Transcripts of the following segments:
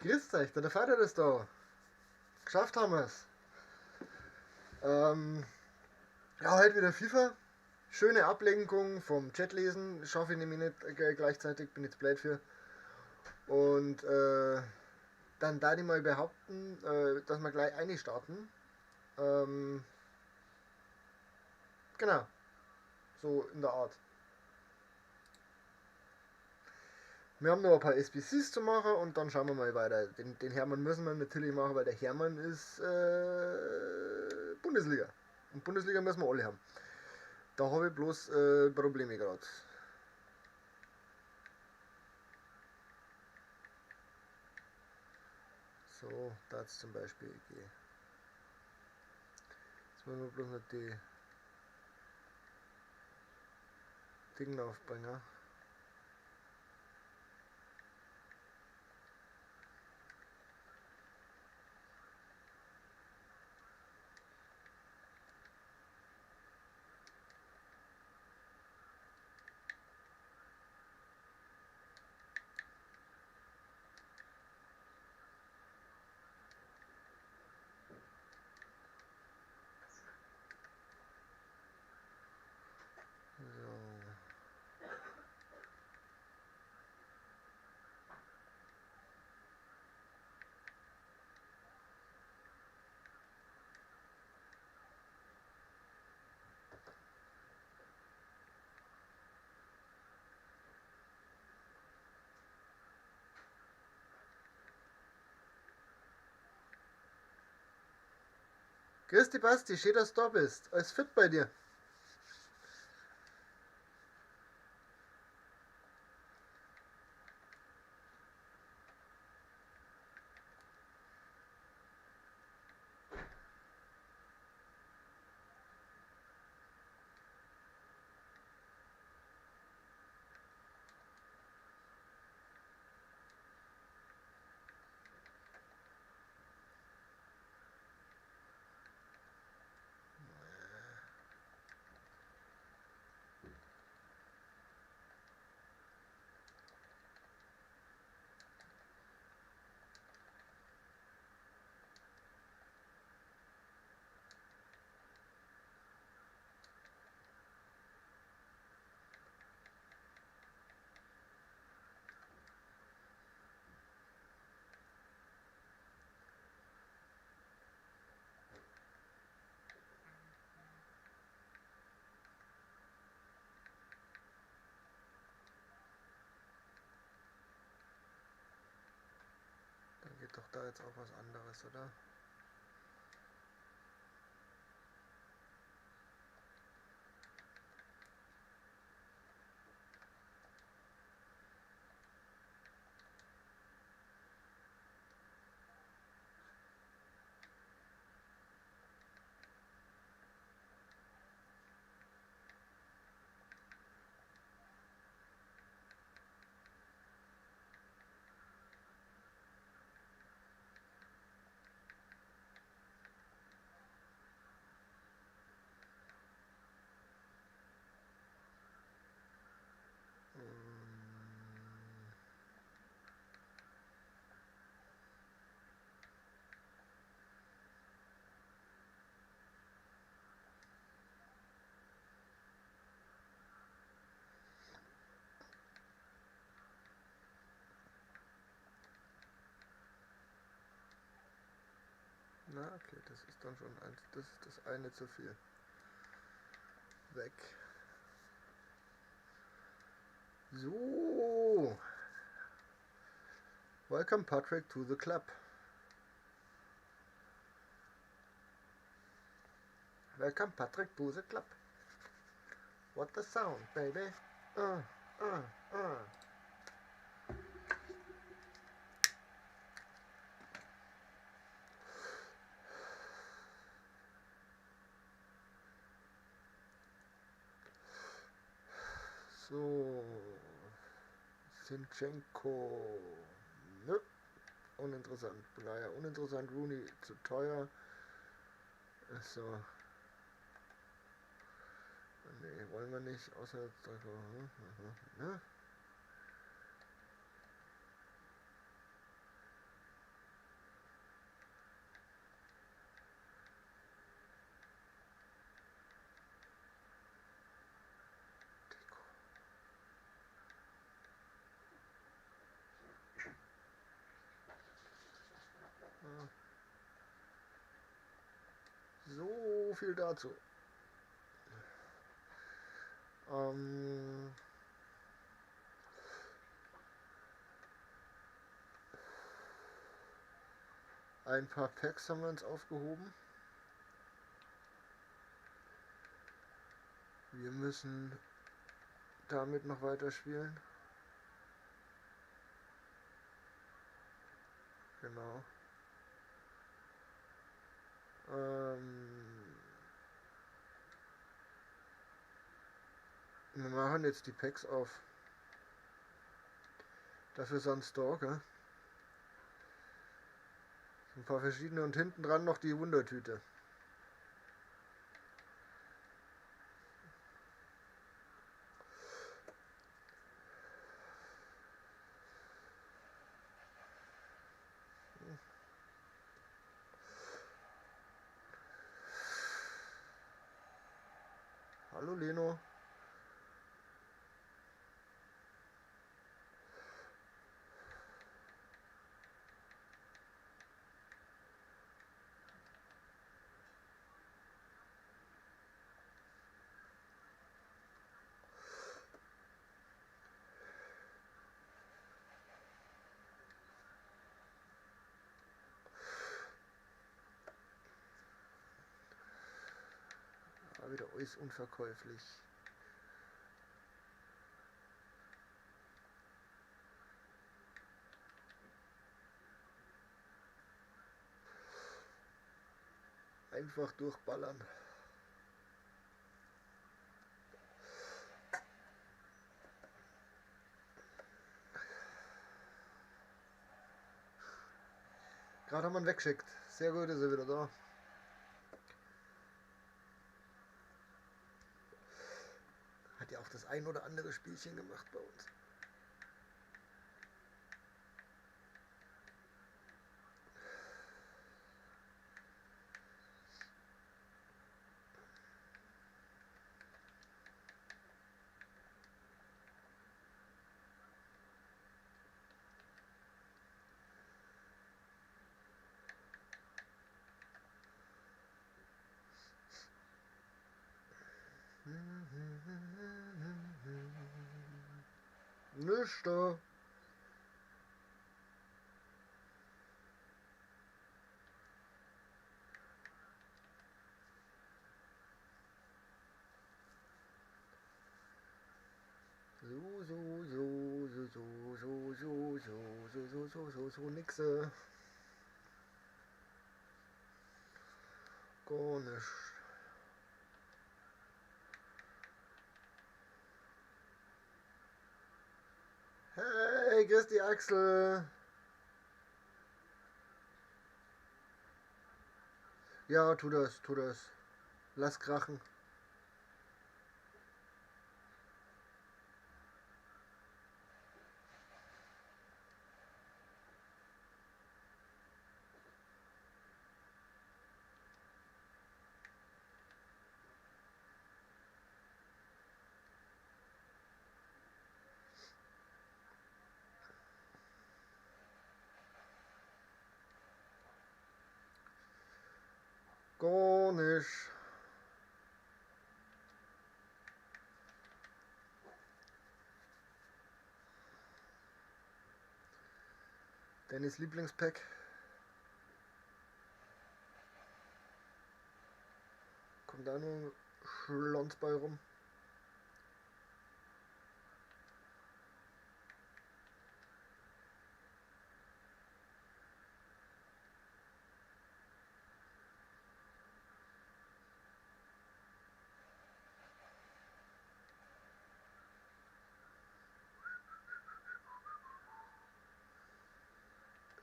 Grüßt euch, der Vater ist da. Geschafft haben wir's. Ja, heute wieder FIFA. Schöne Ablenkung vom Chat lesen. Schaffe ich nämlich nicht gleichzeitig, bin jetzt blöd für. Und dann da ich mal behaupten, dass wir gleich einstarten. Genau. So in der Art. Wir haben noch ein paar SBCs zu machen und dann schauen wir mal weiter. Den Hermann müssen wir natürlich machen, weil der Hermann ist Bundesliga. Und Bundesliga müssen wir alle haben. Da habe ich bloß Probleme gerade. So, da jetzt zum Beispiel gehen. Jetzt müssen wir bloß noch die Dinge aufbringen. Grüß dich, Basti, schön, dass du da bist. Alles fit bei dir? Geht doch da jetzt auch was anderes, oder? Na, okay, das ist dann schon eins, das ist das eine zu viel. Weg. So. Welcome Patrick to the club. Welcome Patrick to the club. What the sound, baby. So, Zinchenko, nö, uninteressant, Bleier, uninteressant, Rooney zu teuer, so, nee, wollen wir nicht, außer, ne? So viel dazu. Ähm, Ein paar Packs haben wir uns aufgehoben. Wir müssen damit noch weiterspielen. Genau. Ähm, Wir machen jetzt die Packs auf. Dafür sind da, gell? Ein paar verschiedene und hinten dran noch die Wundertüte. Hallo Leno. War wieder alles unverkäuflich. Einfach durchballern. Gerade haben wir ihn weggeschickt. Sehr gut, ist er wieder da. Hat ja auch das ein oder andere Spielchen gemacht bei uns. Nicht da. So, so, so, so, so, so, so, so, so, so, so, so, so, nixe. Gar nicht. Hey, grüß dich, Axel. Ja, tu das, tu das. Lass krachen. Gar nicht. Dennis Lieblingspack. Kommt da nur Schlons bei rum.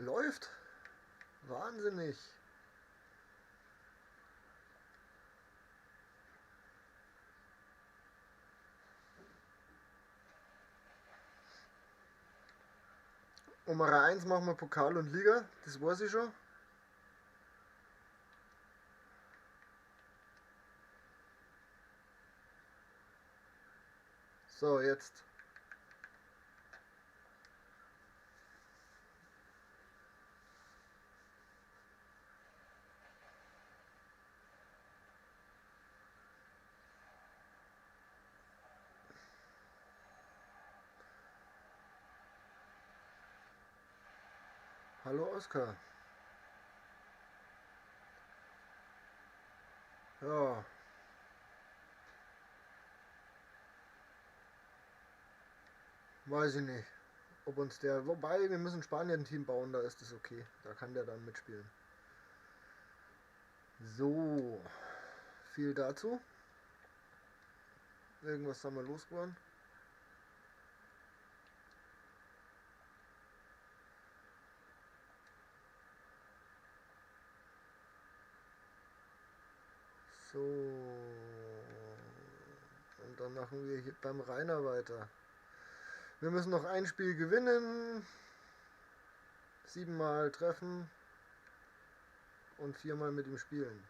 Läuft. Wahnsinnig. Um 1 machen wir Pokal und Liga, das weiß ich schon. So, jetzt. Hallo Oskar. Ja. Weiß ich nicht, ob uns der... Wobei, wir müssen Spanien-Team bauen, da ist es okay. Da kann der dann mitspielen. So, viel dazu. Irgendwas haben wir losgeworden. So, und dann machen wir hier beim Rainer weiter. Wir müssen noch ein Spiel gewinnen, 7-mal treffen und 4-mal mit ihm spielen.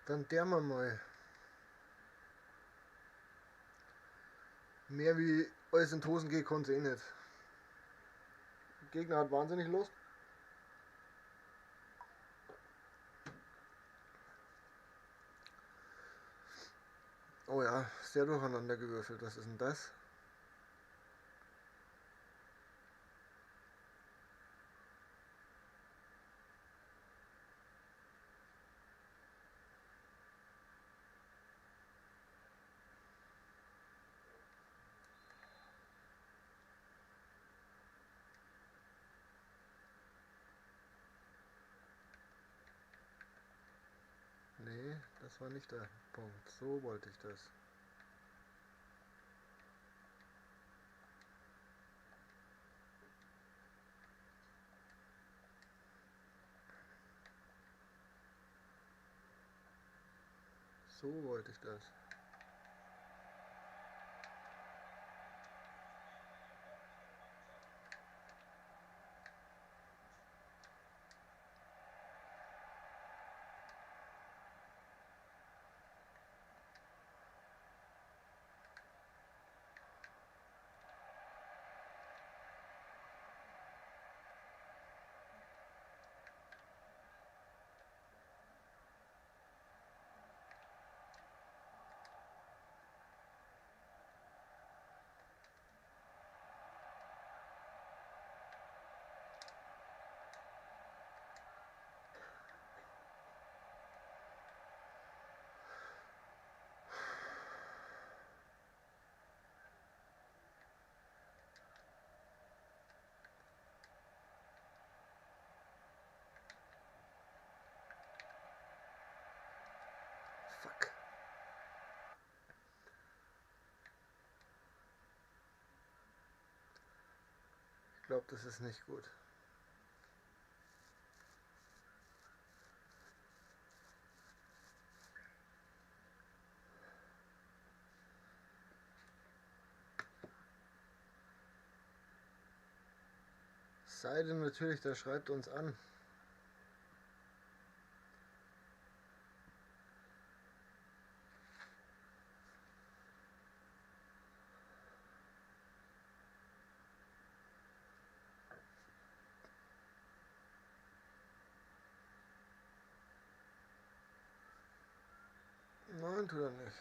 Dann der mal. Mehr wie alles in Tosen geht, konnte eh nicht. Der Gegner hat wahnsinnig Lust. Oh ja, sehr durcheinander gewürfelt. Was ist denn das? Nee, das war nicht der Punkt. So wollte ich das. So wollte ich das. Fuck. Ich glaube, das ist nicht gut. Sei denn natürlich, der schreibt uns an. Nein, tut er nicht.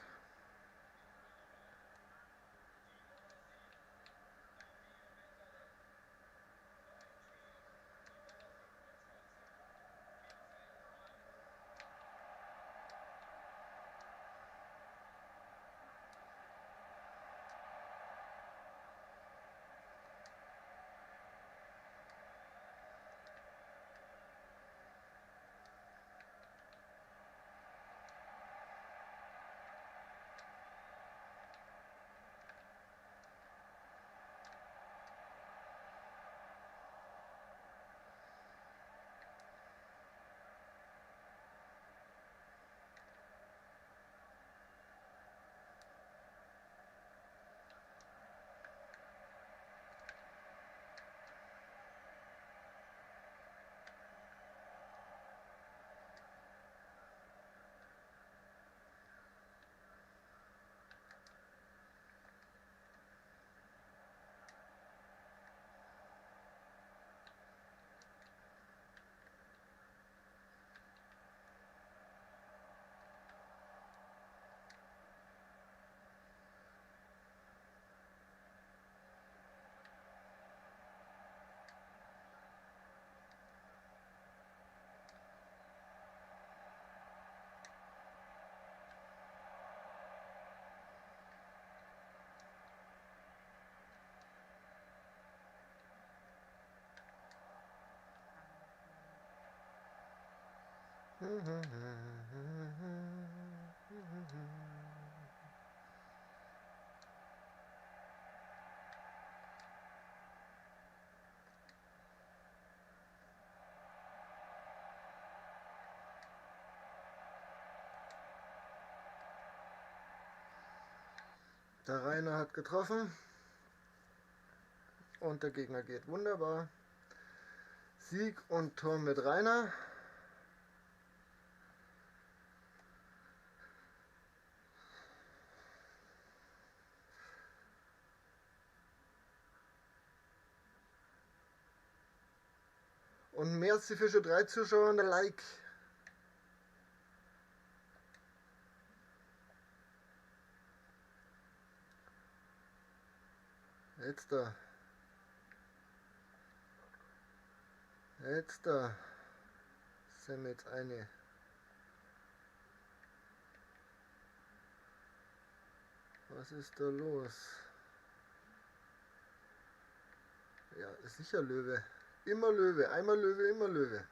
Der Rainer hat getroffen und der Gegner geht wunderbar. Sieg und Tor mit Rainer. Und merci für schon 3 Zuschauer und ein Like. Jetzt da. Jetzt da. Sind wir jetzt eine. Was ist da los? Ja, sicher Löwe. Immer Löwe. Einmal Löwe, immer Löwe.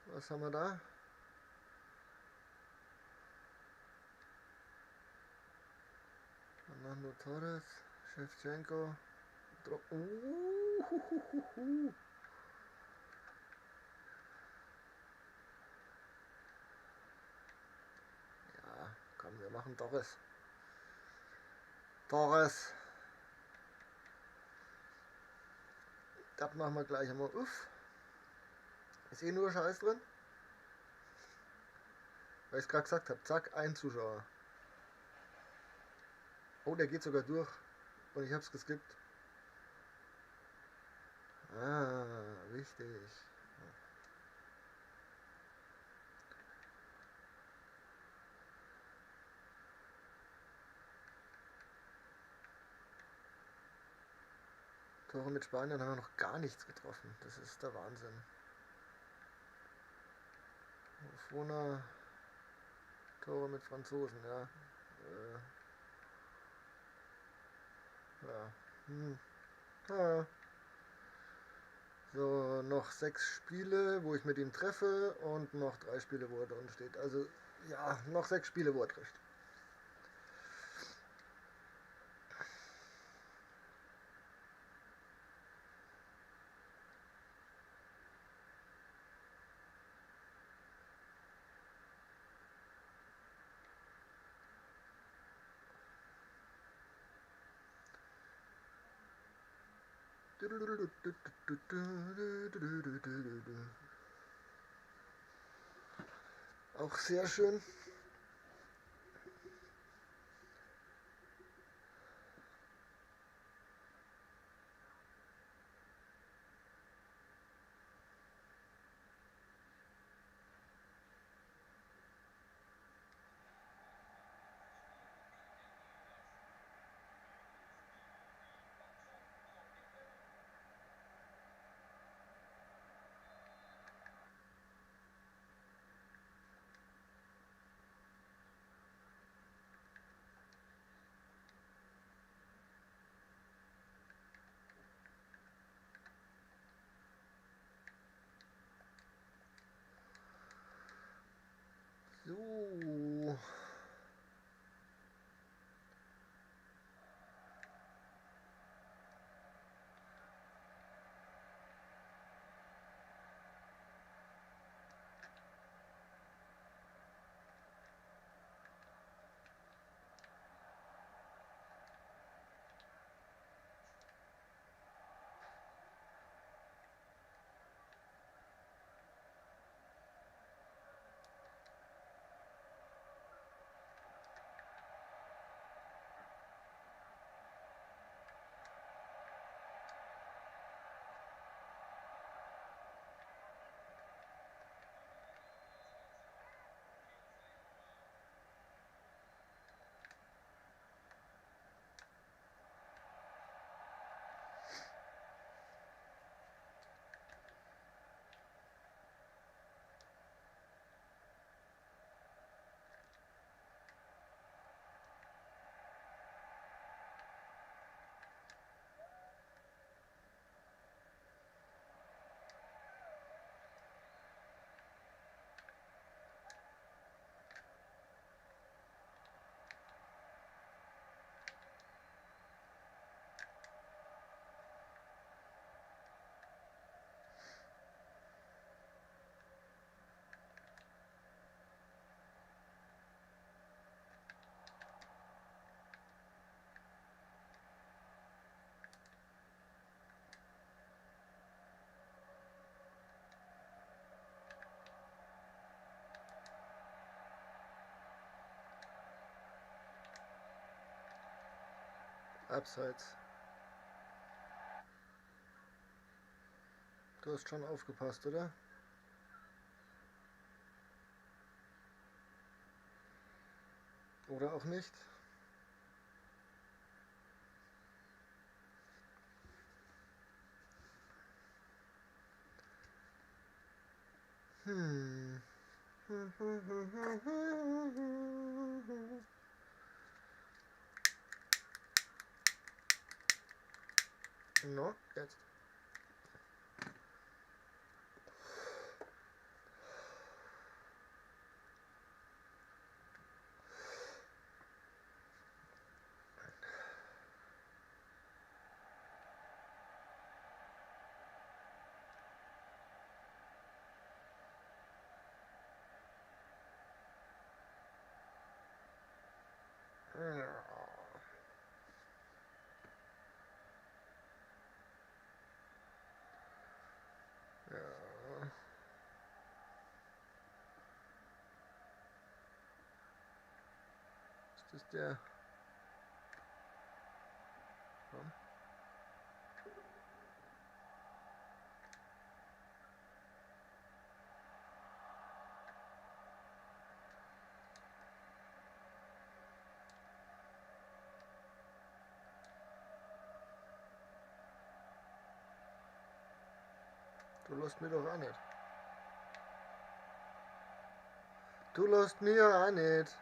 Was haben wir da? Fernando Torres, Shevchenko, Uhuhuhuhu. Ja, komm, wir machen Torres. Torres. Das machen wir gleich einmal auf. Ist eh nur Scheiß drin. Weil ich's grad gesagt hab. Zack, ein Zuschauer. Oh, der geht sogar durch. Und ich hab's geskippt. Ah, wichtig. Tore mit Spanien haben wir noch gar nichts getroffen. Das ist der Wahnsinn. Fona, Tore mit Franzosen, ja. Ja. Ja. So, noch 6 Spiele, wo ich mit ihm treffe und noch 3 Spiele, wo er drin steht. Also, ja, noch 6 Spiele, wo er trifft. Auch sehr schön. Abseits. Du hast schon aufgepasst, oder? Oder auch nicht? Hm. No, jetzt. Ja. Ja. Ist das der? Komm. Du lässt mir doch auch nicht. Du lässt mir auch nicht.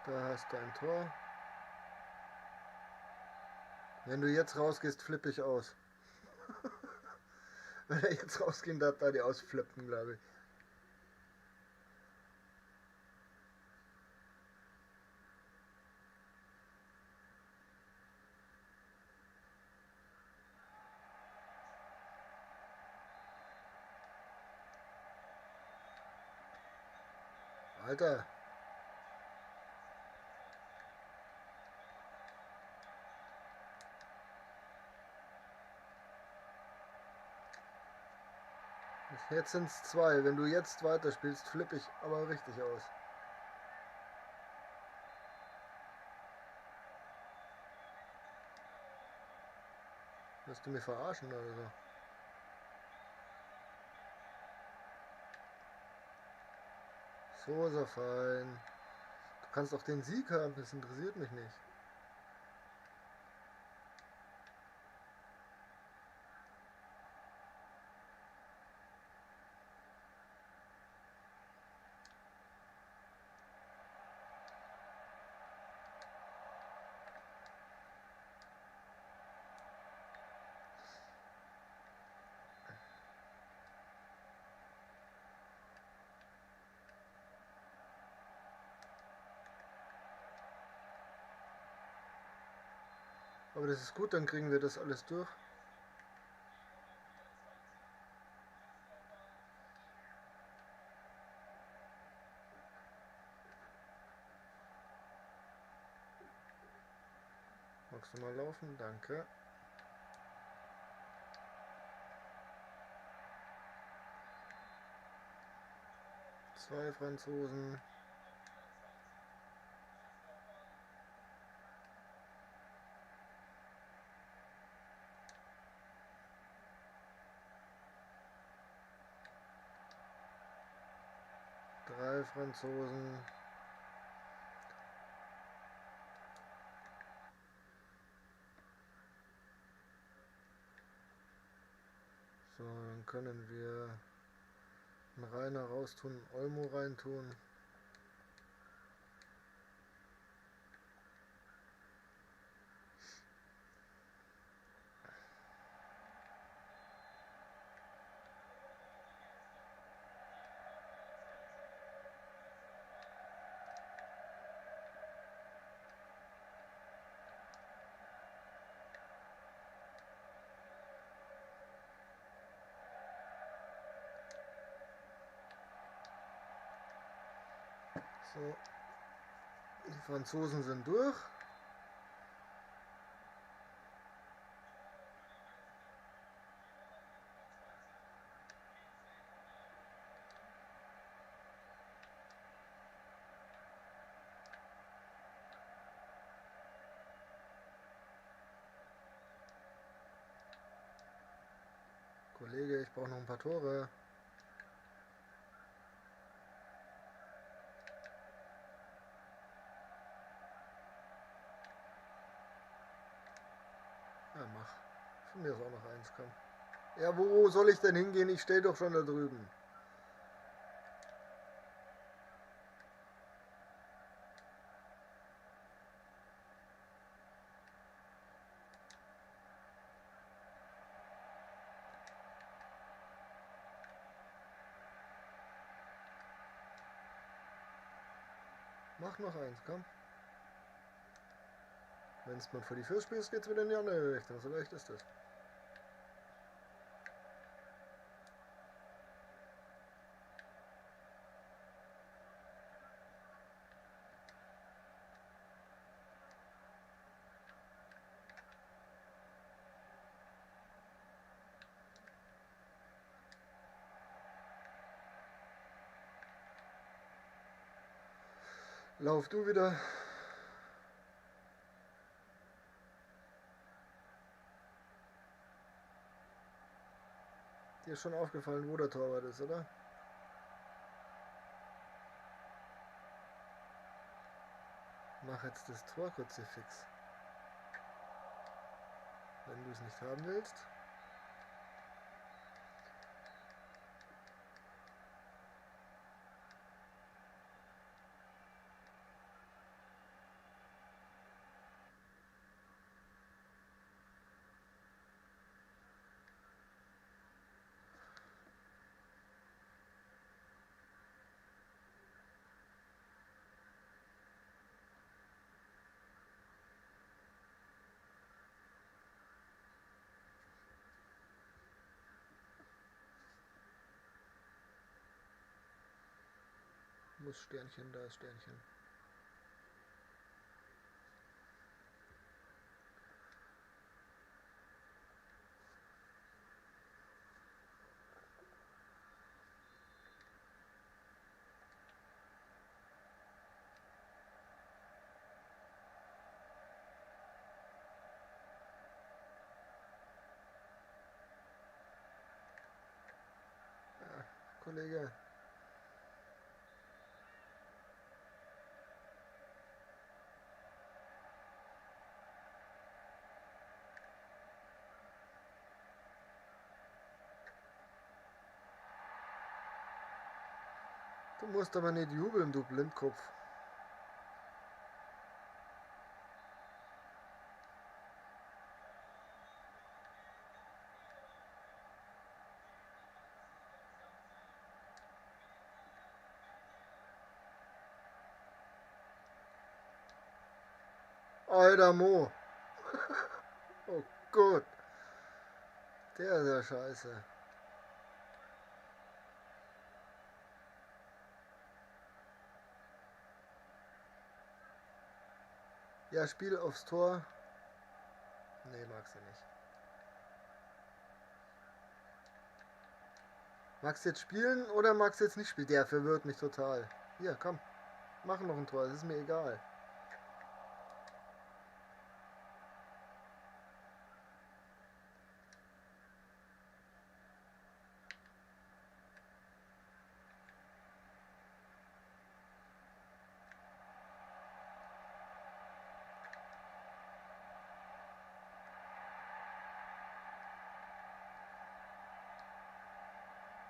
Da hast du ein Tor. Wenn du jetzt rausgehst, flippe ich aus. Wenn er jetzt rausgehen darf, da die ausflippen, glaube ich. Alter. Jetzt sind es 2. Wenn du jetzt weiterspielst, flippe ich aber richtig aus. Willst du mich verarschen oder so? So ist er fein. Du kannst auch den Sieg haben, das interessiert mich nicht. Aber das ist gut, dann kriegen wir das alles durch. Magst du mal laufen? Danke. Zwei Franzosen. Drei Franzosen. So, dann können wir einen Rainer raustun, einen Olmo reintun. So, die Franzosen sind durch. Kollege, ich brauche noch ein paar Tore. Ja, mach. Von mir ist auch noch eins, komm. Ja, wo soll ich denn hingehen? Ich stehe doch schon da drüben. Mach noch eins, komm. Wenn es mal vor die Füße spielst, geht's wieder in die andere Richtung. So leicht ist das. Lauf du wieder. Dir ist schon aufgefallen, wo der Torwart ist, oder? Mach jetzt das Torkruzifix. Wenn du es nicht haben willst. Muss Sternchen, da ist Sternchen. Ja, Kollege. Du musst aber nicht jubeln, du Blindkopf. Alter Mo. Oh Gott. Der ist ja scheiße. Ja, Spiel aufs Tor. Nee, magst du nicht. Magst du jetzt spielen oder magst du jetzt nicht spielen? Der verwirrt mich total. Hier, komm. Mach noch ein Tor, das ist mir egal.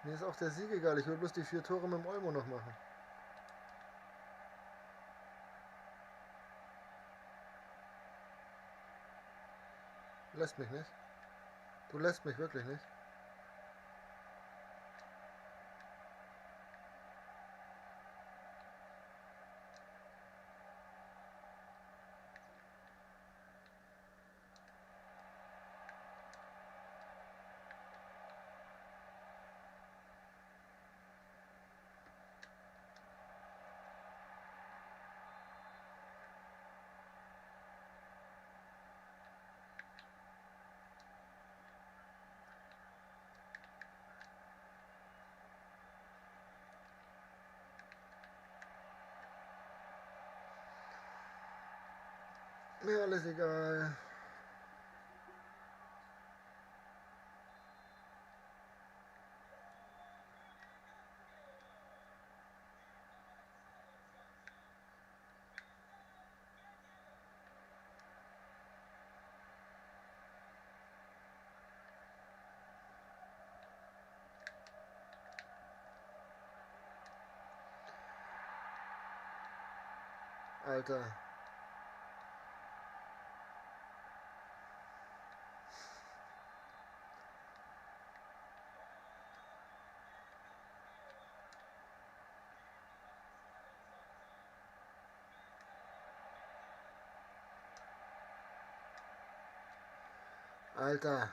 Mir ist auch der Sieg egal, ich will bloß die 4 Tore mit dem Olmo noch machen. Du lässt mich nicht. Du lässt mich wirklich nicht. Mir alles egal. Alter. Alter.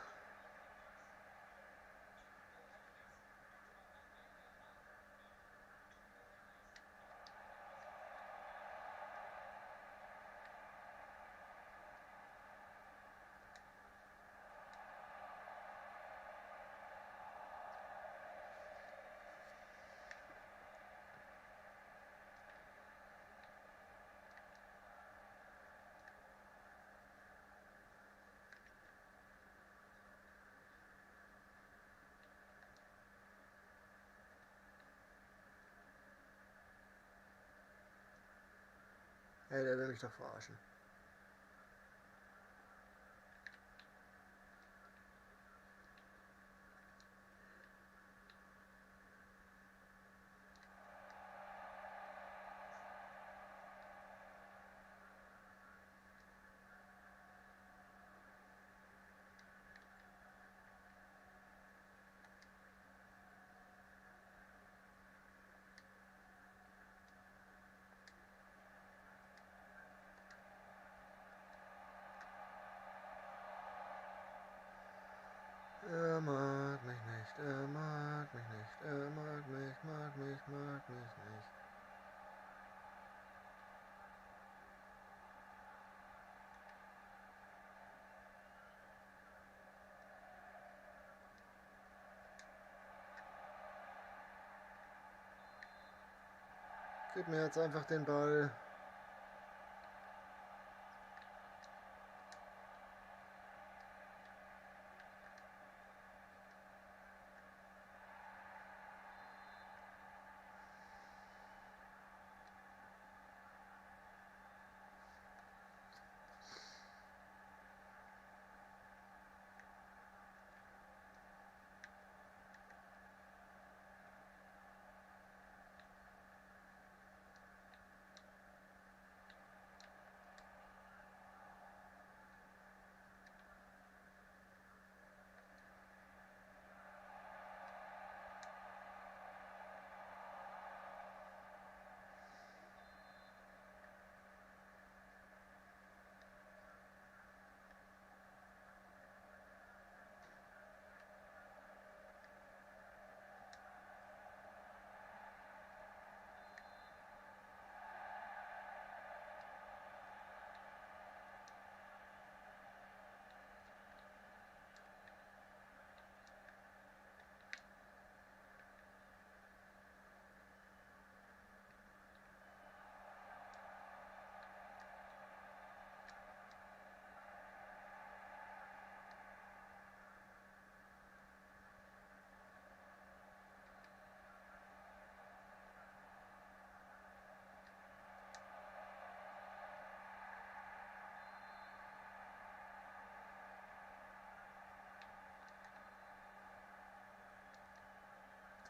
Ey, der will mich doch verarschen. Er mag mich nicht, er mag mich nicht, er mag mich, mag mich nicht. Gib mir jetzt einfach den Ball.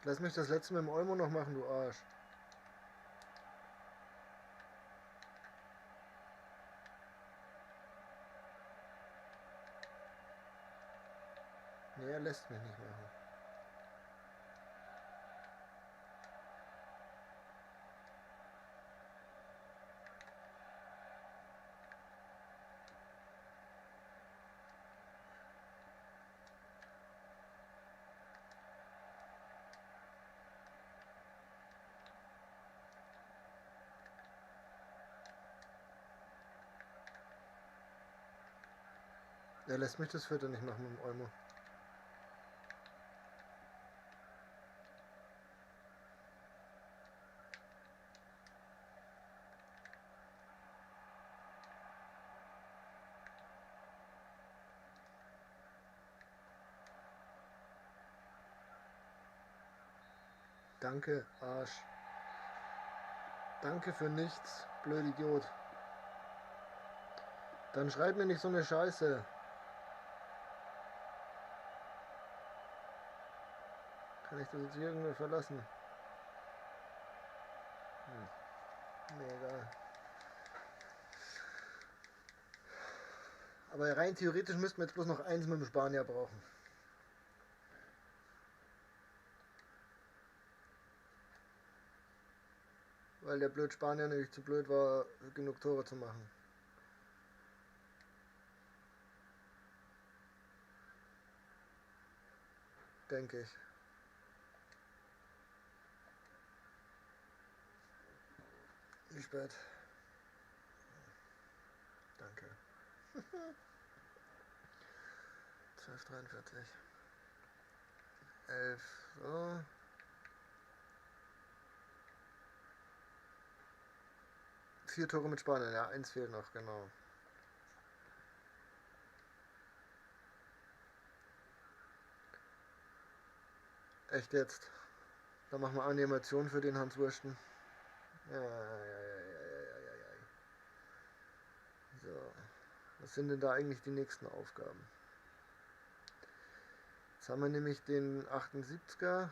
Lass mich das letzte mit dem Olmo noch machen, du Arsch. Nee, er lässt mich nicht machen. Er lässt mich das vierte nicht machen mit dem Olmo. Danke, Arsch. Danke für nichts, blöd Idiot. Dann schreib mir nicht so eine Scheiße. Kann ich das jetzt hier irgendwie verlassen? Hm. Nee, egal. Aber rein theoretisch müssten wir jetzt bloß noch eins mit dem Spanier brauchen. Weil der blöd Spanier nämlich zu blöd war, genug Tore zu machen. Denke ich. Wie spät? Danke. 12:43. 11. So. 4 Tore mit Spanien, ja, 1 fehlt noch, genau. Echt jetzt? Da machen wir Animation für den Hans Wursten. Ja, ja, ja, ja, ja, ja, ja. So. Was sind denn da eigentlich die nächsten Aufgaben? Jetzt haben wir nämlich den 78er.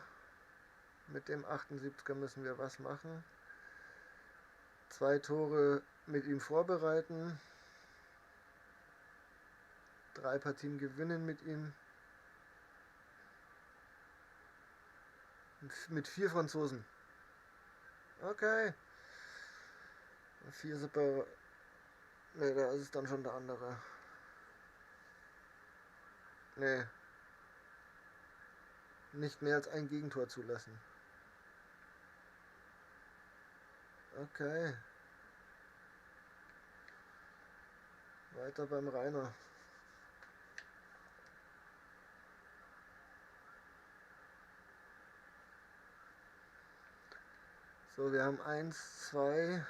Mit dem 78er müssen wir was machen? 2 Tore mit ihm vorbereiten. 3 Partien gewinnen mit ihm. Mit 4 Franzosen. Okay. 4 super. Ne, da ist es dann schon der andere. Ne. Nicht mehr als ein Gegentor zulassen. Okay. Weiter beim Rainer. So, wir haben 1, 2.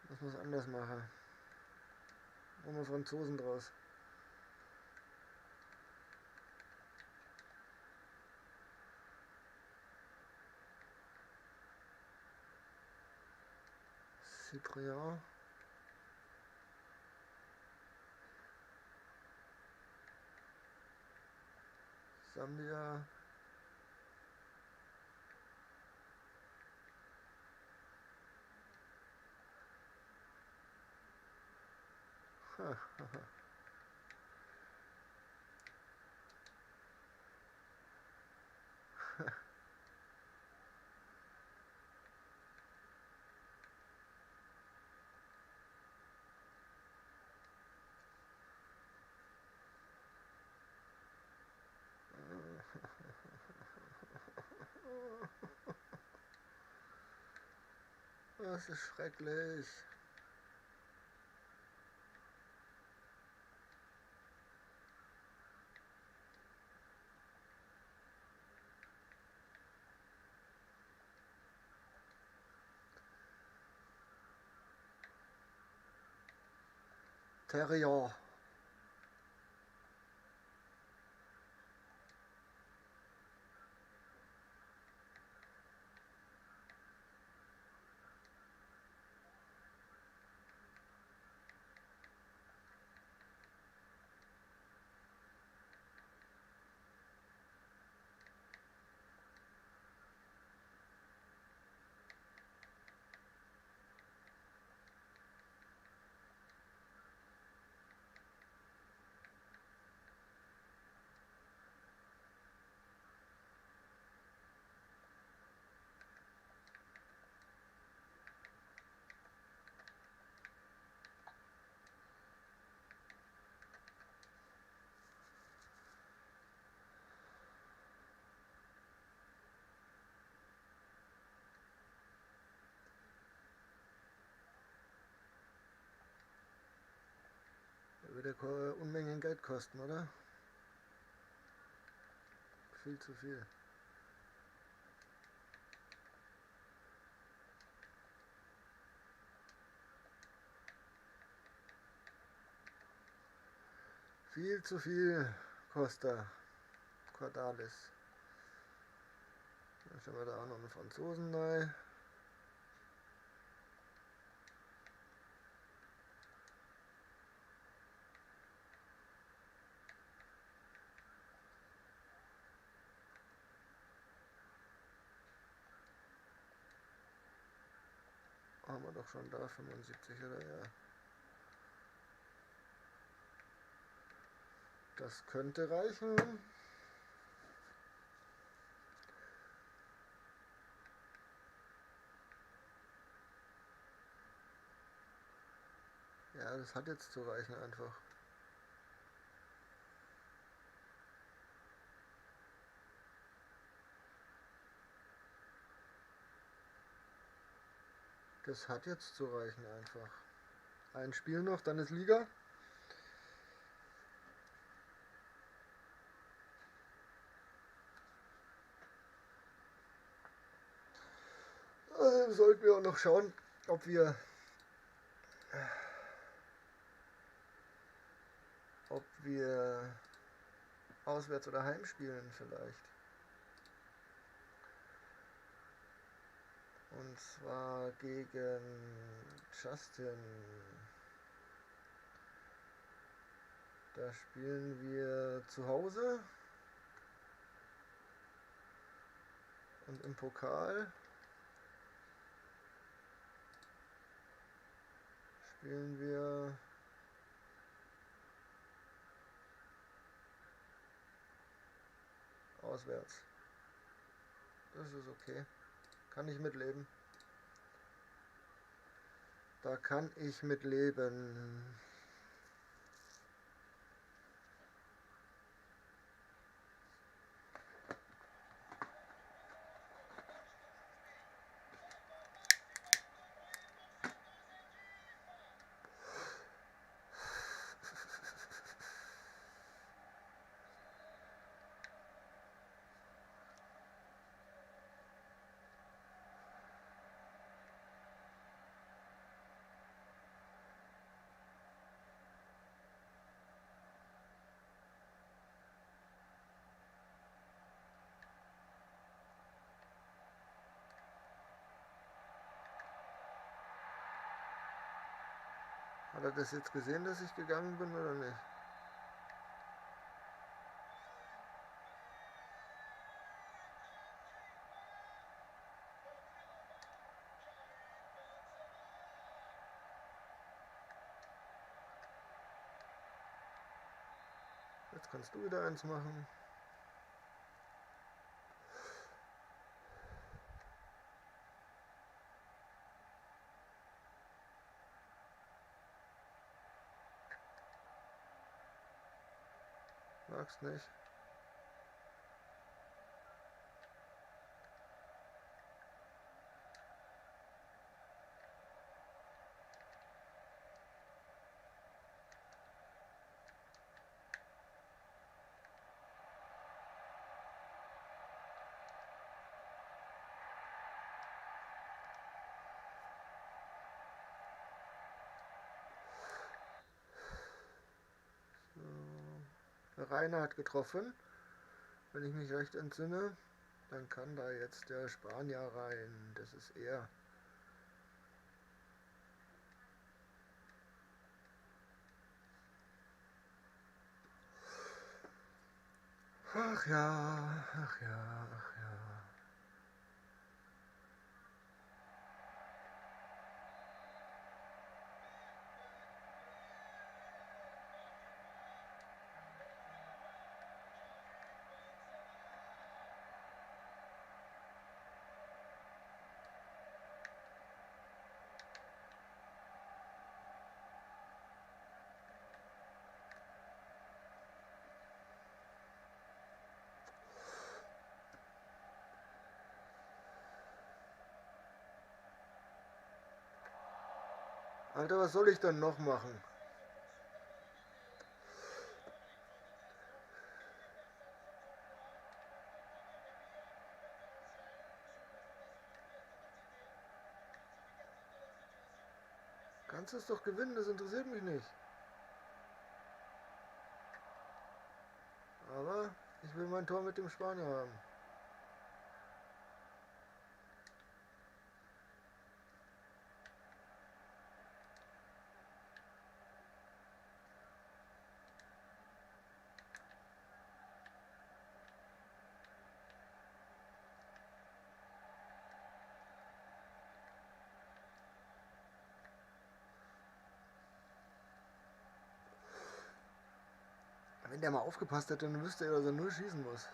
Das muss anders machen. Machen wir Franzosen draus. Cyprien. Sambia. Das ist schrecklich. Terrier. wieder Unmengen Geld kosten, oder? Viel zu viel. Viel zu viel Costa Cordalis. Dann stellen wir da auch noch einen Franzosen rein. Haben wir doch schon da 75, oder? Ja. Das könnte reichen. Ja, das hat jetzt zu reichen einfach. Das hat jetzt zu reichen einfach. Ein Spiel noch, dann ist Liga. Also sollten wir auch noch schauen, ob wir auswärts oder heim spielen vielleicht. Und zwar gegen Justin. Da spielen wir zu Hause. Und im Pokal spielen wir auswärts. Das ist okay. Kann ich mitleben. Da kann ich mitleben. Hat er das jetzt gesehen, dass ich gegangen bin oder nicht? Jetzt kannst du wieder eins machen. Magst nicht. Rainer hat getroffen, wenn ich mich recht entsinne. Dann kann da jetzt der Spanier rein. Das ist er. Ach ja, ach ja, ach ja. Alter, was soll ich dann noch machen? Kannst du es doch gewinnen, das interessiert mich nicht. Aber ich will mein Tor mit dem Spanier haben. Wenn der mal aufgepasst hätte, dann wüsste er, dass er nur schießen muss.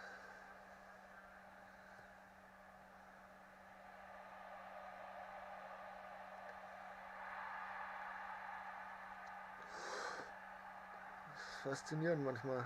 Das ist faszinierend manchmal.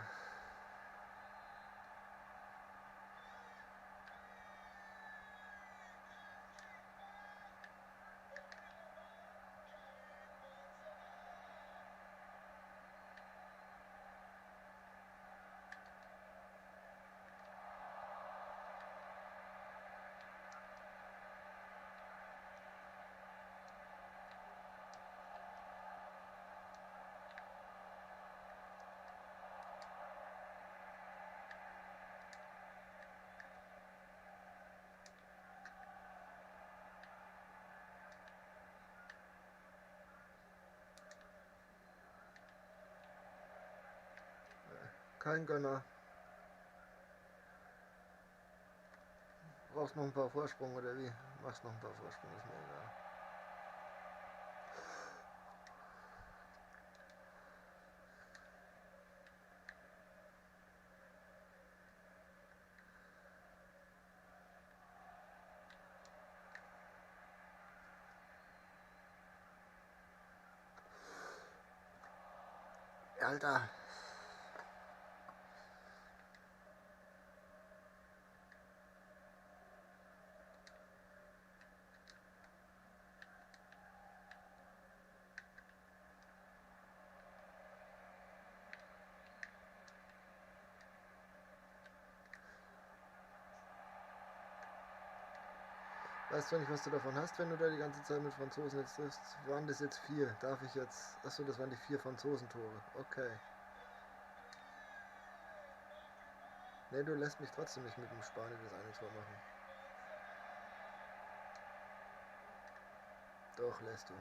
Kein Gönner. Brauchst noch ein paar Vorsprung oder wie? Machst noch ein paar Vorsprung, ist mir egal. Alter. Weißt du nicht, was du davon hast, wenn du da die ganze Zeit mit Franzosen jetzt triffst? Waren das jetzt 4? Darf ich jetzt... Achso, das waren die 4 Franzosentore. Okay. Ne, du lässt mich trotzdem nicht mit dem Spanier das eine Tor machen. Doch, lässt du.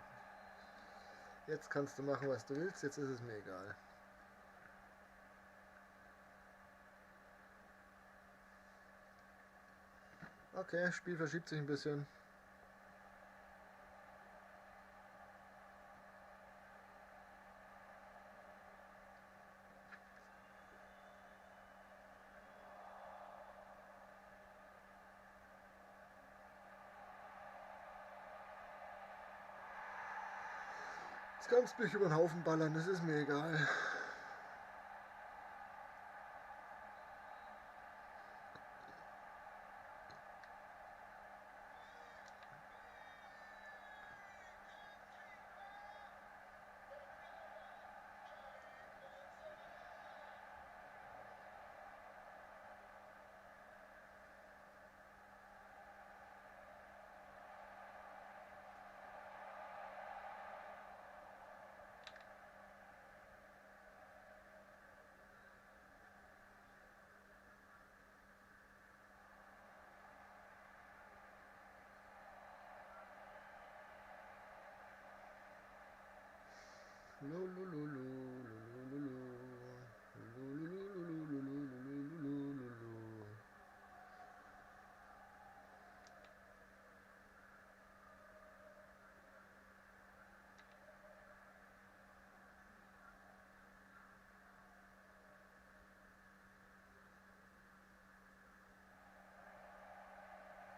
Jetzt kannst du machen, was du willst. Jetzt ist es mir egal. Okay, Spiel verschiebt sich ein bisschen. Jetzt kannst du mich über den Haufen ballern, das ist mir egal.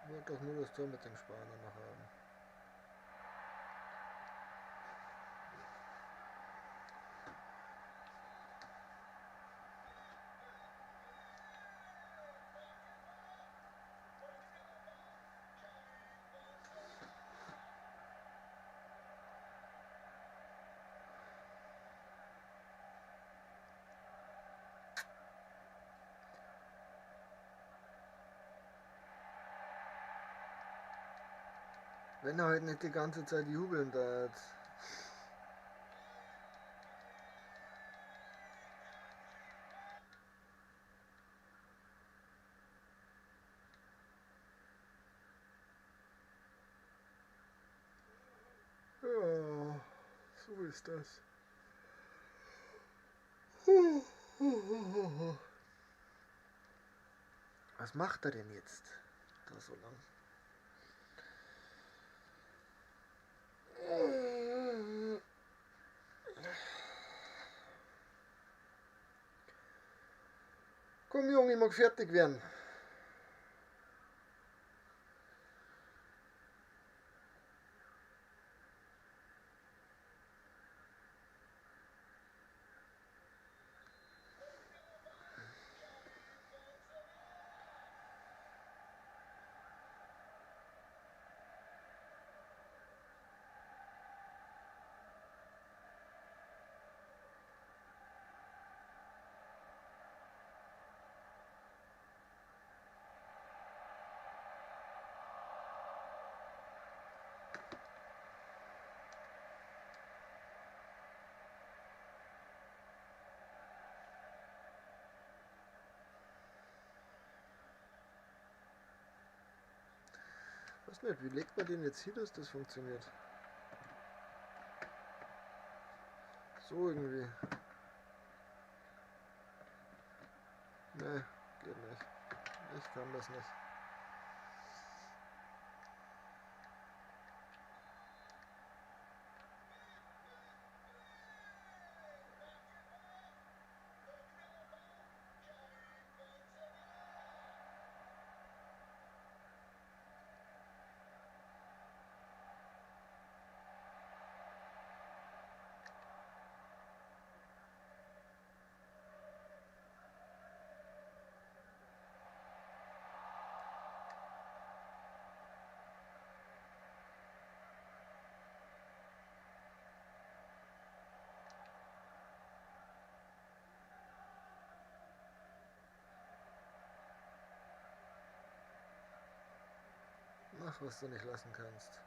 Ich wollte doch nur das Tor mit dem Spanier noch haben. Wenn er halt nicht die ganze Zeit jubeln darf. Du bist das. Was macht er denn jetzt? Da so lang. Komm Junge, ich mag fertig werden. Weiß nicht, wie legt man den jetzt hin, dass das funktioniert? So irgendwie. Ne, geht nicht. Ich kann das nicht. Mach, was du nicht lassen kannst.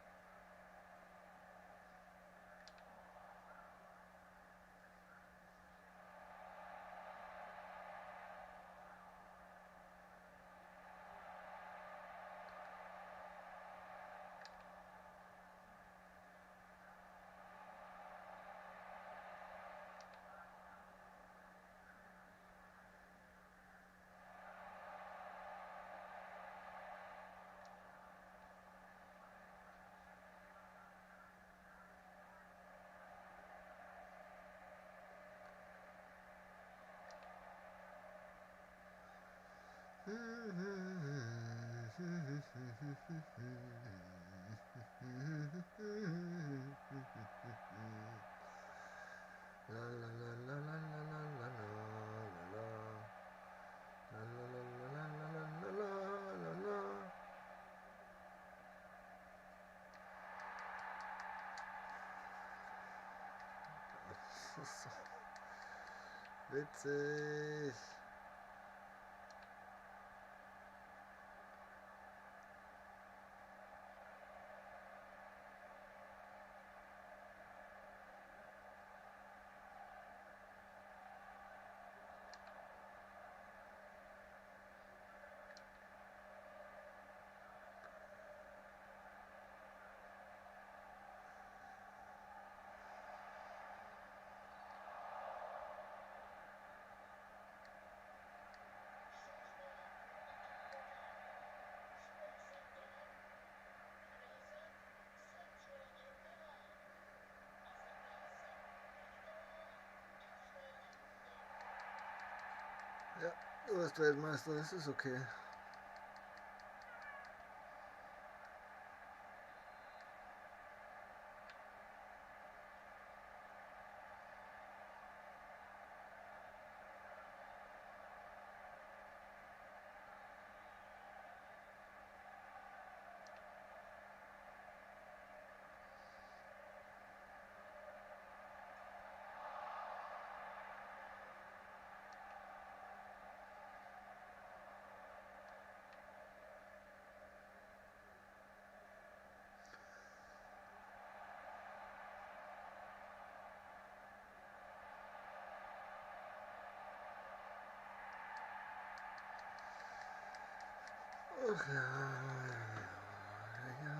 La la la la la la la la la la la la la la la la la la. Das ist so witzig. Ja, du bist Weltmeister, das ist okay. Ach ja, ja, ja.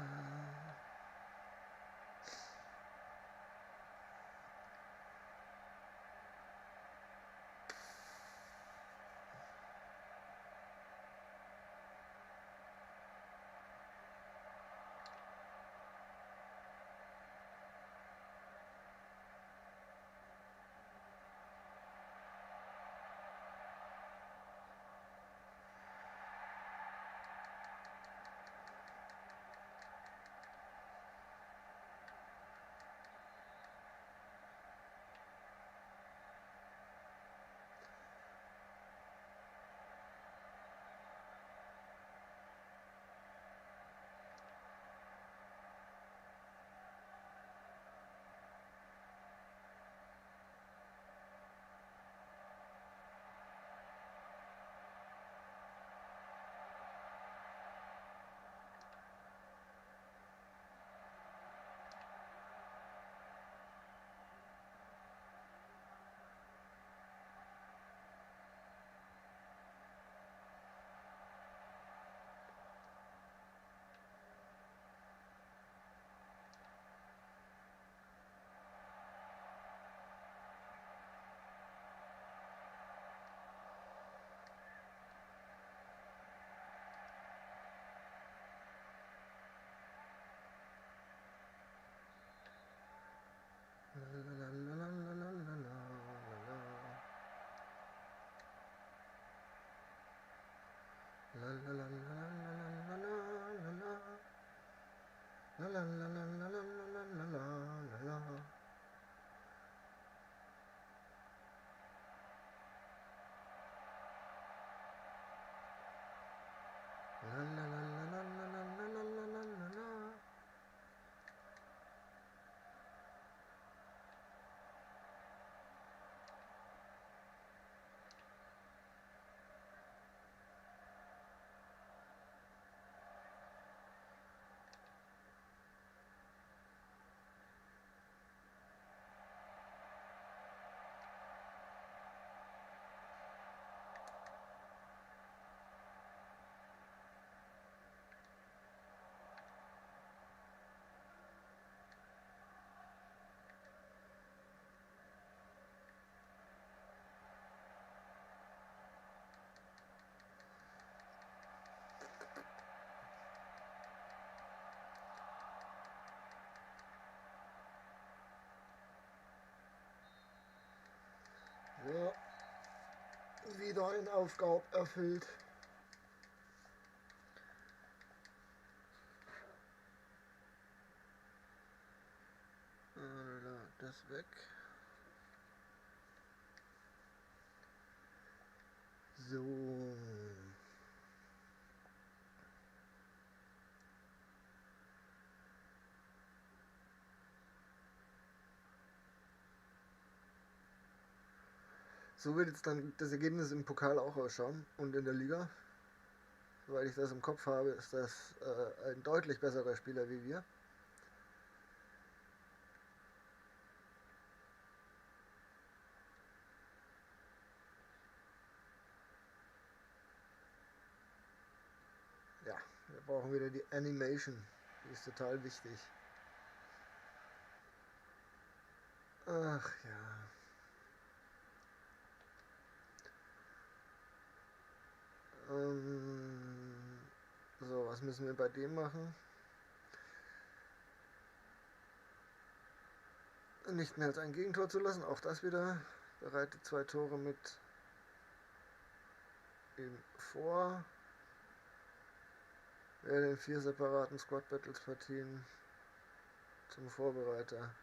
La la la la la la la la la. La la la la la la la la la la. La la la la la la la la la la la. So, wieder eine Aufgabe erfüllt. Das weg. So. So wird jetzt dann das Ergebnis im Pokal auch ausschauen und in der Liga. Soweit ich das im Kopf habe, ist das ein deutlich besserer Spieler wie wir. Ja, wir brauchen wieder die Animation. Die ist total wichtig. Ach ja. So, was müssen wir bei dem machen? Nicht mehr als ein Gegentor zu lassen, auch das wieder. Bereitet 2 Tore mit ihm vor. Werde in 4 separaten Squad Battles Partien zum Vorbereiter.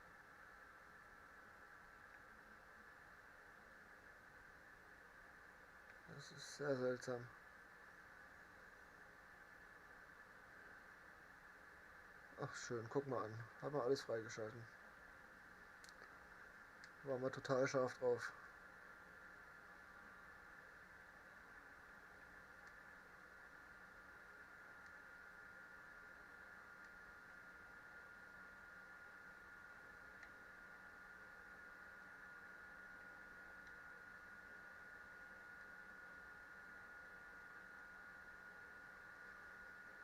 Das ist sehr seltsam. Ach schön, guck mal an. Haben wir alles freigeschalten. Waren wir total scharf drauf.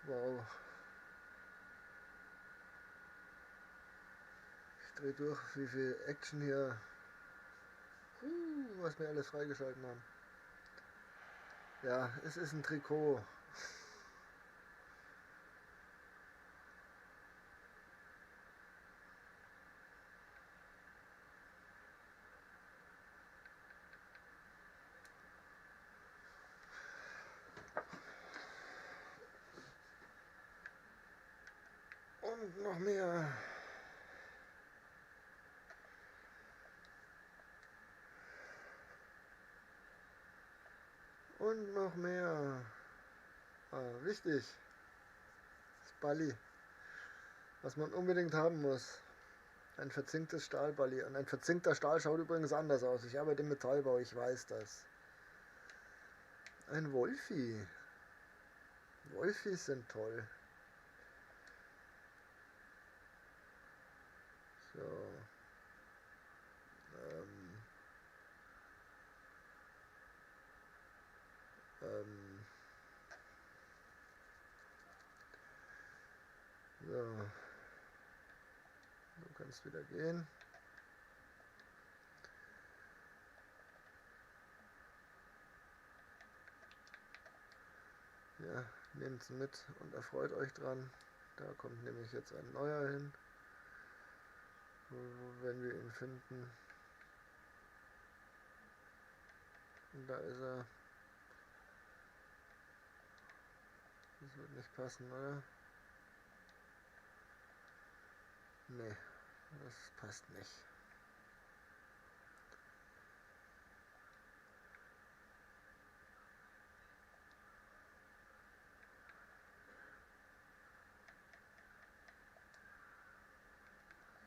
Wow. Ich drehe durch, wie viel Action hier, was wir alles freigeschalten haben. Ja, es ist ein Trikot. Und noch mehr. Und noch mehr. Ah, wichtig. Das Balli. Was man unbedingt haben muss. Ein verzinktes Stahlballi. Und ein verzinkter Stahl schaut übrigens anders aus. Ich arbeite im Metallbau, ich weiß das. Ein Wolfi. Wolfis sind toll. So. So. Du kannst wieder gehen. Ja, nehmt's mit und erfreut euch dran. Da kommt nämlich jetzt ein neuer hin, wenn wir ihn finden. Und da ist er. Das wird nicht passen, oder? Nee, das passt nicht.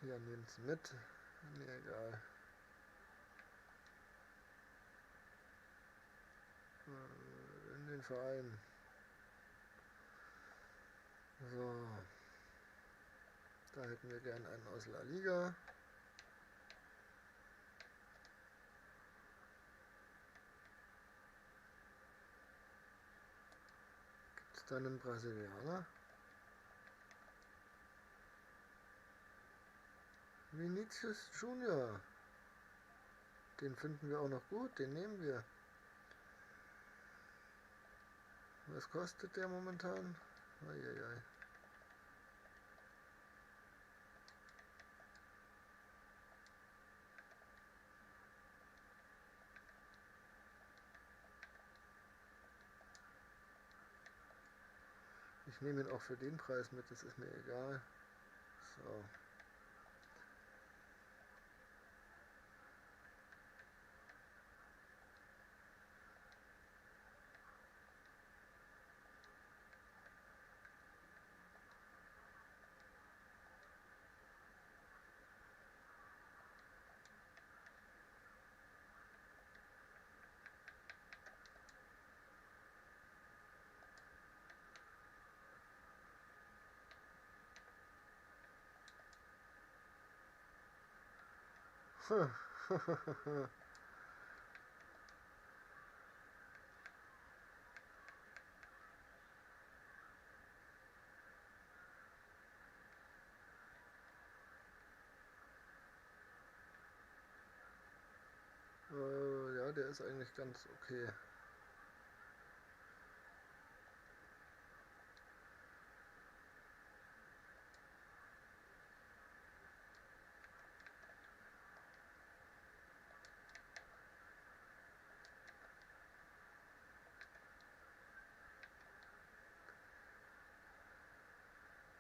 Ja, nehmt's mit. Mir egal. In den Verein. So. Da hätten wir gern einen aus La Liga. Gibt's da einen Brasilianer? Vinicius Junior. Den finden wir auch noch gut, den nehmen wir. Was kostet der momentan? Eieiei. Ich nehme ihn auch für den Preis mit, das ist mir egal. So. Ja, der ist eigentlich ganz okay.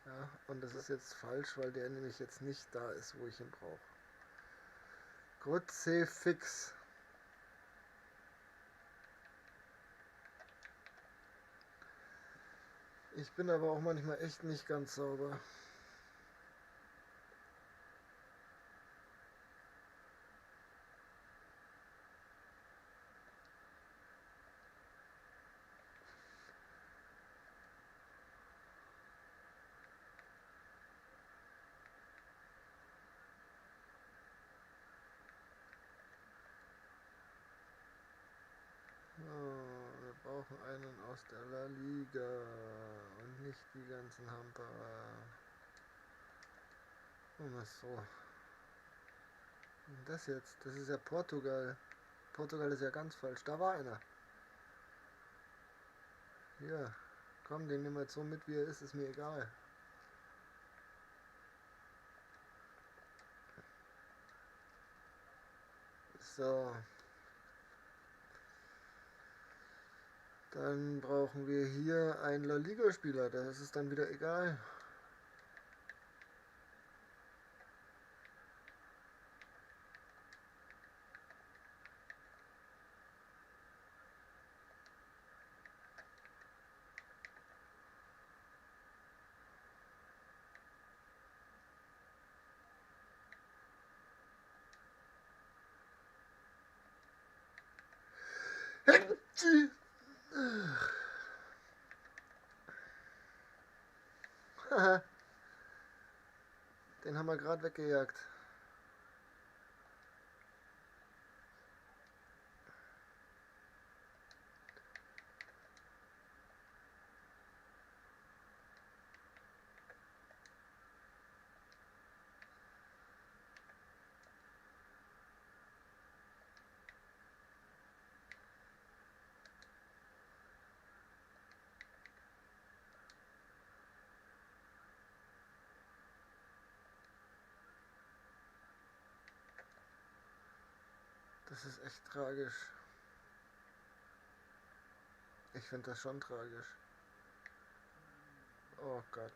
Ja, und das ist jetzt falsch, weil der nämlich jetzt nicht da ist, wo ich ihn brauche. Kruzifix. Ich bin aber auch manchmal echt nicht ganz sauber. Brauchen einen aus der La Liga und nicht die ganzen Hamperer. Und was so. Und das jetzt? Das ist ja Portugal. Portugal ist ja ganz falsch. Da war einer. Hier, komm, den nehmen wir jetzt so mit, wie er ist, ist mir egal. So. Dann brauchen wir hier einen La Liga-Spieler, das ist dann wieder egal. Den haben wir gerade weggejagt. Das ist echt tragisch. Ich finde das schon tragisch. Oh Gott.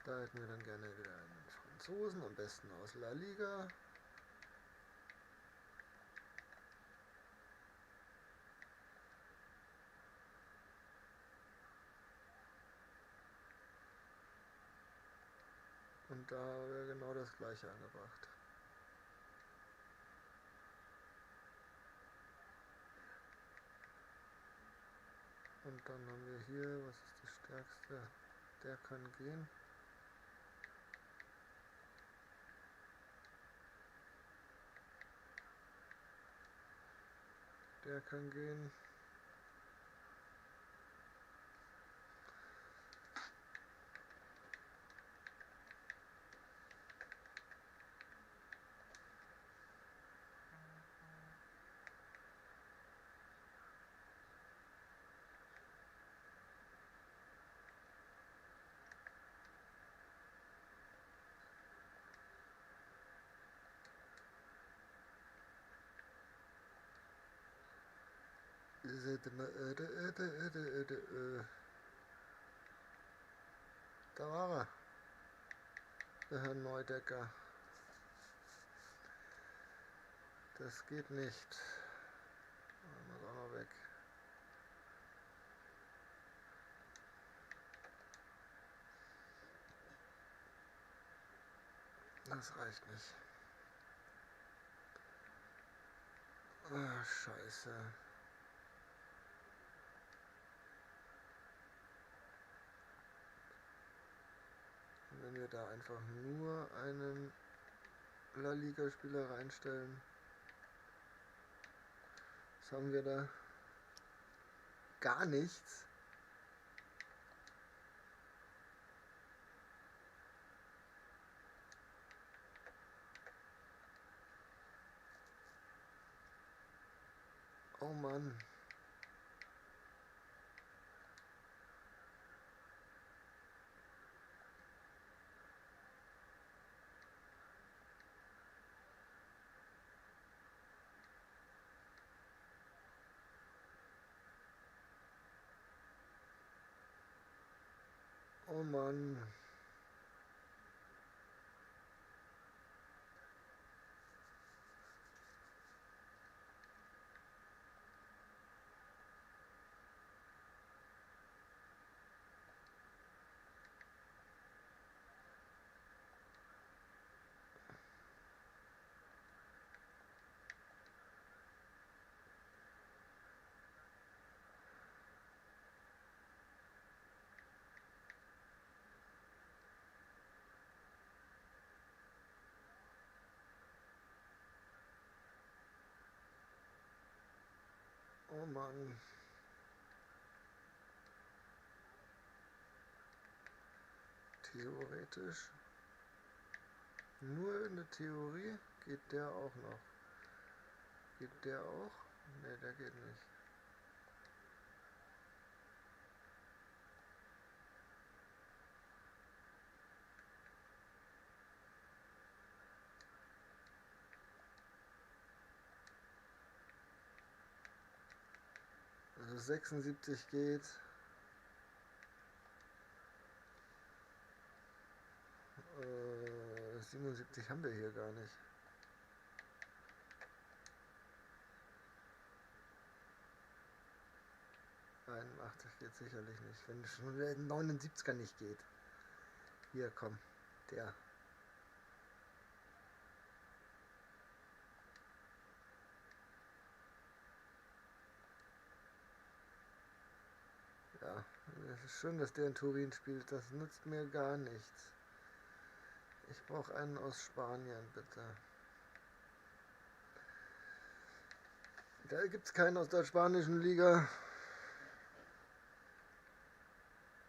Da hätten wir dann gerne wieder einen Franzosen, am besten aus La Liga. Und da wäre genau das gleiche angebracht. Und dann haben wir hier, was ist das Stärkste? Der kann gehen. Der kann gehen. Da war er. Der Herr Neudecker. Das geht nicht. Muss auch noch weg. Das reicht nicht. Ah, Scheiße. Wenn wir da einfach nur einen La Liga-Spieler reinstellen, was haben wir da? Gar nichts. Oh Mann. Oh Mann. Oh Mann. Theoretisch. Nur in der Theorie geht der auch noch. Geht der auch? Ne, der geht nicht. Also 76 geht. 77 haben wir hier gar nicht. 81 geht sicherlich nicht, wenn schon der 79er nicht geht. Hier, komm, der. Ja, es ist schön, dass der in Turin spielt. Das nützt mir gar nichts. Ich brauche einen aus Spanien, bitte. Da gibt es keinen aus der spanischen Liga.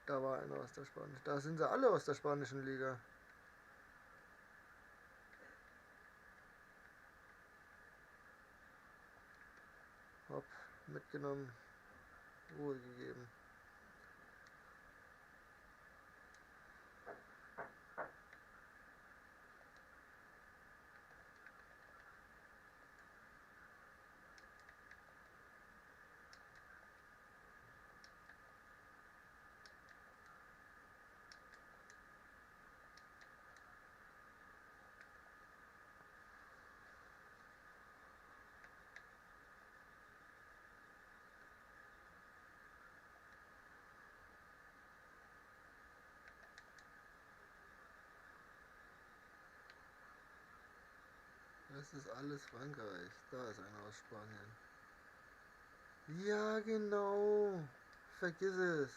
Da war einer aus der spanischen. Da sind sie alle aus der spanischen Liga. Hopp, mitgenommen. Ruhe gegeben. Das ist alles Frankreich. Da ist einer aus Spanien. Ja, genau. Vergiss es.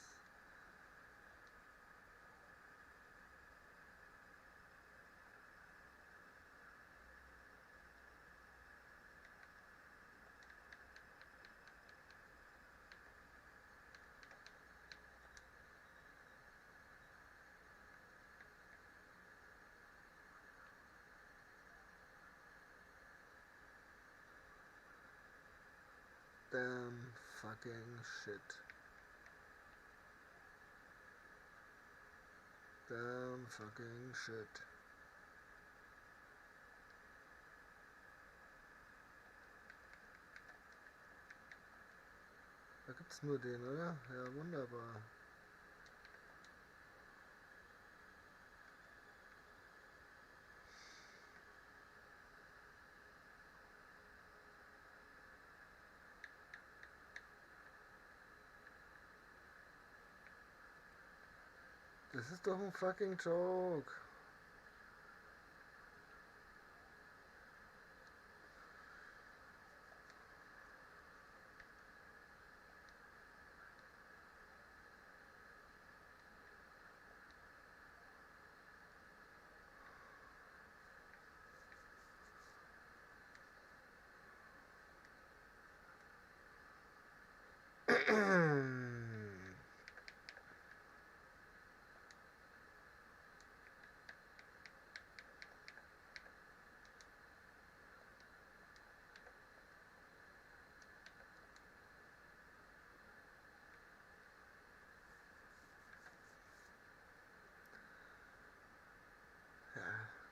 Damn fucking shit. Damn fucking shit. Da gibt's nur den, oder? Ja, wunderbar. Das ist doch ein fucking Joke.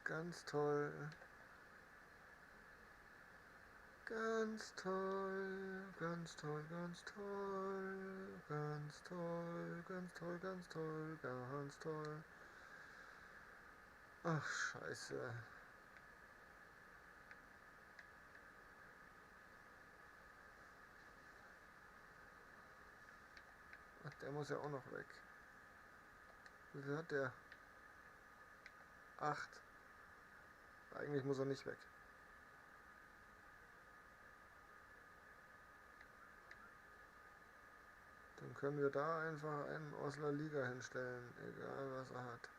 Ganz toll. Ganz toll, ganz toll, ganz toll, ganz toll, ganz toll, ganz toll, ganz toll. Ach, scheiße. Ach, der muss ja auch noch weg. Wie viel hat der? 8. Eigentlich muss er nicht weg. Dann können wir da einfach einen aus La Liga hinstellen, egal was er hat.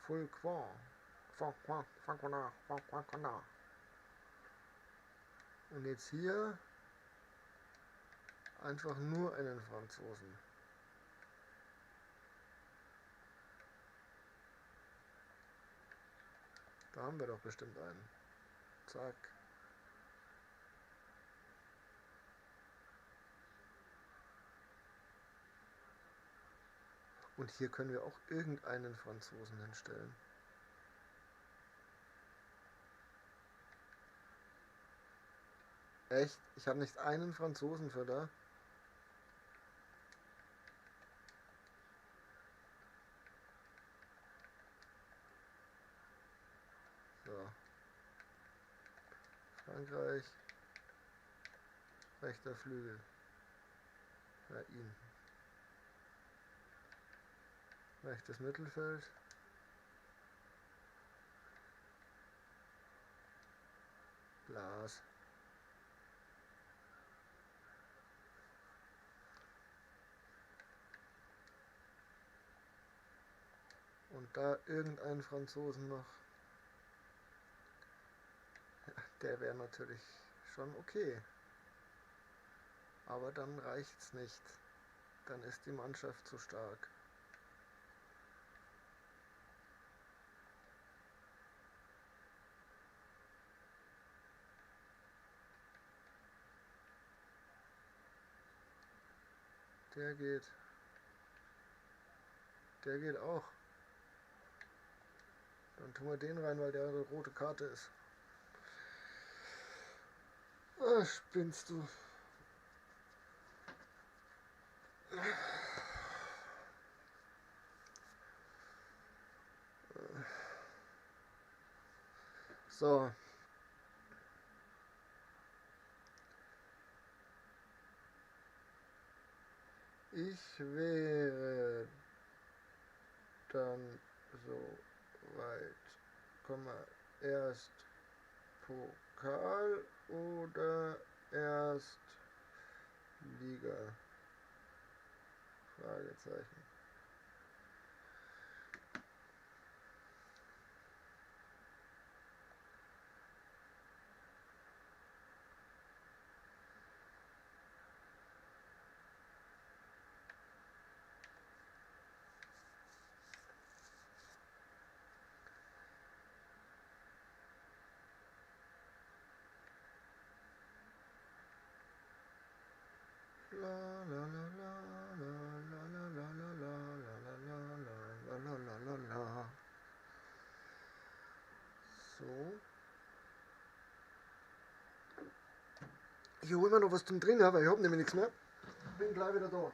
Fulquan. Und jetzt hier einfach nur einen Franzosen. Da haben wir doch bestimmt einen. Zack. Und hier können wir auch irgendeinen Franzosen hinstellen. Echt? Ich habe nicht einen Franzosen für da. So. Frankreich. Rechter Flügel. Ja, ihn. Rechtes Mittelfeld. Blas. Und da irgendeinen Franzosen noch. Ja, der wäre natürlich schon okay. Aber dann reicht's nicht. Dann ist die Mannschaft zu stark. Der geht. Der geht auch. Dann tun wir den rein, weil der eine rote Karte ist. Ah, spinnst du. So. Ich wäre dann so weit. Komma, erst Pokal oder erst Liga? Fragezeichen. La la la la la la la la la la la la la la la la. So. Ich hole mir noch was zum Trinken, weil ich hab nämlich nichts mehr. Bin gleich wieder da.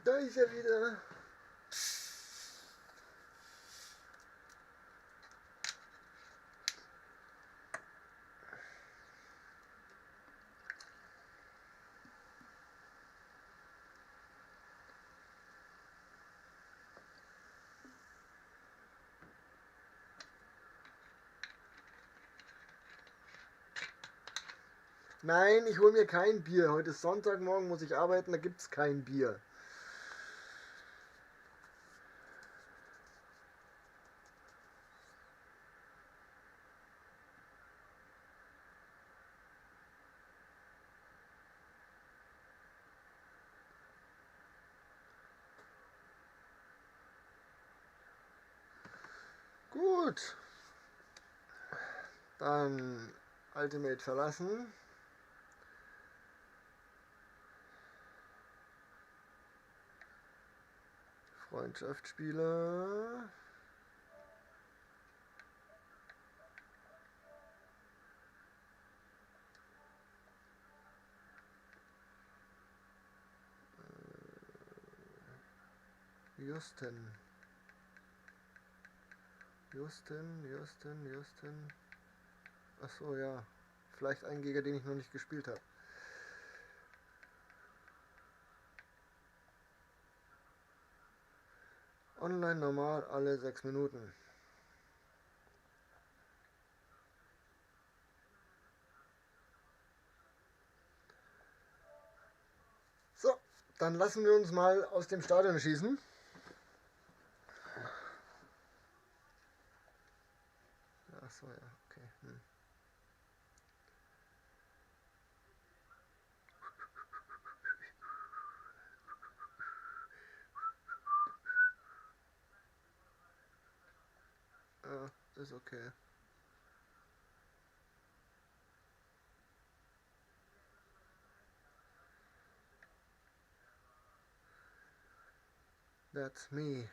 Da ist er wieder. Nein, ich hole mir kein Bier. Heute ist Sonntagmorgen, muss ich arbeiten, da gibt's kein Bier. Gut, dann Ultimate verlassen. Freundschaftsspieler. Justin. Justin, Justin, Justin. Achso, ja. Vielleicht ein Gegner, den ich noch nicht gespielt habe. Online normal alle 6 Minuten. So, dann lassen wir uns mal aus dem Stadion schießen. Achso, ja, okay. Ja, ist okay. That's me.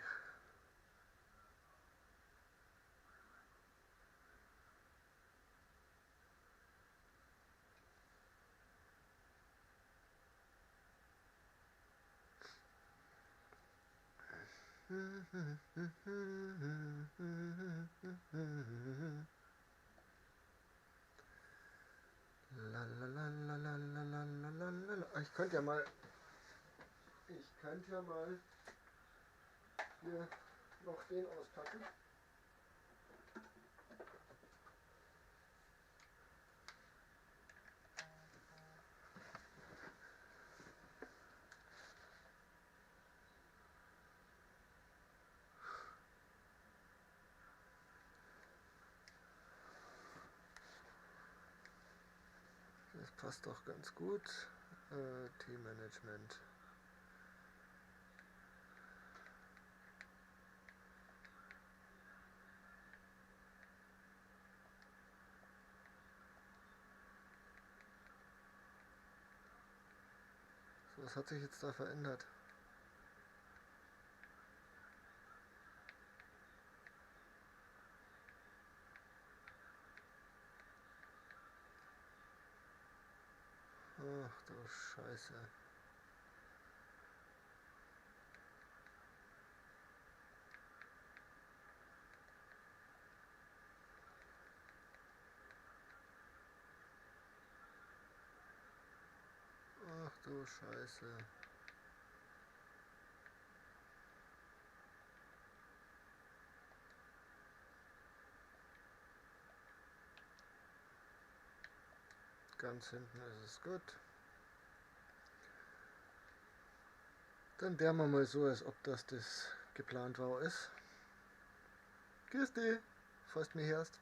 Lalalalalalalalalala. Ich könnte ja mal, hier noch den auspacken. Das passt doch ganz gut. Teammanagement. So, was hat sich jetzt da verändert? Ach du Scheiße. Ach du Scheiße. Ganz hinten ist es gut. Dann wären wir mal so, als ob das geplant war ist. Grüß dich, falls du mich hörst.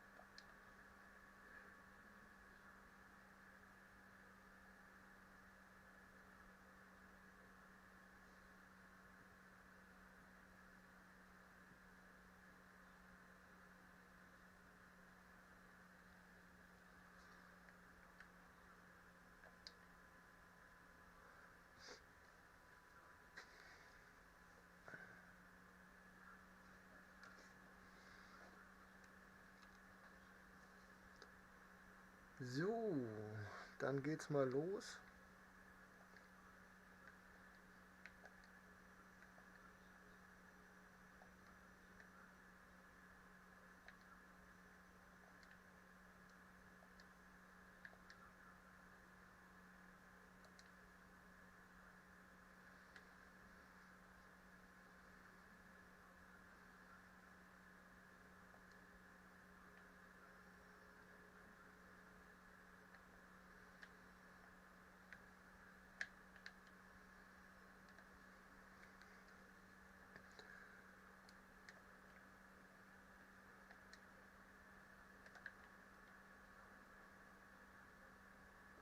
So, dann geht's mal los.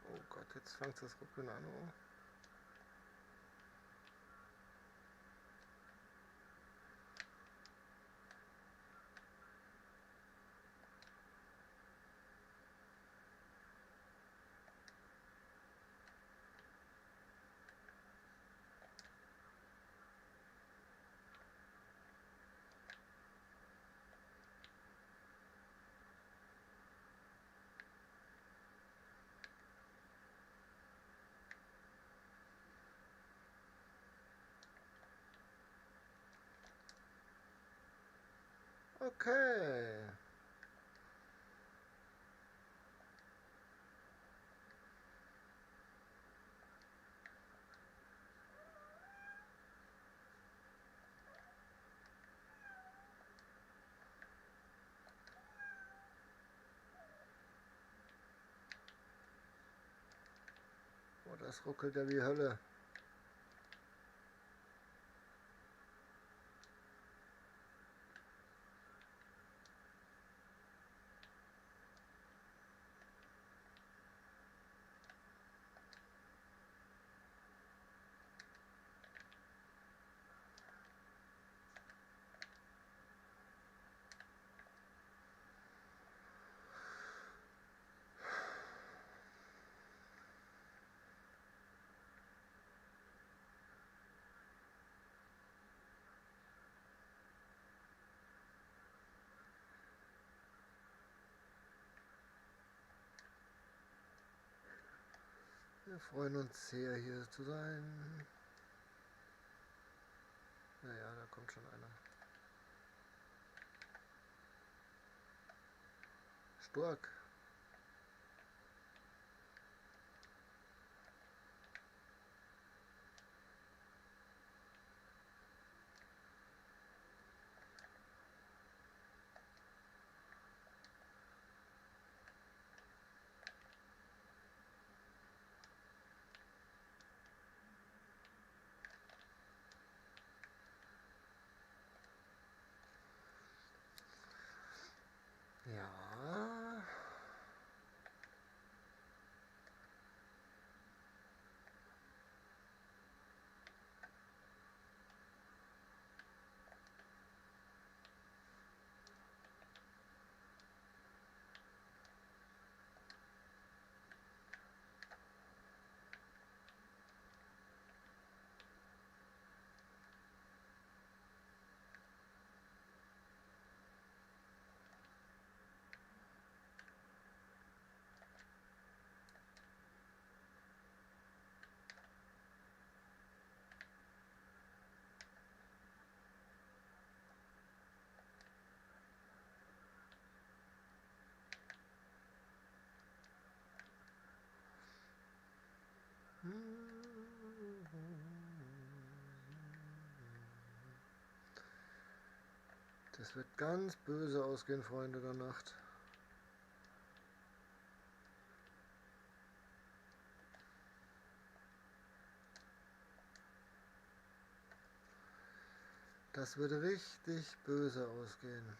Oh Gott, jetzt fängt das Ruckeln an. Oh. Okay. Oh, das ruckelt ja wie Hölle. Wir freuen uns sehr, hier zu sein. Naja, da kommt schon einer. Stark. Ja. Das wird ganz böse ausgehen, Freunde der Nacht. Das wird richtig böse ausgehen.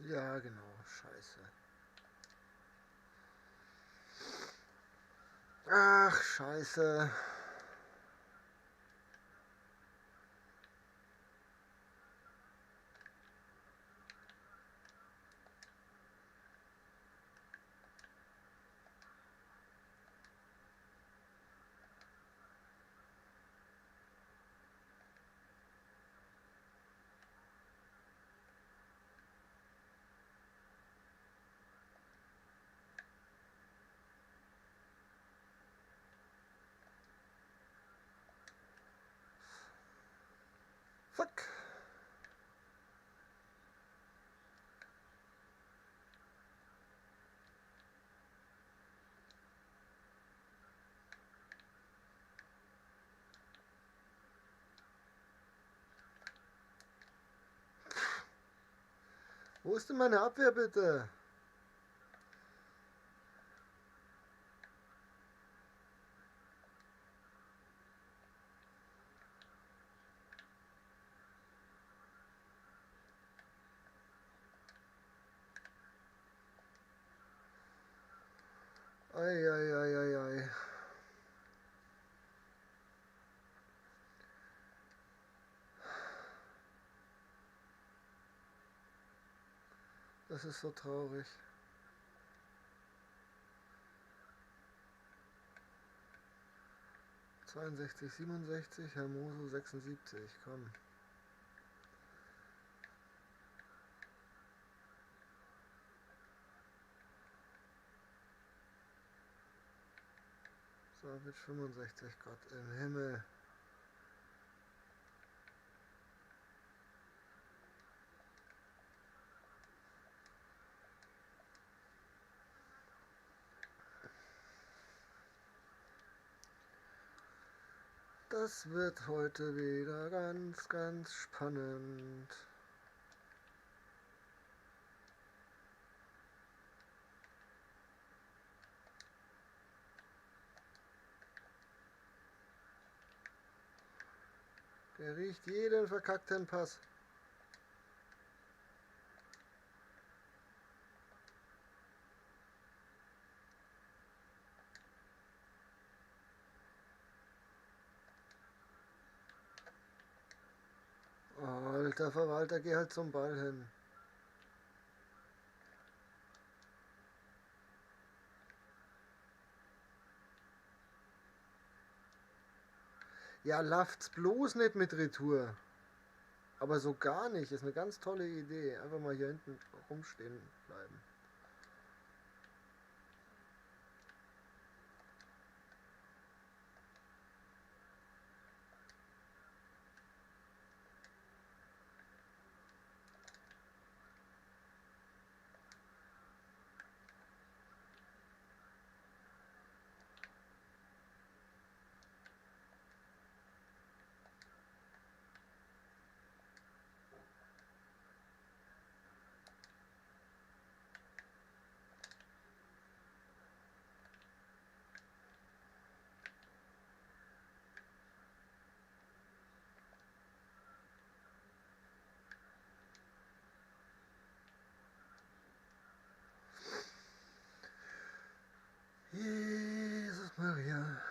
Ja, genau. Scheiße. Ach, scheiße. Fuck. Wo ist denn meine Abwehr bitte? Ei, ei, ei, ei, ei. Das ist so traurig. 62, 67, Hermoso 76, komm. Savic 65, Gott im Himmel. Das wird heute wieder ganz, ganz spannend. Der riecht jeden verkackten Pass. Alter Verwalter, geh halt zum Ball hin. Ja, lafft's bloß nicht mit Retour. Aber so gar nicht. Ist eine ganz tolle Idee. Einfach mal hier hinten rumstehen bleiben. Jesus Maria.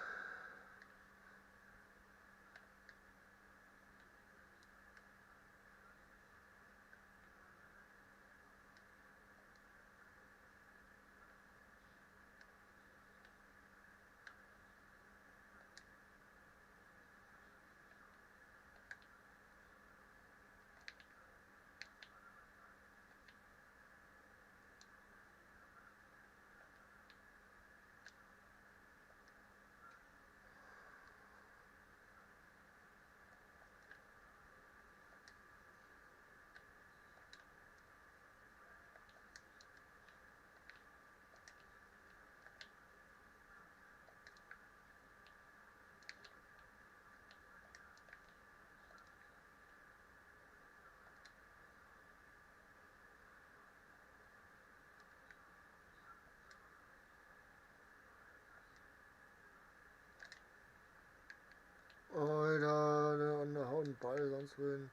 Alter, der haut einen Ball sonst wohin.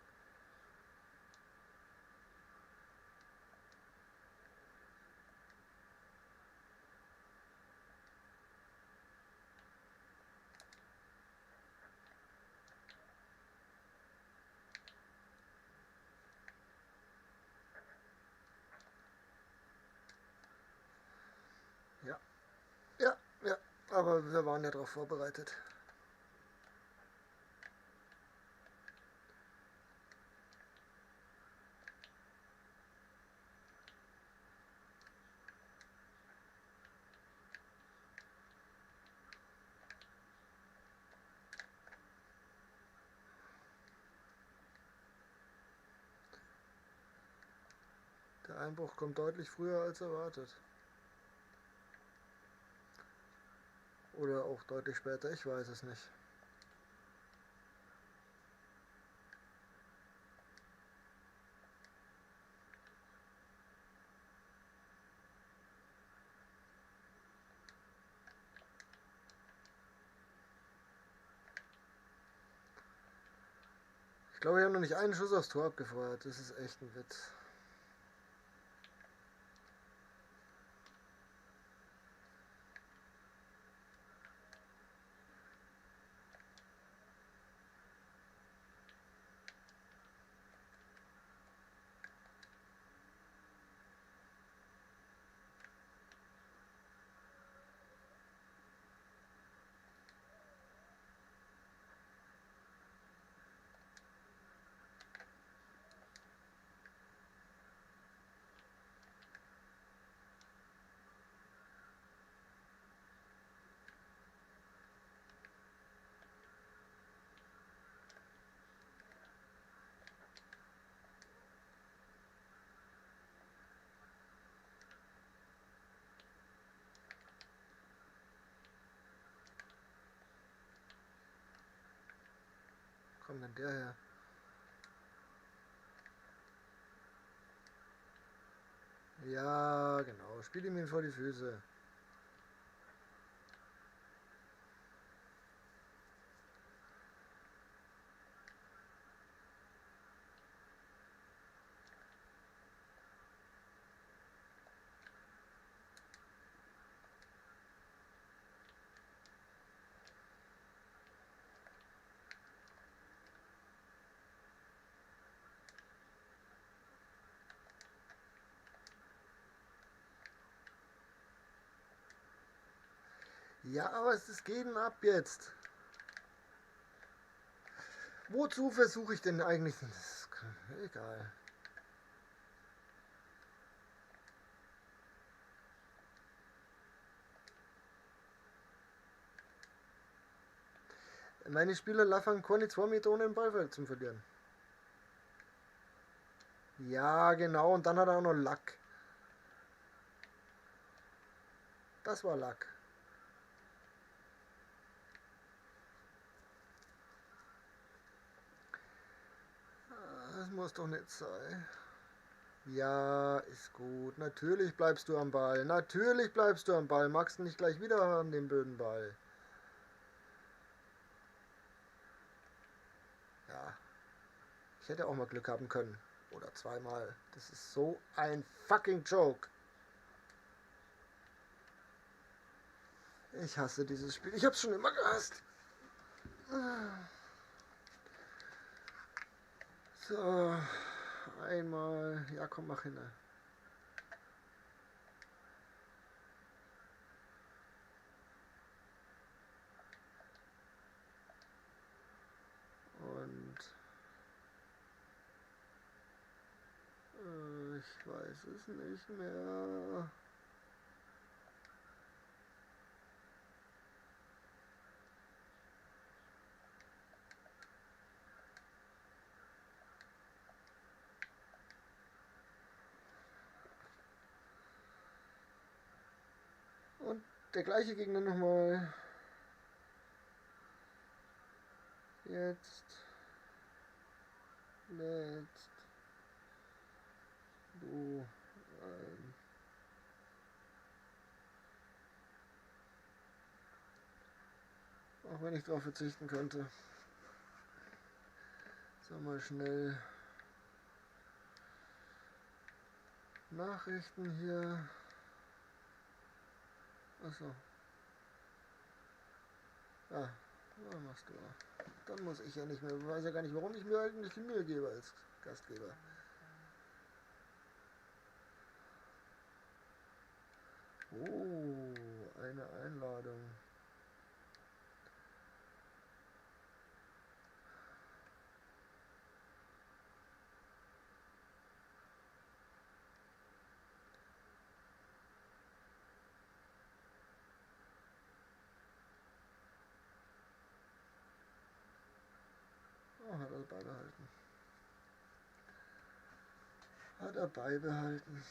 Ja, ja, ja, aber wir waren ja darauf vorbereitet. Der Einbruch kommt deutlich früher als erwartet. Oder auch deutlich später, ich weiß es nicht. Ich glaube, ich habe noch nicht einen Schuss aufs Tor abgefeuert. Das ist echt ein Witz. Kommt denn der her? Ja, genau. Spiel ihm ihn vor die Füße. Ja, aber es geht denn ab jetzt? Wozu versuche ich denn eigentlich? Das ist egal. Meine Spieler laufen keine 2 Meter ohne den Ball zum Verlieren. Ja, genau. Und dann hat er auch noch Lack. Das war Lack. Das muss doch nicht sein. Ja, ist gut. Natürlich bleibst du am Ball. Natürlich bleibst du am Ball. Magst du nicht gleich wieder haben, den blöden Ball? Ja. Ich hätte auch mal Glück haben können. Oder zweimal. Das ist so ein fucking Joke. Ich hasse dieses Spiel. Ich hab's schon immer gehasst. So, einmal. Ja, komm, mach hin. Und ich weiß es nicht mehr. Und der gleiche Gegner nochmal. Jetzt. Letzt. Du. Ein. Auch wenn ich darauf verzichten könnte. So, mal schnell. Nachrichten hier. Achso. Ah, was machst du? Dann muss ich ja nicht mehr. Ich weiß ja gar nicht, warum ich mir eigentlich die Mühe gebe als Gastgeber. Oh, eine Einladung. Oh, hat er beibehalten. Hat er beibehalten.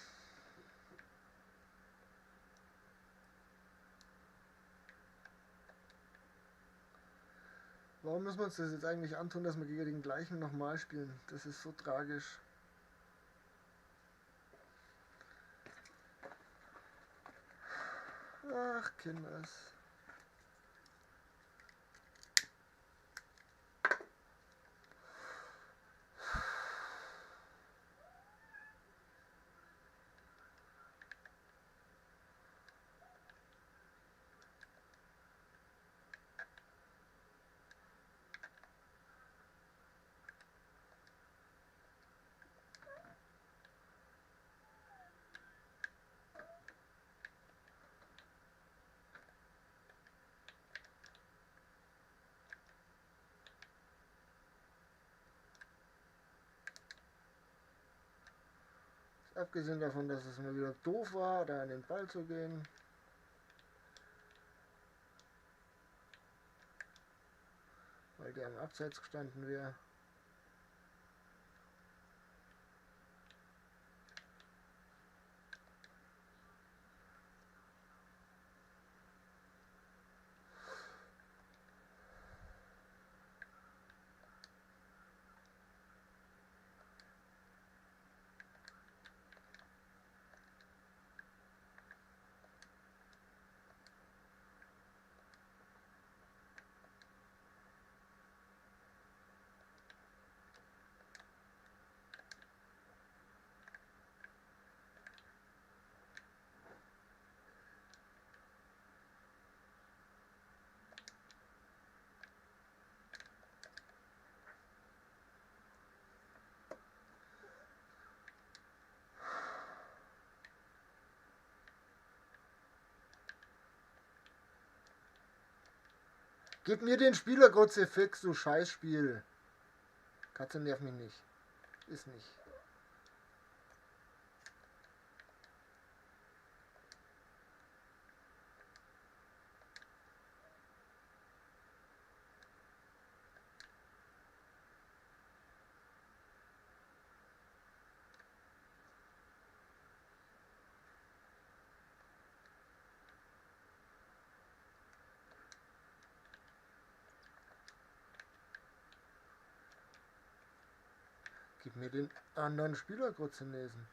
Warum müssen wir uns das jetzt eigentlich antun, dass wir gegen den gleichen nochmal spielen? Das ist so tragisch. Ach, Kinders. Abgesehen davon, dass es mal wieder doof war, da an den Ball zu gehen. Weil der am Abseits gestanden wäre. Gib mir den Spieler, Kruzifix, du Scheißspiel. Katze nervt mich nicht. Ist nicht. Gib mir den anderen Spieler, Kruzzinesen.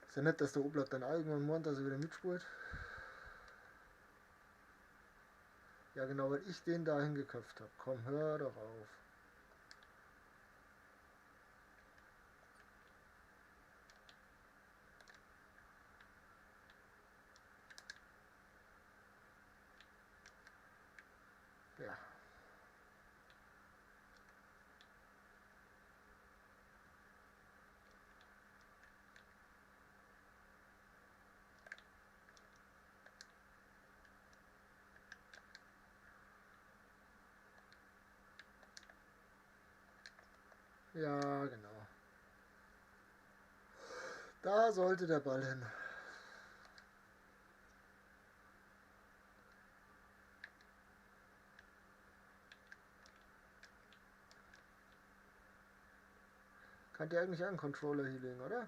Ist ja nett, dass der Oblak dann irgendwann meint, dass er wieder mitspielt. Ja genau, weil ich den da hingeköpft habe. Komm, hör doch auf. Ja. Ja, genau. Da sollte der Ball hin. Kann der eigentlich auch einen Controller hinlegen, oder?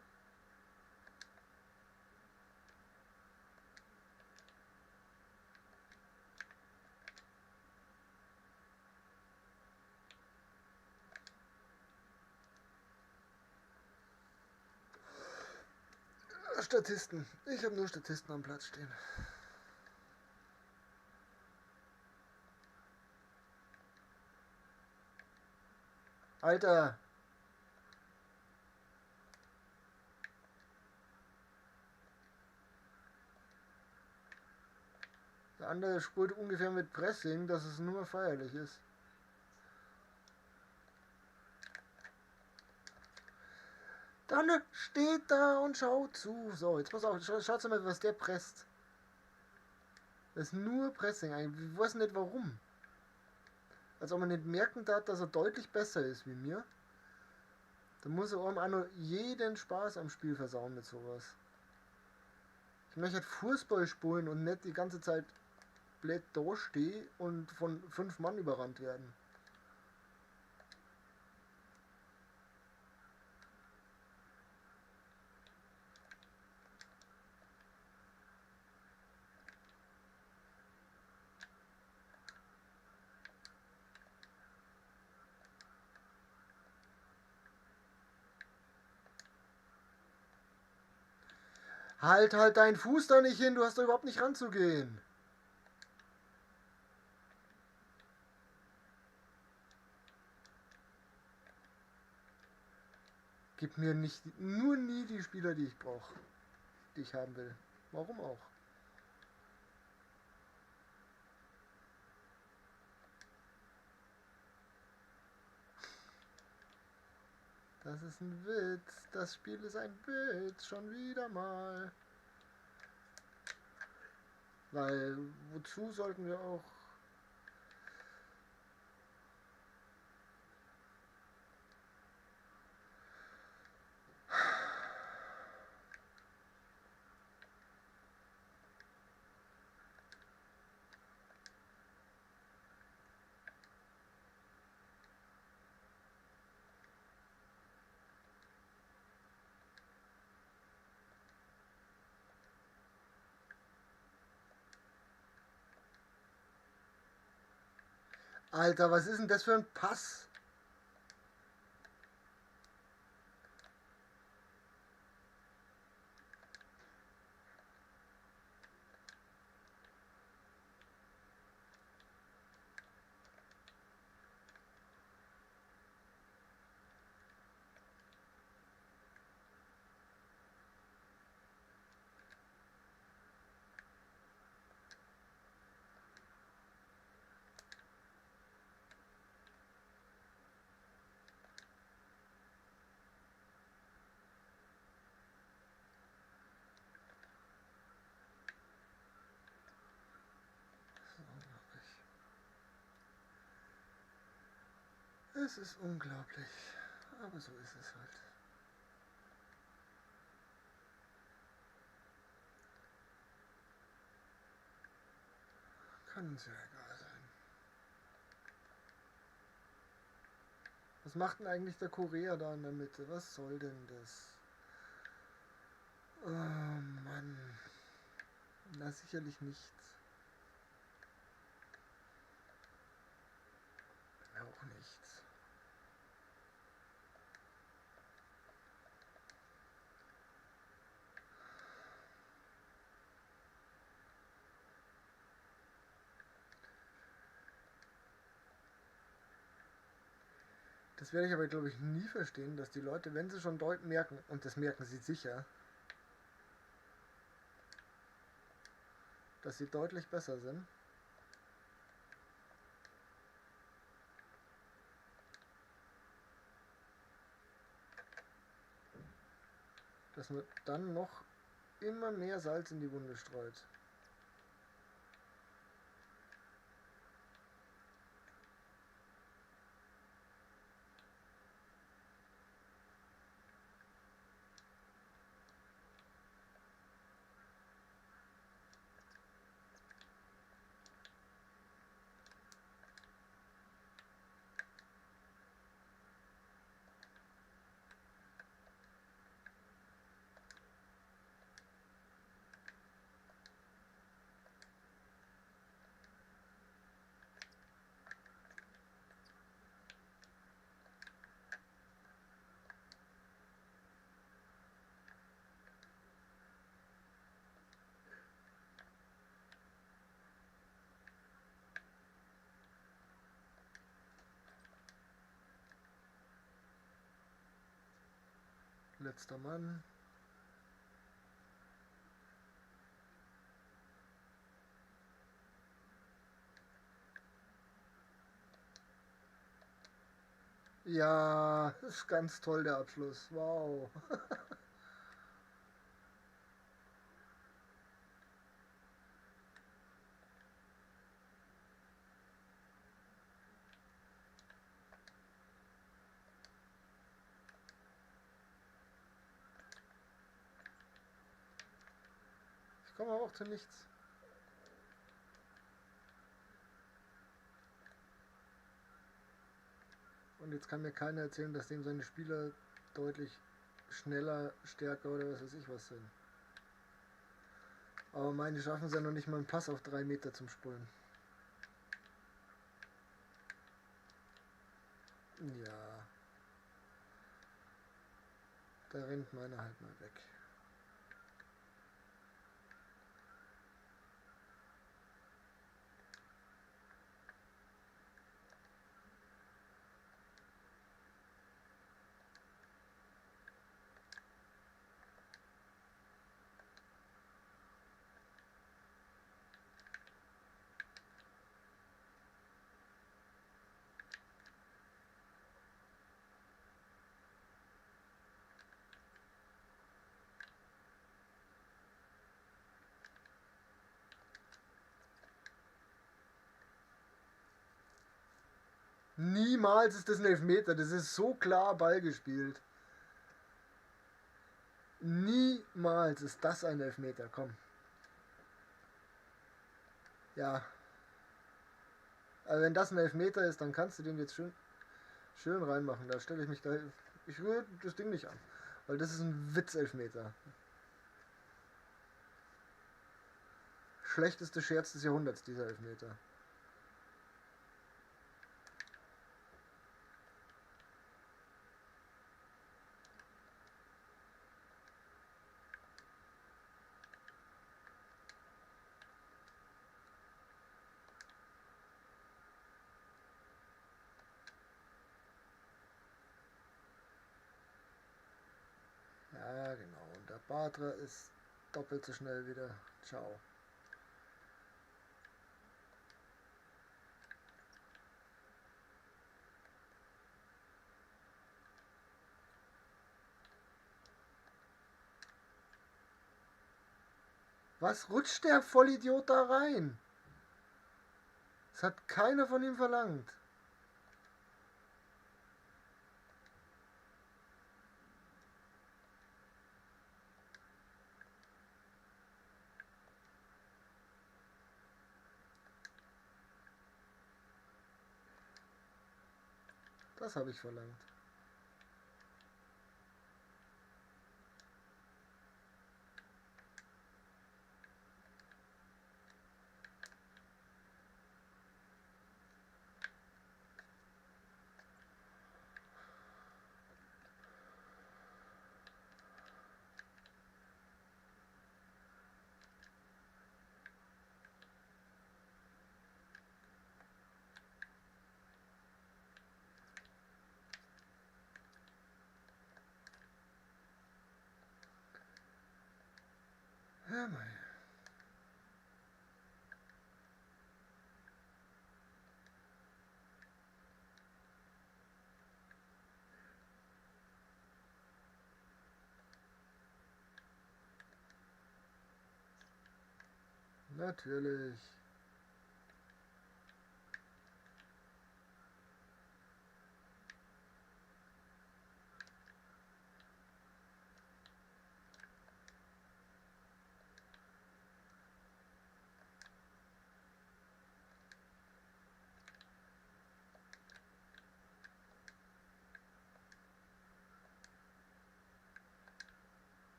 Statisten. Ich habe nur Statisten am Platz stehen. Alter! Der andere spult ungefähr mit Pressing, dass es nur feierlich ist. Dann steht da und schaut zu. So, jetzt pass auf, schaut mal, was der presst. Das ist nur Pressing eigentlich. Ich weiß nicht warum. Als ob man nicht merken darf, dass er deutlich besser ist wie mir. Da muss er auch noch jeden Spaß am Spiel versauen mit sowas. Ich möchte halt Fußball spielen und nicht die ganze Zeit blöd da stehen und von 5 Mann überrannt werden. Halt halt deinen Fuß da nicht hin, du hast doch überhaupt nicht ranzugehen. Gib mir nicht, nur nie die Spieler, die ich brauche, die ich haben will. Warum auch? Das ist ein Witz. Das Spiel ist ein Witz. Schon wieder mal. Weil, wozu sollten wir auch... Alter, was ist denn das für ein Pass? Es ist unglaublich, aber so ist es halt. Kann uns ja egal sein. Was macht denn eigentlich der Korea da in der Mitte? Was soll denn das? Oh Mann. Na, sicherlich nichts. Auch nichts. Das werde ich aber, glaube ich, nie verstehen, dass die Leute, wenn sie schon deutlich merken, und das merken sie sicher, dass sie deutlich besser sind. Dass man dann noch immer mehr Salz in die Wunde streut. Letzter Mann. Ja, ist ganz toll der Abschluss. Wow. Ich komme aber auch zu nichts. Und jetzt kann mir keiner erzählen, dass dem seine Spieler deutlich schneller, stärker oder was weiß ich was sind. Aber meine schaffen es ja noch nicht mal einen Pass auf 3 Meter zum Spulen. Ja. Da rennt meiner halt mal weg. Niemals ist das ein Elfmeter. Das ist so klar Ball gespielt. Niemals ist das ein Elfmeter. Komm. Ja. Also wenn das ein Elfmeter ist, dann kannst du den jetzt schön reinmachen. Da stelle ich mich da. Ich rühre das Ding nicht an. Weil das ist ein Witz-Elfmeter. Schlechteste Scherz des Jahrhunderts, dieser Elfmeter. Ja, genau. Und der Batra ist doppelt so schnell wieder. Ciao. Was rutscht der Vollidiot da rein? Das hat keiner von ihm verlangt. Das habe ich verlangt. Ja, mei. Natürlich.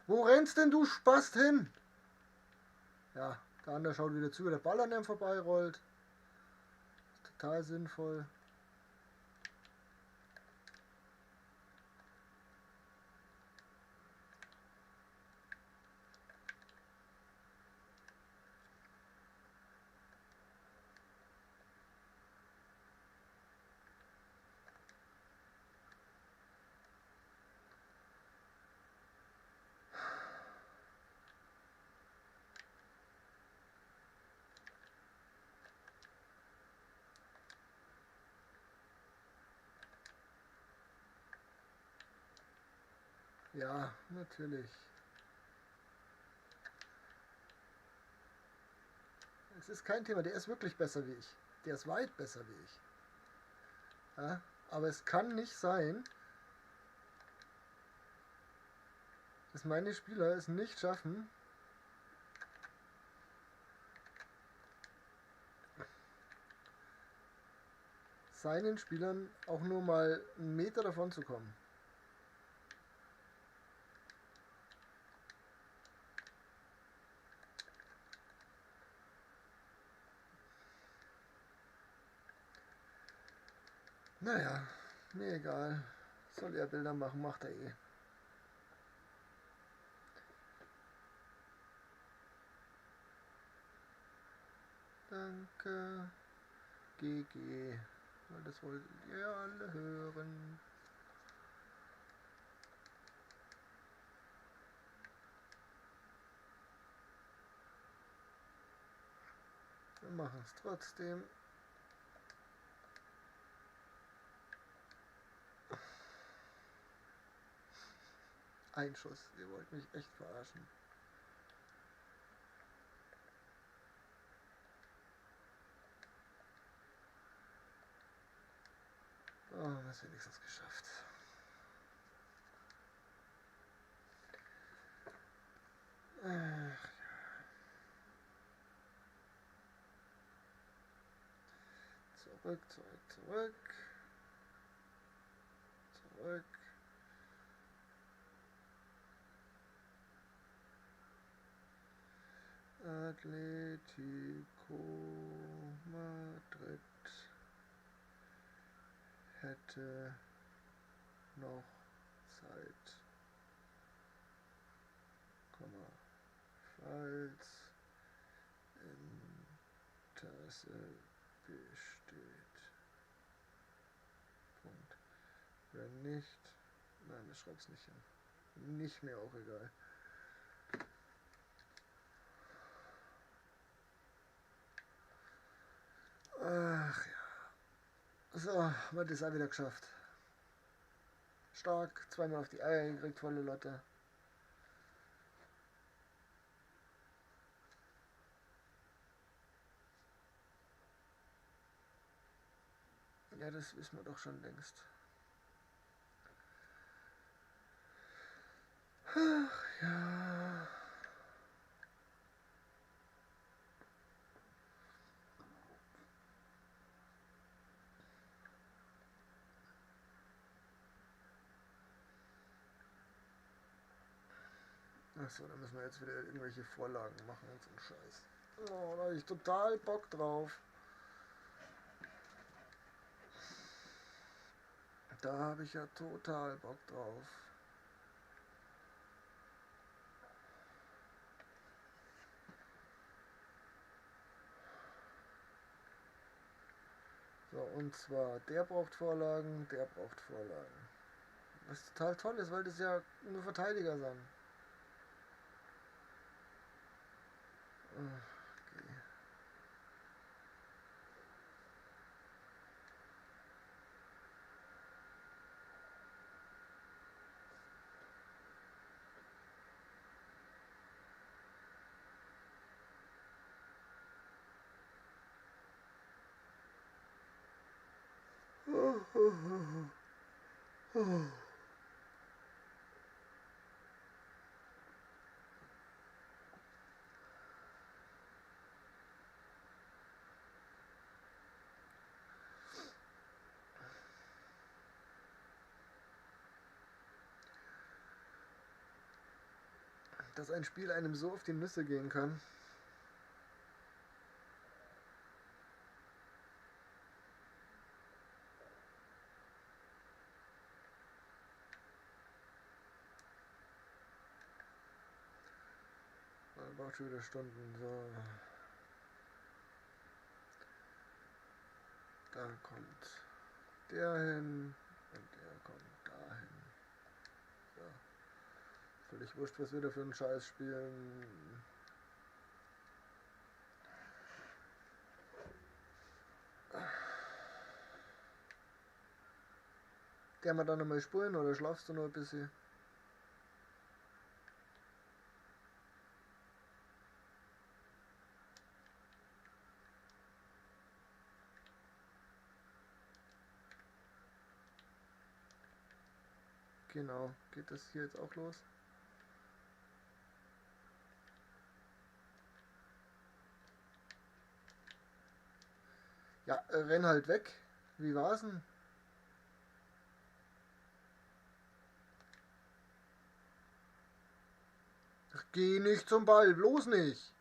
Wo rennst denn du Spast hin? Ja, der andere schaut wieder zu, wie der Ball an dem vorbeirollt. Ist total sinnvoll. Ja, natürlich. Es ist kein Thema, der ist wirklich besser wie ich. Der ist weit besser wie ich. Ja, aber es kann nicht sein, dass meine Spieler es nicht schaffen, seinen Spielern auch nur mal einen Meter davon zu kommen. Naja, mir egal. Soll er Bilder machen, macht er eh. Danke. GG. Weil das wollt ihr alle hören. Wir machen es trotzdem. Ein Schuss, ihr wollt mich echt verarschen. Oh, was wenigstens geschafft. Ach ja. Zurück, zurück, zurück. Zurück. Atletico Madrid hätte noch Zeit, falls Interesse besteht. Punkt. Wenn nicht, nein, das schreib's nicht hin. Nicht mir auch egal. Ach ja. So, haben wir das auch wieder geschafft. Stark, zweimal auf die Eier gekriegt, volle Lotte. Ja, das wissen wir doch schon längst. Ach ja. Achso, da müssen wir jetzt wieder irgendwelche Vorlagen machen und so einen Scheiß. Oh, da habe ich total Bock drauf. Da habe ich ja total Bock drauf. So, und zwar, der braucht Vorlagen, der braucht Vorlagen. Was total toll ist, weil das ja nur Verteidiger sind. Okay. Dass ein Spiel einem so auf die Nüsse gehen kann. Man braucht schon wieder Stunden. So. Da kommt der hin und der kommt dahin. So. Völlig wurscht, was wir da für einen Scheiß spielen. Der wir dann nochmal spulen oder schlafst du noch ein bisschen? Genau, geht das hier jetzt auch los? Ja, renn halt weg. Wie war's denn? Ach, geh nicht zum Ball, bloß nicht.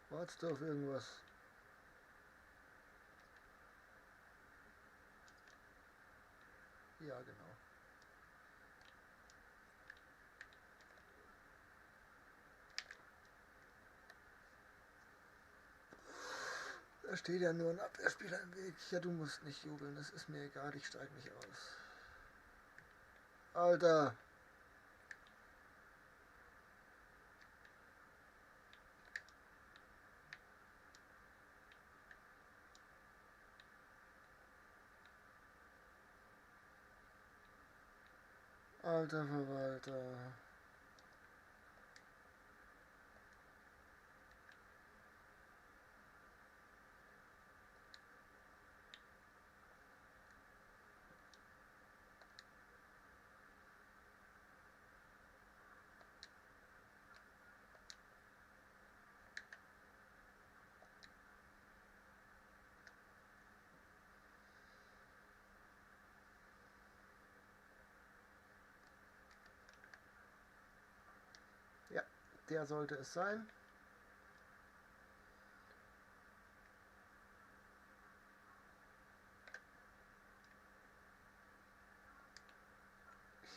Wartest du auf irgendwas? Ja, genau. Da steht ja nur ein Abwehrspieler im Weg. Ja, du musst nicht jubeln, das ist mir egal, ich steig nicht aus. Alter. Alter Verwalter. Der sollte es sein.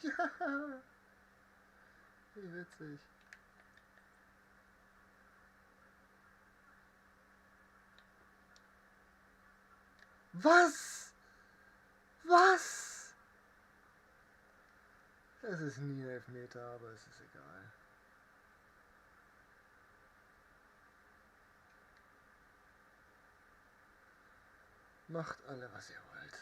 Ja, wie witzig. Was? Was? Es ist nie ein Elfmeter, aber es ist egal. Macht alle, was ihr wollt.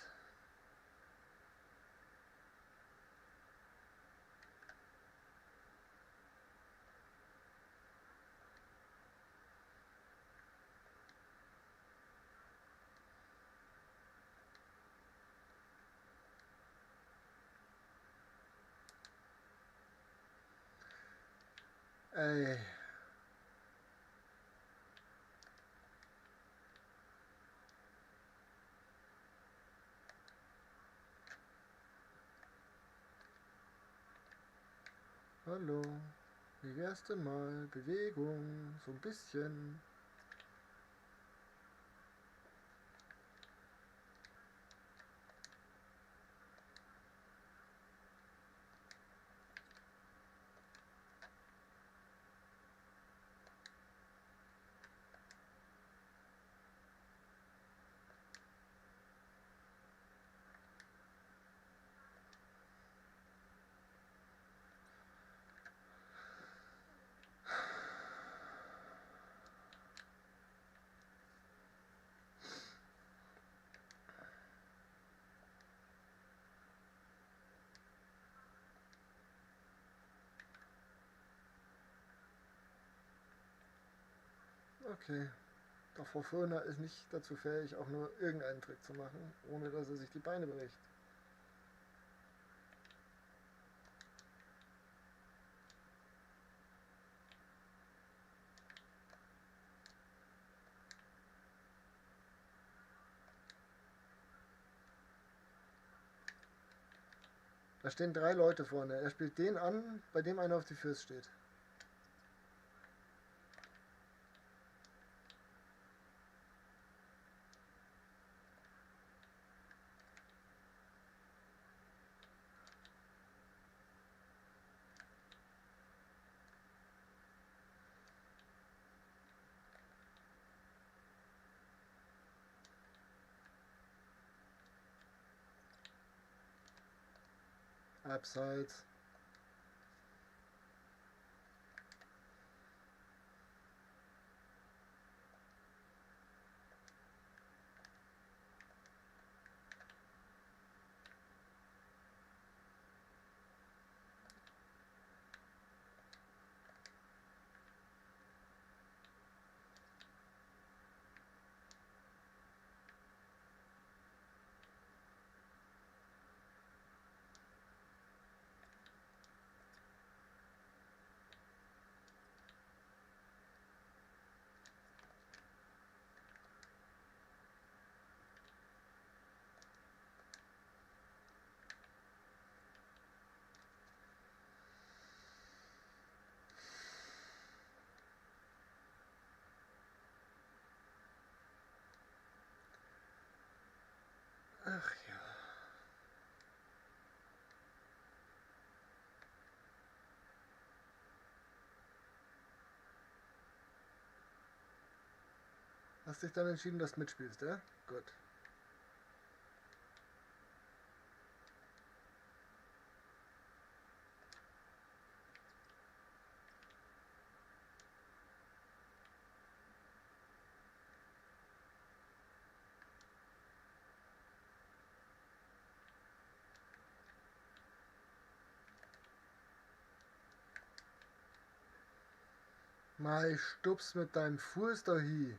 Ey. Hallo, wie wär's denn mal? Bewegung, so ein bisschen. Okay, doch Fofana ist nicht dazu fähig, auch nur irgendeinen Trick zu machen, ohne dass er sich die Beine bricht. Da stehen 3 Leute vorne. Er spielt den an, bei dem einer auf die Füße steht. Abseits. Ach ja. Hast dich dann entschieden, dass du mitspielst, ja? Gut. Mei, stups mit deinem Fuß da hin.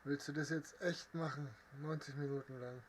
Willst du das jetzt echt machen? 90 Minuten lang.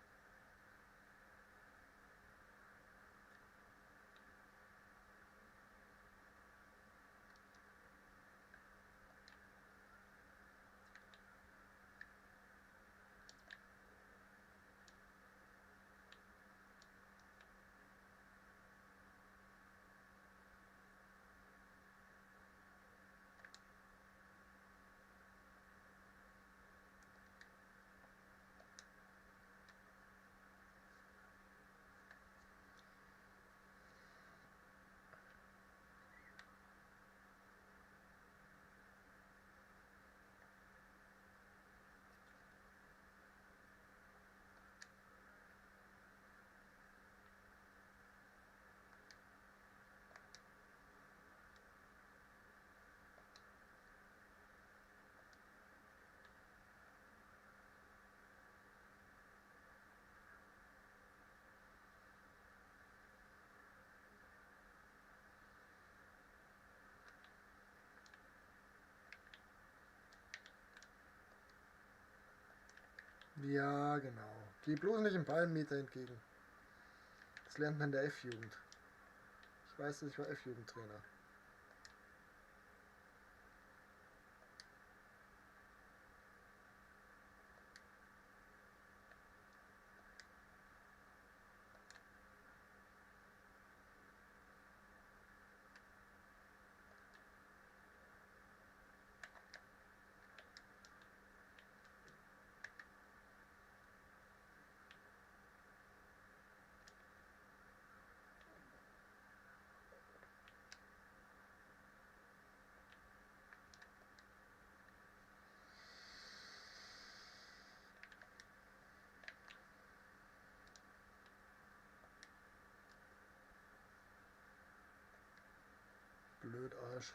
Ja, genau. Geh bloß nicht im Ball einen Meter entgegen. Das lernt man in der F-Jugend. Ich weiß, ich war F-Jugendtrainer. Blöd Arsch.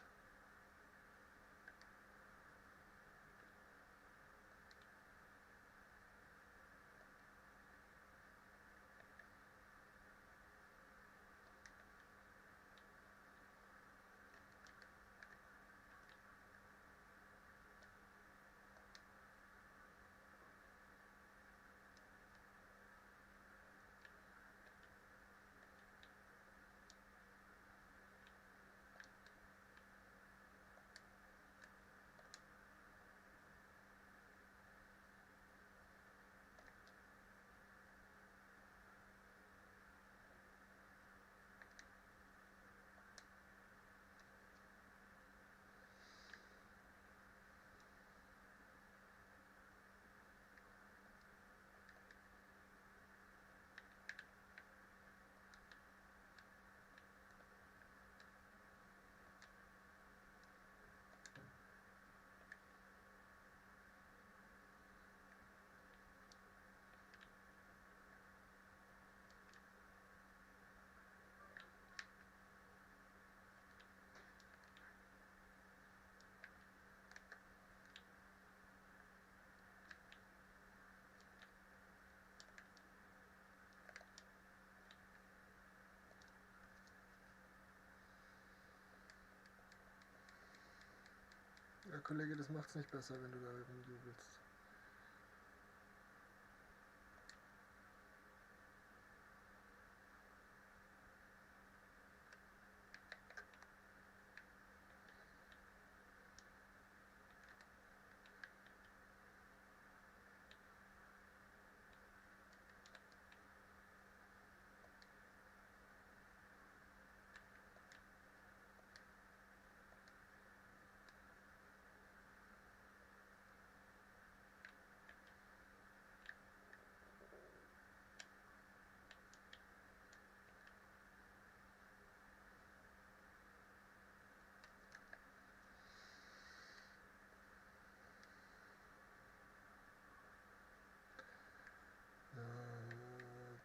Ja, Kollege, das macht's nicht besser, wenn du da rumjubelst.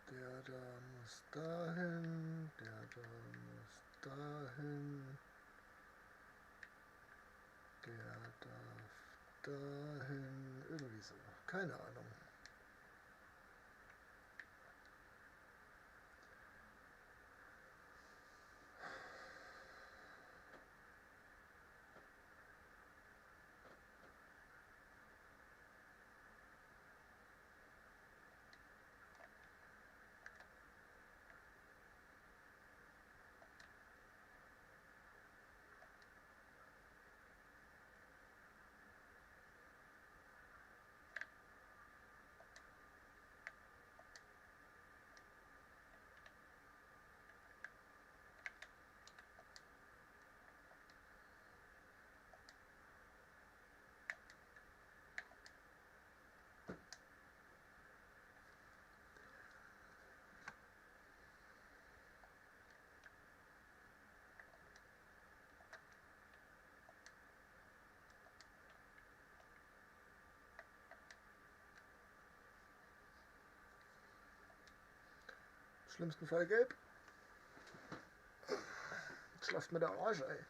Der da muss dahin, der da muss dahin, der darf dahin, irgendwie so, keine Ahnung. Schlimmsten Fall gelb. Jetzt schlaft mir der Arsch, ey.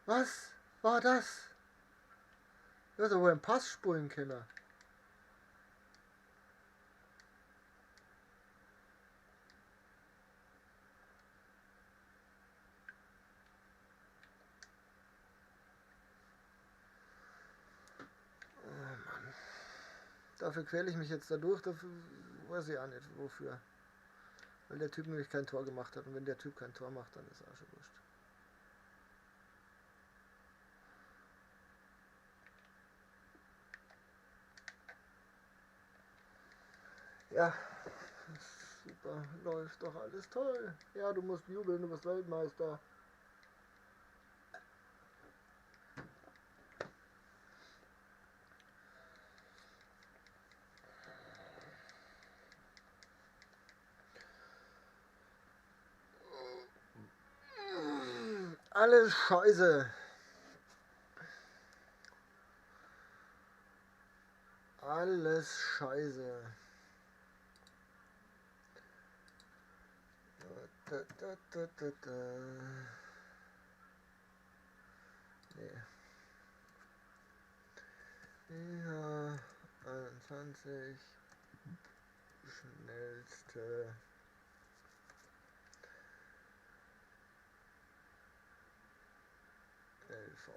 Was war das? Du hast aber einen Pass spulen können. Oh Mann. Dafür quäle ich mich jetzt da durch, dafür weiß ich auch nicht wofür. Weil der Typ nämlich kein Tor gemacht hat und wenn der Typ kein Tor macht, dann ist auch schon wurscht. Ja, super, läuft doch alles toll. Ja, du musst jubeln, du bist Weltmeister. Alles scheiße. Alles scheiße. Da, da, da, da, da. Nee. Ja, 21. Schnellste. LV.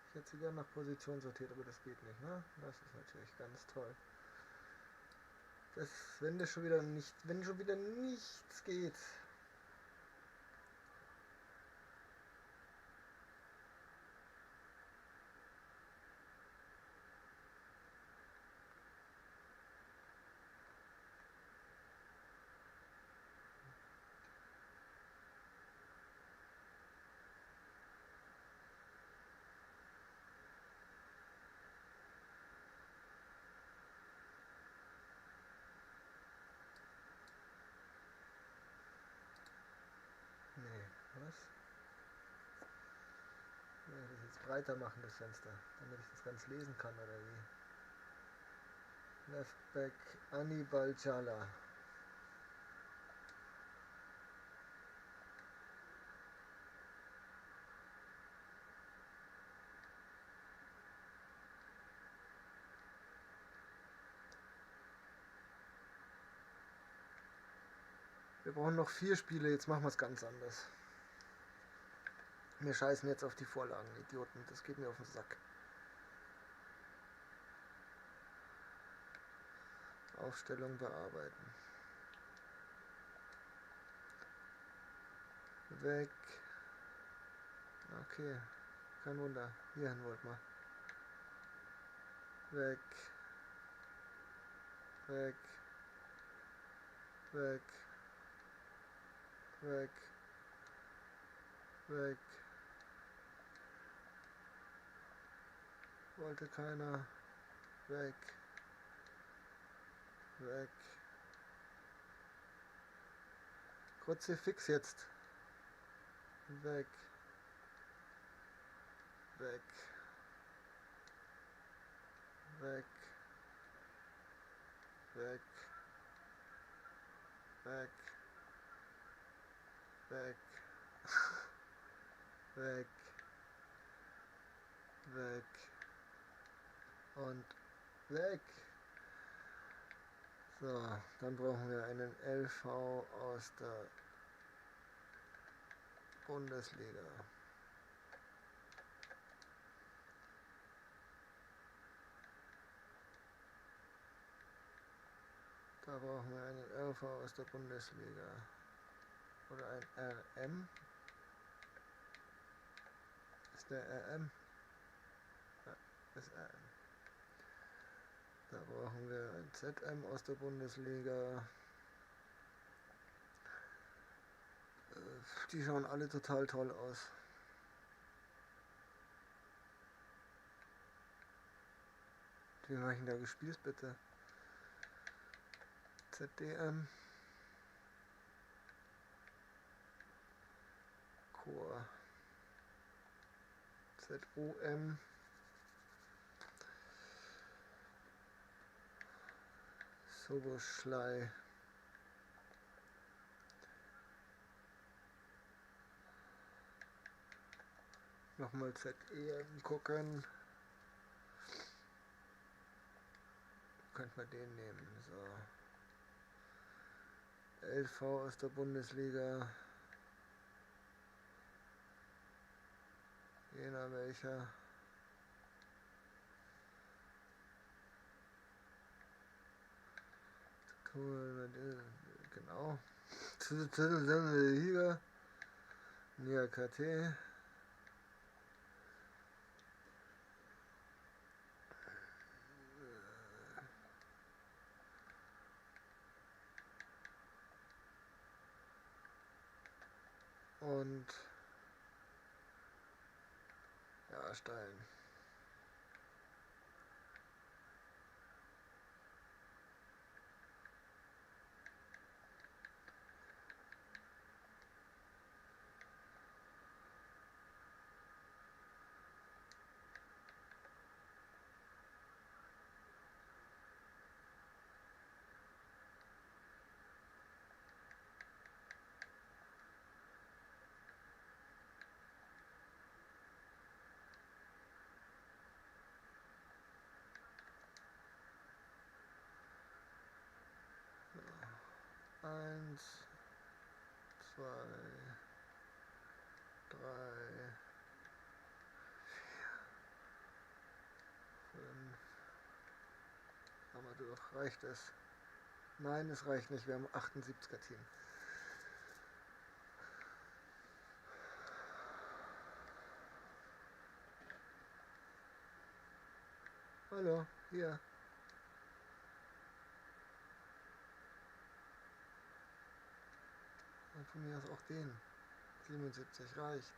Ich hätte sie gerne nach Position sortiert, aber das geht nicht, ne? Das ist natürlich ganz toll. Das, wenn das schon wieder nicht, wenn schon wieder nichts geht. Was? Ich will das jetzt breiter machen, das Fenster, damit ich das ganz lesen kann, oder wie? Left Back Anibal Chala. Wir brauchen noch 4 Spiele, jetzt machen wir es ganz anders. Wir scheißen jetzt auf die Vorlagen, Idioten. Das geht mir auf den Sack. Aufstellung bearbeiten. Weg. Okay, kein Wunder. Hierhin wollten wir. Weg. Weg. Weg. Weg. Weg. Wollte keiner. Weg. Weg. Kruzifix jetzt. Weg. Weg. Weg. Weg. Weg. Weg. Weg. Weg. Und weg. So, dann brauchen wir einen LV aus der Bundesliga. Da brauchen wir einen LV aus der Bundesliga. Oder ein RM. Ist der RM? Ja, ist RM. Da brauchen wir ein ZM aus der Bundesliga. Die schauen alle total toll aus. Wie habe ich denn da gespielt, bitte? ZDM. Chor. ZOM. Soboschlei. Nochmal ZEM gucken. Könnte man den nehmen. So. LV aus der Bundesliga. Jena welcher. Genau. Liga. Nia KT. Und ja, Stein. 1, 2, 3, 4, 5. Haben wir durch. Reicht es? Nein, es reicht nicht. Wir haben 78er Team. Hallo, hier. Und von mir aus auch den. 77 reicht.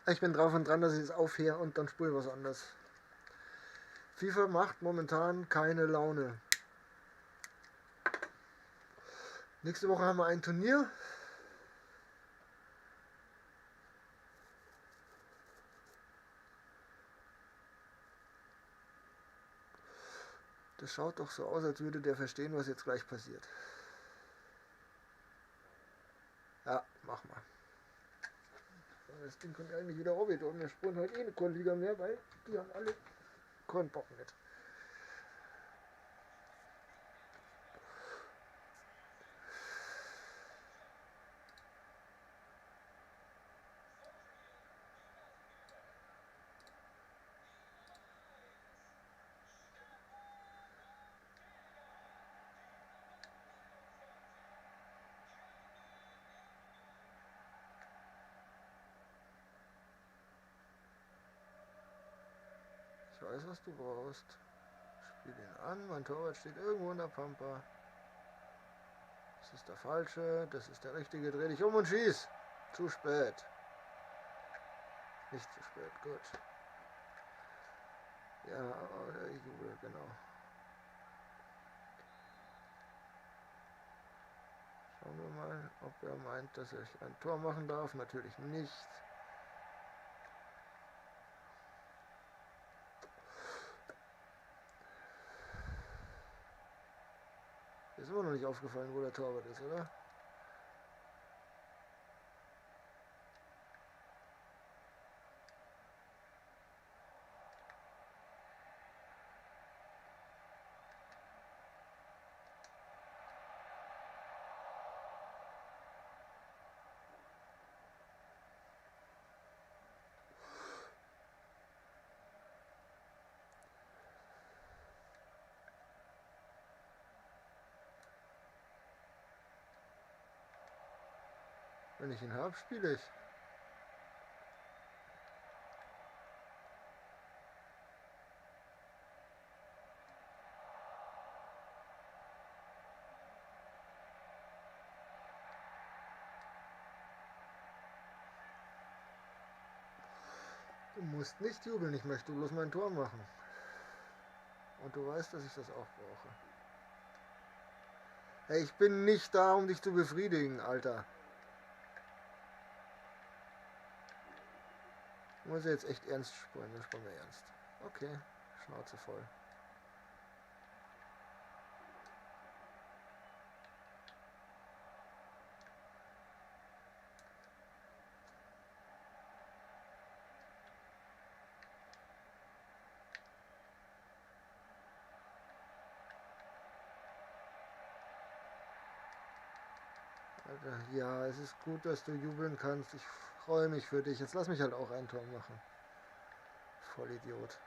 Ich bin drauf und dran, dass ich es aufhöre und dann spule was anderes. FIFA macht momentan keine Laune. Nächste Woche haben wir ein Turnier. Das schaut doch so aus, als würde der verstehen, was jetzt gleich passiert. Ja, mach mal. Das Ding kommt eigentlich wieder runter und wir spulen heute eh keine Liga mehr, weil die haben alle keinen Bock mit. Ich weiß, was du brauchst. Spiel ihn an. Mein Torwart steht irgendwo in der Pampa. Das ist der falsche. Das ist der richtige. Dreh dich um und schieß. Zu spät. Nicht zu spät. Gut. Ja, Jubel, genau. Schauen wir mal, ob er meint, dass ich ein Tor machen darf. Natürlich nicht. Ist immer noch nicht aufgefallen, wo der Torwart ist, oder? Wenn ich ihn habe, spiele ich. Du musst nicht jubeln, ich möchte bloß mein Tor machen. Und du weißt, dass ich das auch brauche. Hey, ich bin nicht da, um dich zu befriedigen, Alter. Ich muss jetzt echt ernst spielen, dann spielen wir ernst. Okay, Schnauze voll. Alter, ja, es ist gut, dass du jubeln kannst. Ich freue mich für dich. Jetzt lass mich halt auch ein Tor machen. Vollidiot.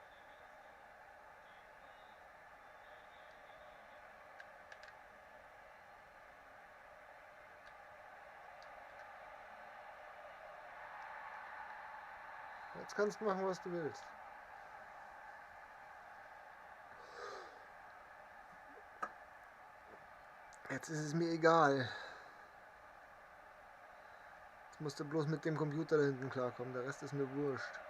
Jetzt kannst du machen, was du willst. Jetzt ist es mir egal. Jetzt musst du bloß mit dem Computer da hinten klarkommen, der Rest ist mir wurscht.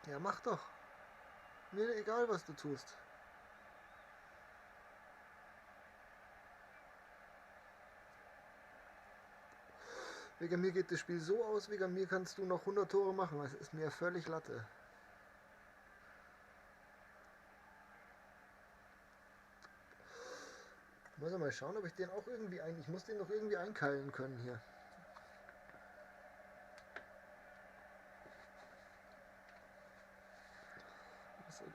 Ja, mach doch. Mir egal, was du tust. Wegen mir geht das Spiel so aus, wegen mir kannst du noch 100 Tore machen. Das ist mir völlig Latte. Ich muss ja mal schauen, ob ich den auch irgendwie ein... Ich muss den noch irgendwie einkeilen können hier.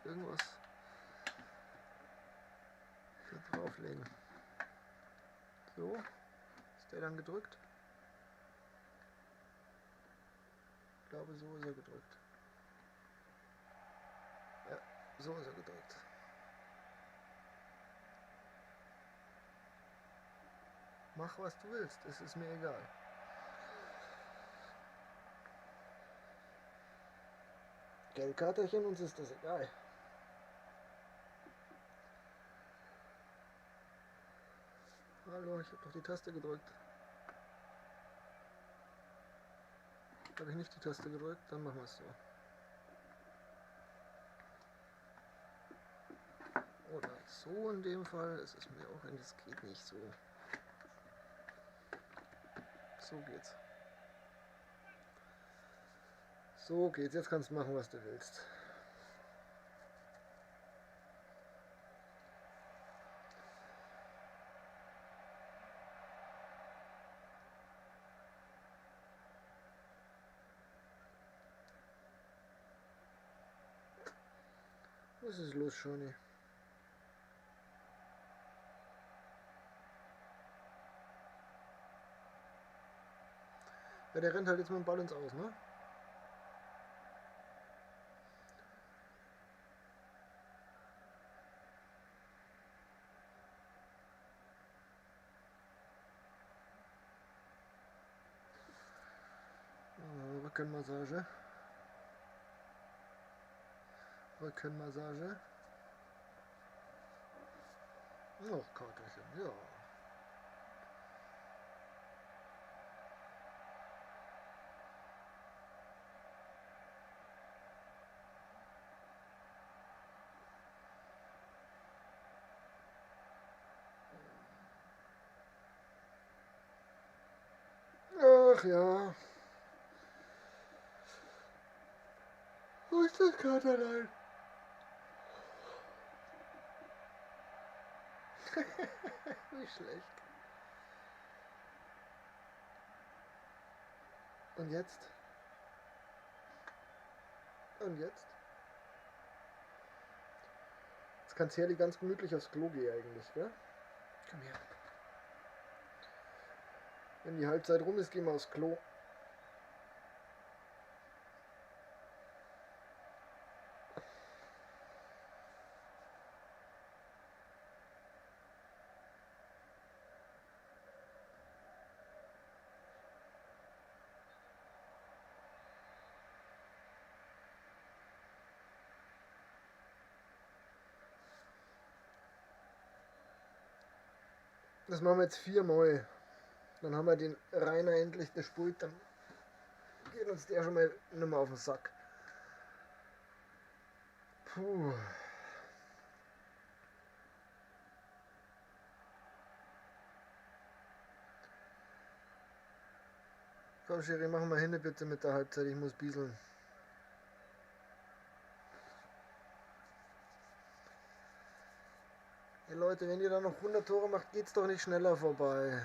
Irgendwas hier drauflegen. So, ist der dann gedrückt? Ich glaube, so ist er gedrückt. Ja, so ist er gedrückt. Mach, was du willst, es ist mir egal. Gell, Katerchen, uns ist das egal. Hallo, ich habe doch die Taste gedrückt. Habe ich nicht die Taste gedrückt? Dann machen wir es so. Oder so in dem Fall. Es ist mir auch, es geht nicht so. So geht's. So geht's. Jetzt kannst du machen, was du willst. Was ist los, Shani? Ja, der rennt halt jetzt mit dem Ball ins Aus, ne? Rückenmassage. Rückenmassage. Oh, Katerchen, ja. Ach ja. Wo ist das Katerlein? Wie schlecht. Und jetzt? Und jetzt? Jetzt kann's Herli ganz gemütlich aufs Klo gehen eigentlich, gell? Komm her. Wenn die Halbzeit rum ist, gehen wir aufs Klo. Das machen wir jetzt 4-mal. Dann haben wir den Rainer endlich gespult, dann geht uns der schon mal nicht mehr auf den Sack. Puh. Komm Schiri, mach mal hin bitte mit der Halbzeit, ich muss bieseln. Hey Leute, wenn ihr da noch 100 Tore macht, geht's doch nicht schneller vorbei.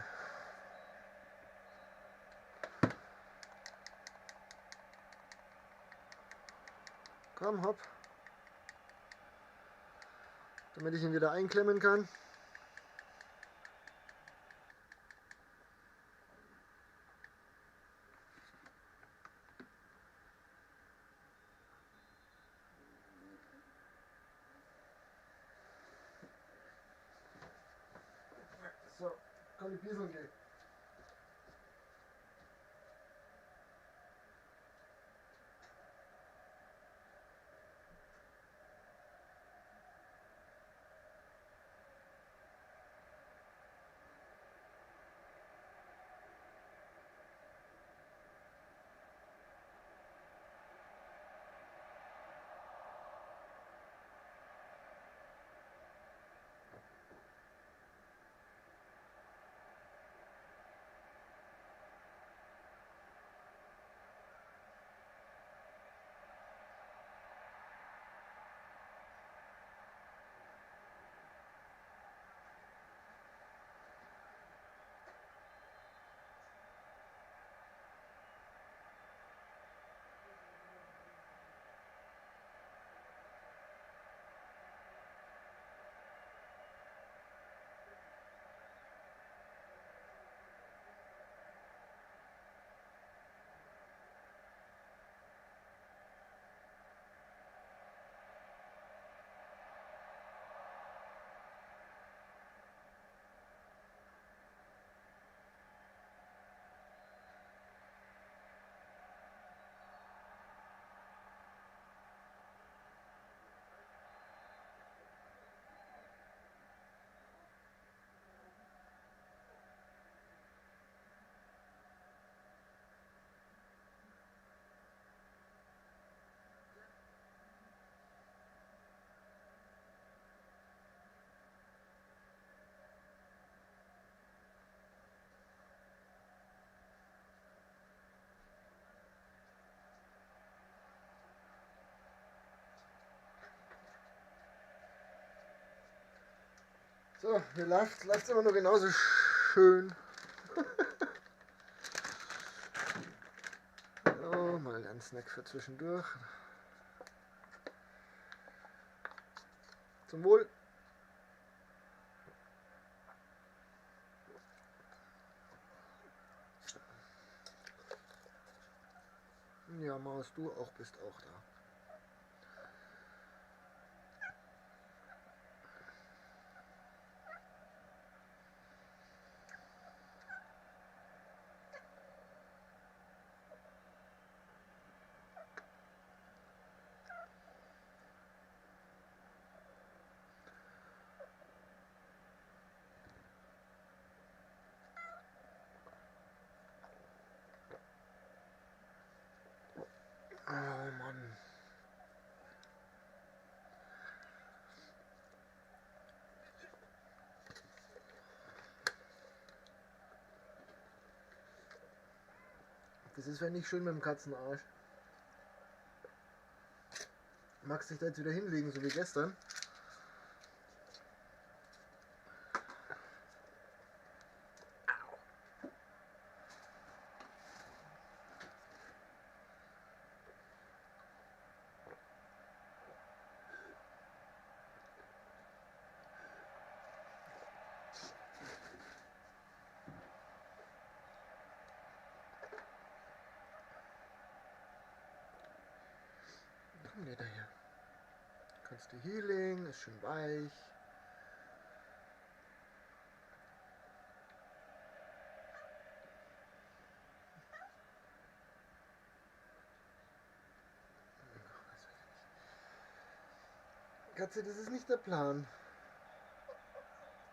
Komm, hopp. Damit ich ihn wieder einklemmen kann. So, kann ich bieseln gehen. So, hier läuft's immer noch genauso schön. So, mal einen Snack für zwischendurch. Zum Wohl. Ja, Maus, du auch bist auch da. Oh Mann. Das ist, wenn nicht schön mit dem Katzenarsch. Magst dich da jetzt wieder hinlegen, so wie gestern? Komm Leder her. Kannst du Healing, ist schön weich. Katze, das ist nicht der Plan.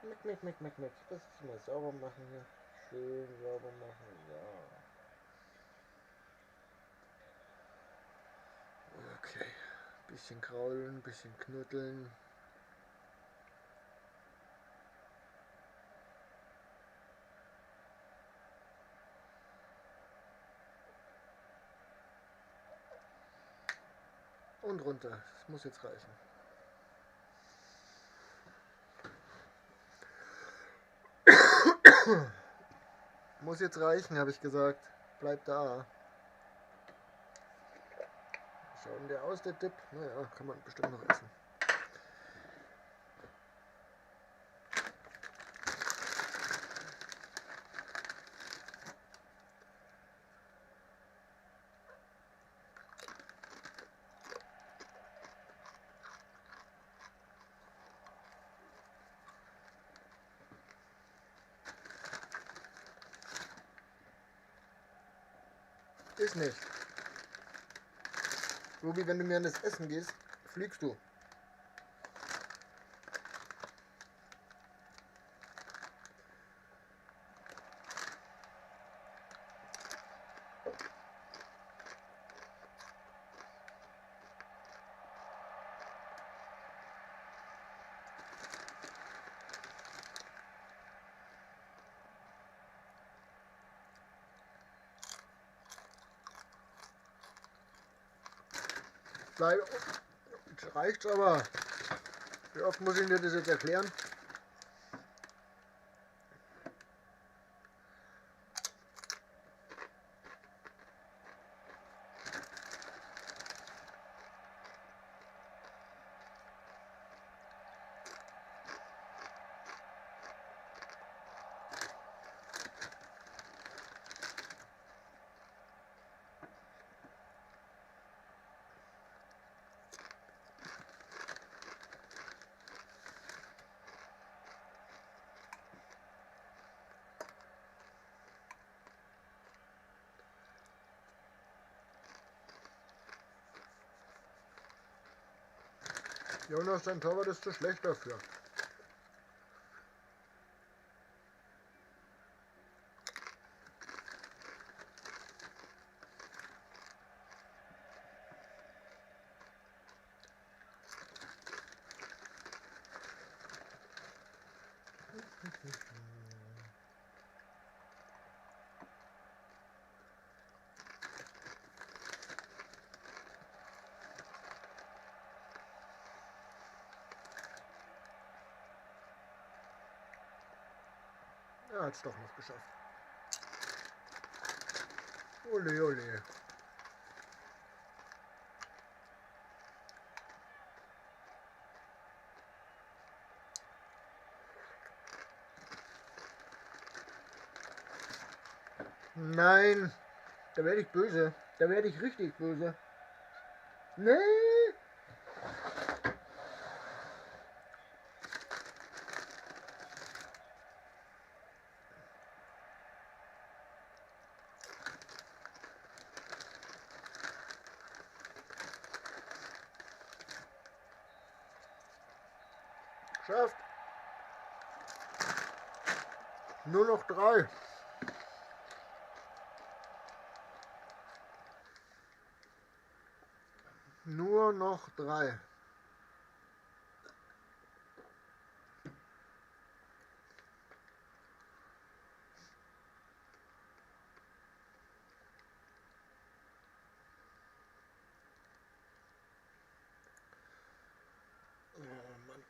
Meck, meck, meck, meck, meck. Das ist mal sauber machen hier. Schön sauber machen, ja. Okay. Bisschen kraulen, bisschen knuddeln. Und runter. Das muss jetzt reichen. Muss jetzt reichen, habe ich gesagt. Bleib da. Schaut denn der aus, der Dip? Naja, kann man bestimmt noch essen. Ist nicht. Ruby, wenn du mir an das Essen gehst, fliegst du. Bleib, jetzt reicht's aber. Wie oft muss ich dir das jetzt erklären? Jonas, dein Torwart ist zu schlecht dafür. Er hat's doch noch geschafft. Ole, ole. Nein, da werde ich böse. Da werde ich richtig böse. Nee. Geschafft. Nur noch 3. Nur noch 3. Oh Mann.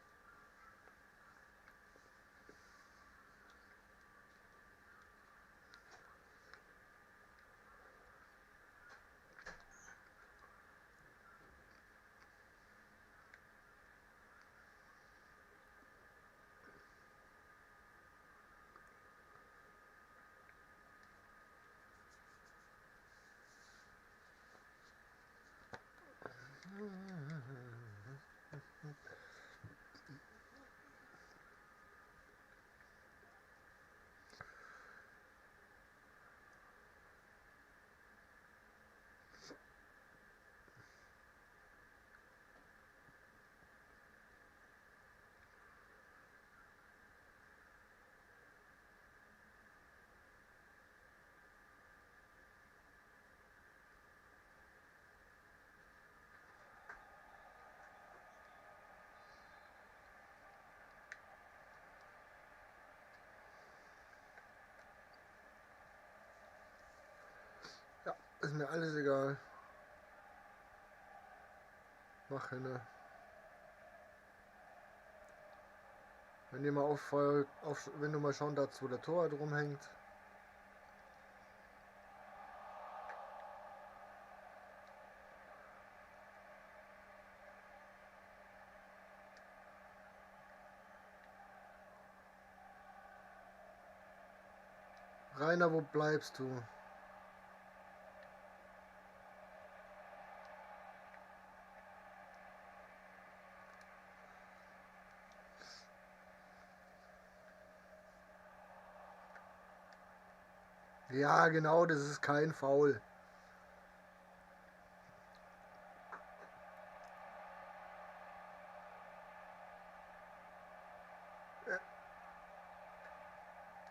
Ja, ist mir alles egal. Mach hin. Wenn dir mal auffällt, wenn du mal schauen darfst, wo der Torwart rumhängt. Rainer, wo bleibst du? Ja, genau, das ist kein Foul. Ja.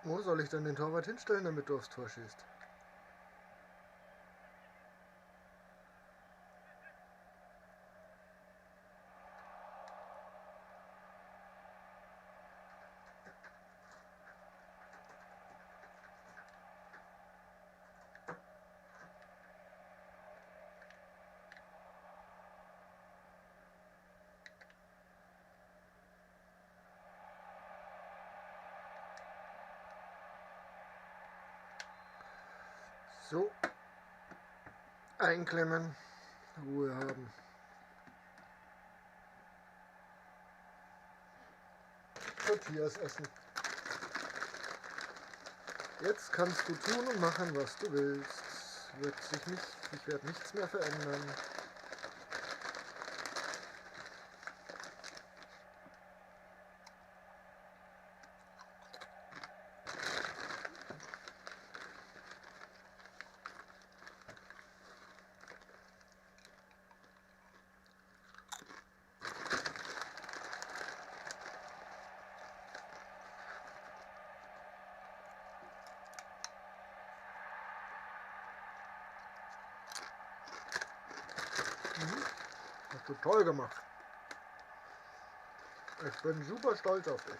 Wo soll ich dann den Torwart hinstellen, damit du aufs Tor schießt? So, einklemmen, Ruhe haben. Tortillas essen. Jetzt kannst du tun und machen, was du willst. Wird sich nicht, ich werde nichts mehr verändern. Hast du toll gemacht. Ich bin super stolz auf dich.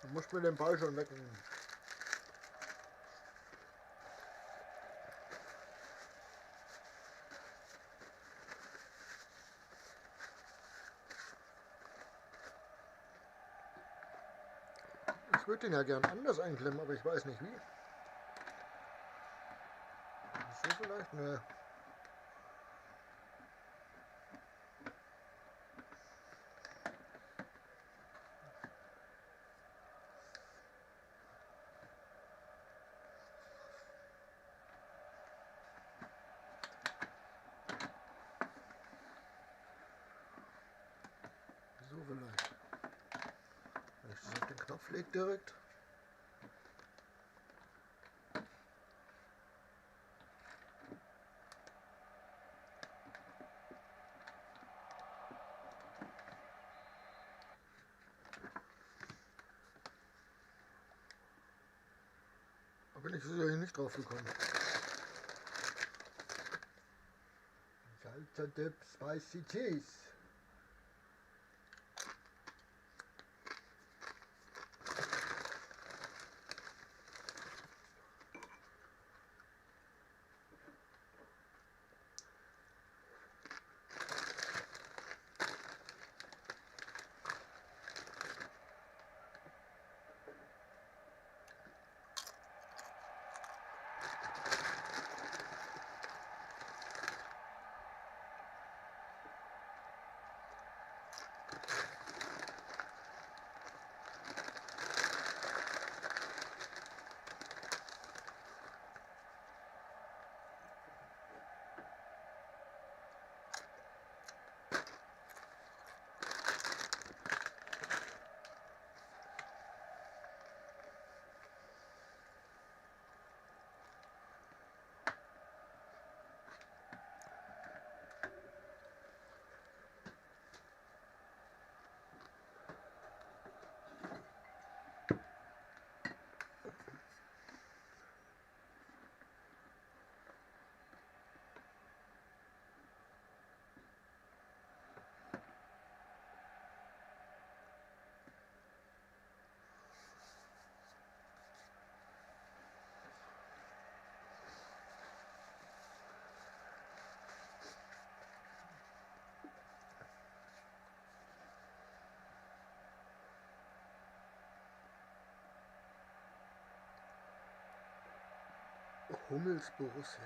Du musst mir den Ball schon wegnehmen. Ich würde den ja gern anders einklemmen, aber ich weiß nicht wie. So vielleicht? Ne. So vielleicht. Wenn ich das auf den Knopf lege direkt. Da bin ich sicherlich nicht drauf gekommen. Salsa Dip Spicy Cheese. Hummels Borussia.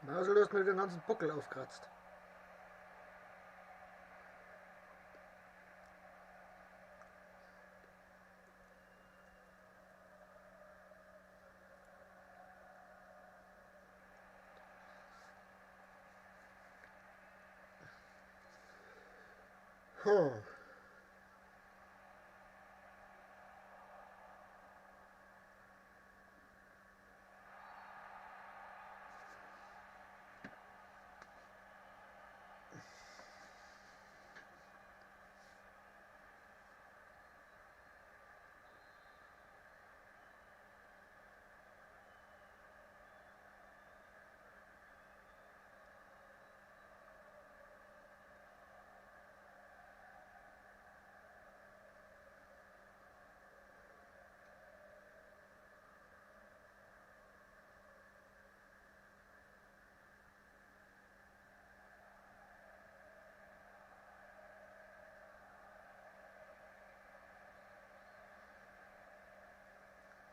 Marcel, du hast mir den ganzen Buckel aufkratzt. Huh.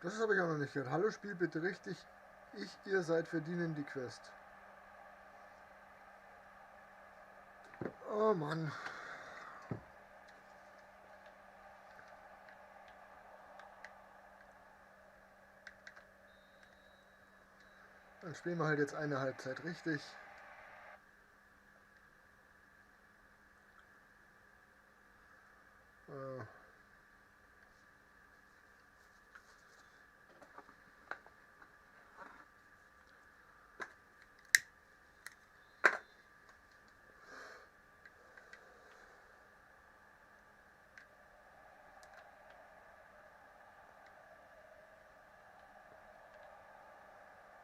Das habe ich auch noch nicht gehört. Hallo, spiel bitte richtig. Ich, ihr seid verdienen die Quest. Oh Mann. Dann spielen wir halt jetzt eine Halbzeit richtig.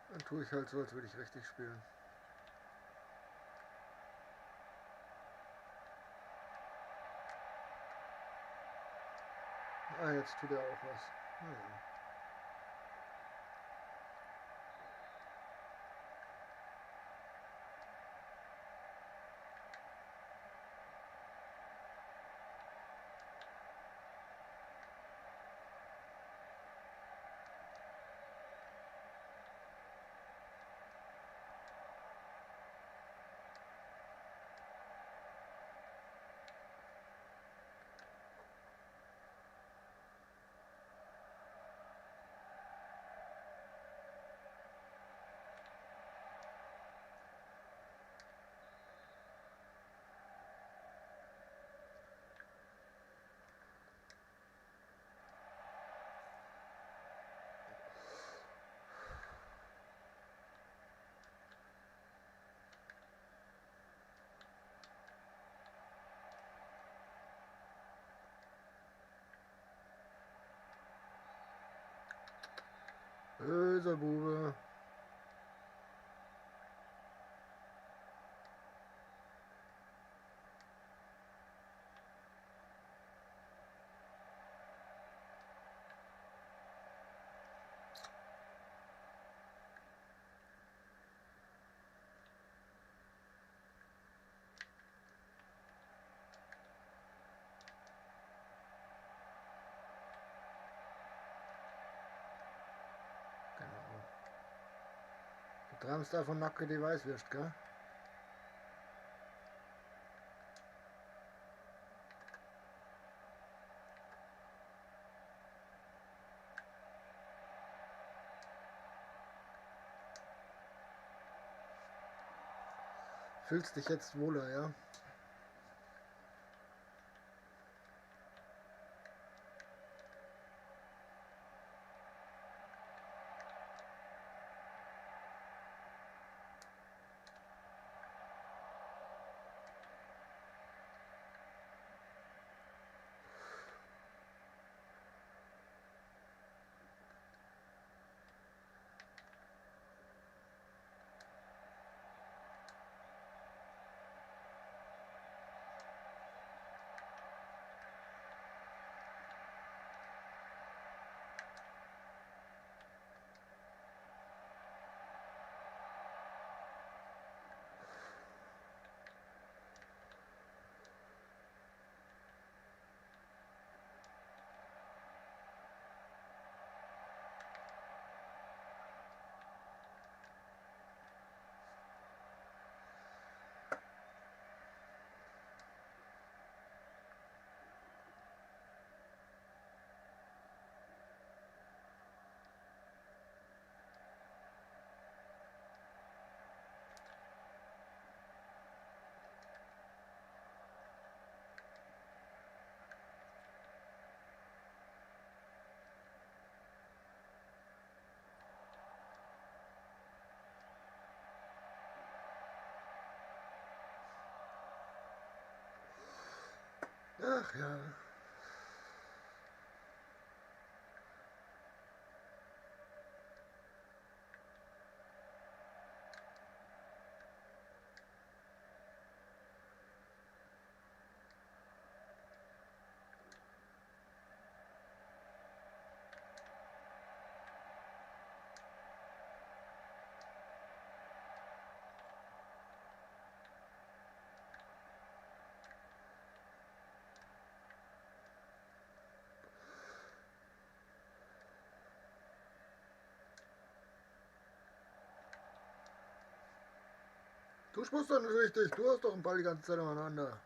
Dann tue ich halt so, als würde ich richtig spielen. Ah, jetzt tut er auch was. Naja. Böser Bube. Du träumst davon Nacke die Weißwürst, gell? Fühlst dich jetzt wohler, ja? Ach ja. Du sprichst doch nicht richtig, du hast doch einen Ball die ganze Zeit umeinander.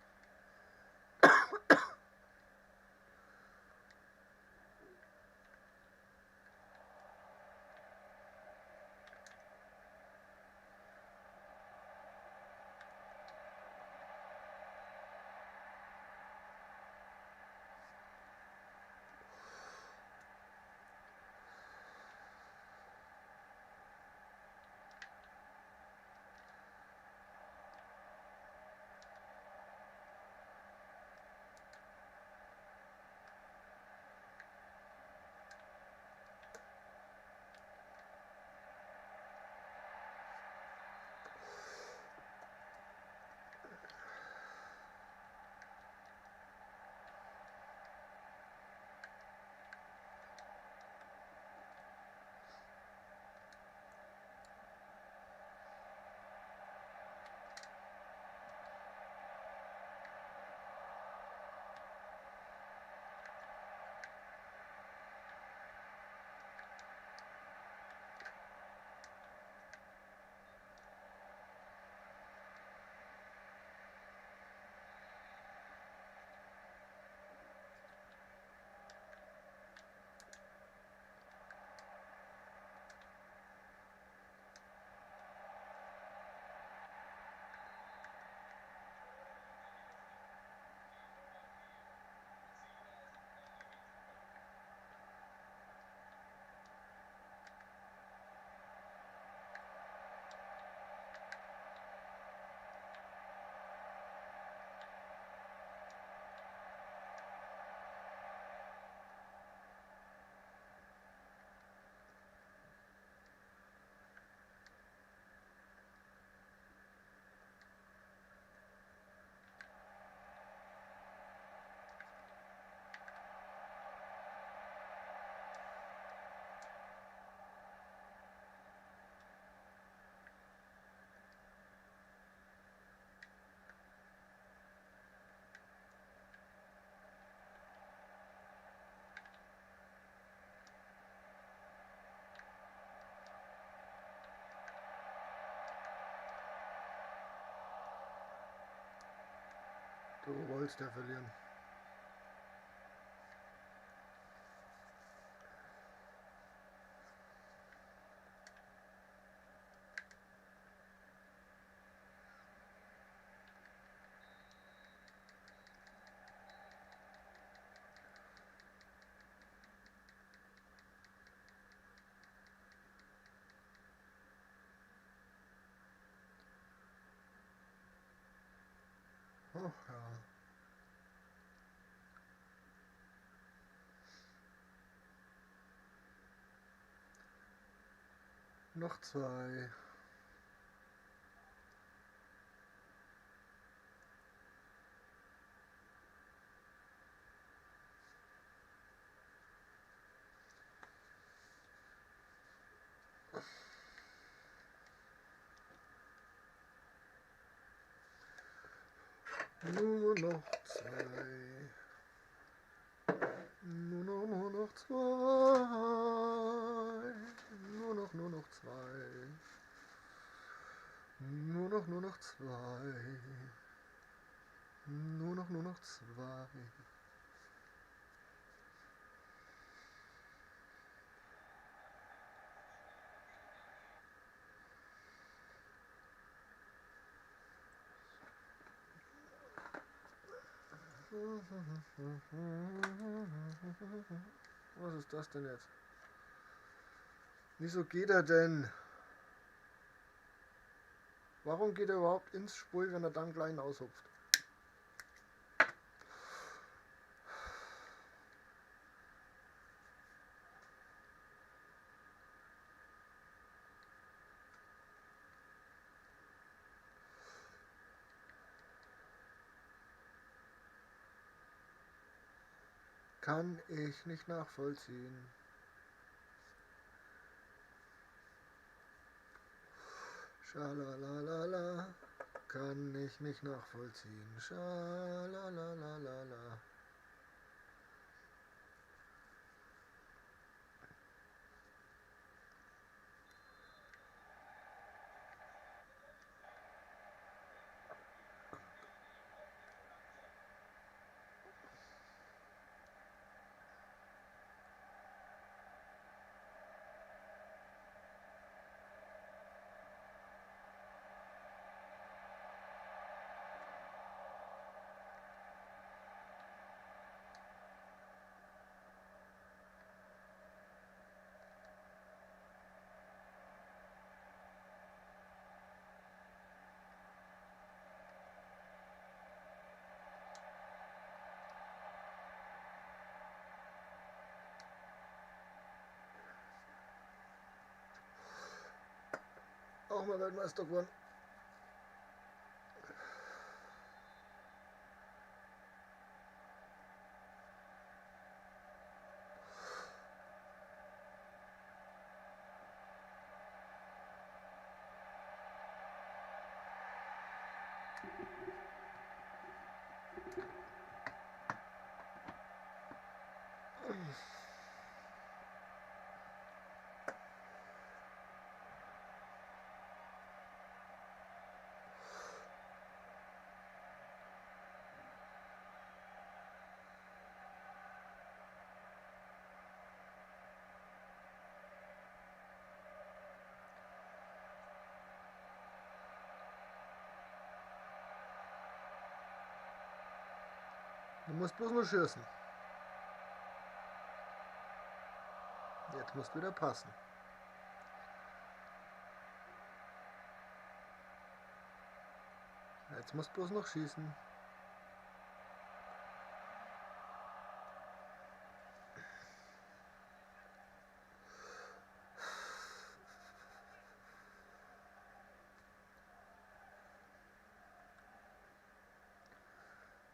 Du wolltest ja verlieren. Ach ja. Noch zwei. Nur noch zwei. Nur noch zwei. Nur noch zwei. Nur noch zwei. Nur noch zwei. Was ist das denn jetzt? Wieso geht er denn? Warum geht er überhaupt ins Spiel, wenn er dann gleich aushupft? Kann ich nicht nachvollziehen. Schalalalala, kann ich nicht nachvollziehen. Schalalalala. Auch mal Weltmeister geworden. Du musst bloß nur schießen. Jetzt musst du wieder passen. Jetzt musst du bloß noch schießen.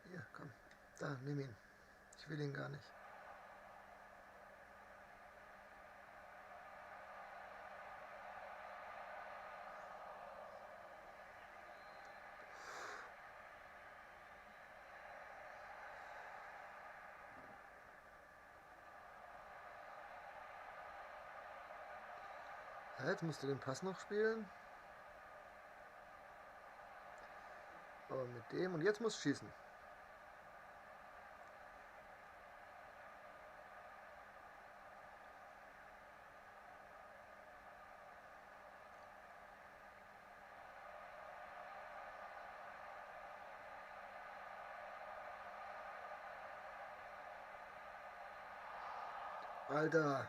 Hier, komm. Da, nimm ihn. Ich will ihn gar nicht. Ja, jetzt musst du den Pass noch spielen. Aber mit dem. Und jetzt musst du schießen. Alter.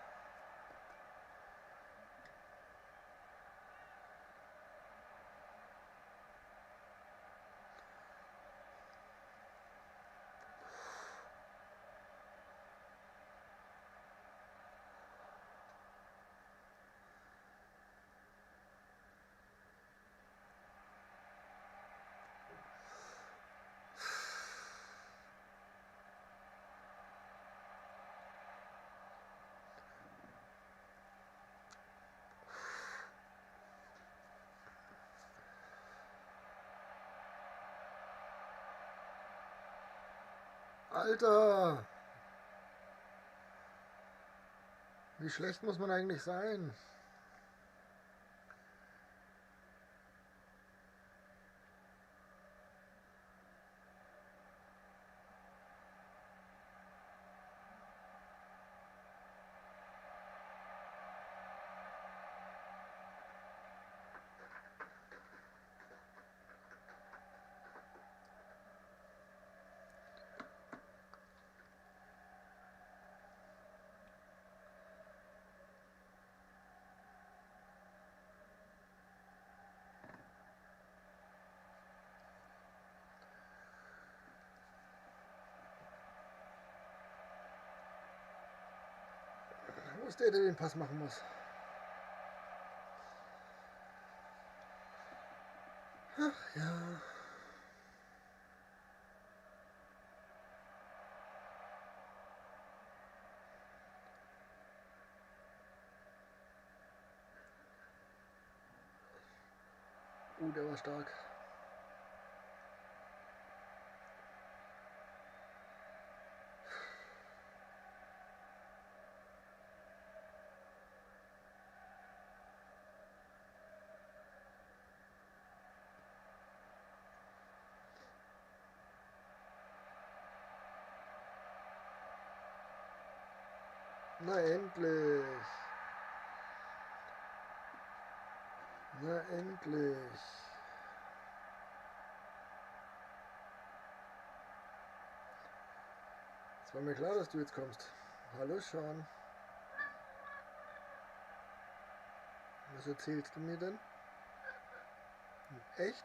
Alter! Wie schlecht muss man eigentlich sein? Wo ist der, der den Pass machen muss? Ach ja. Oh, der war stark. Na endlich. Na endlich. Es war mir klar, dass du jetzt kommst. Hallo Sean. Was erzählst du mir denn? Echt?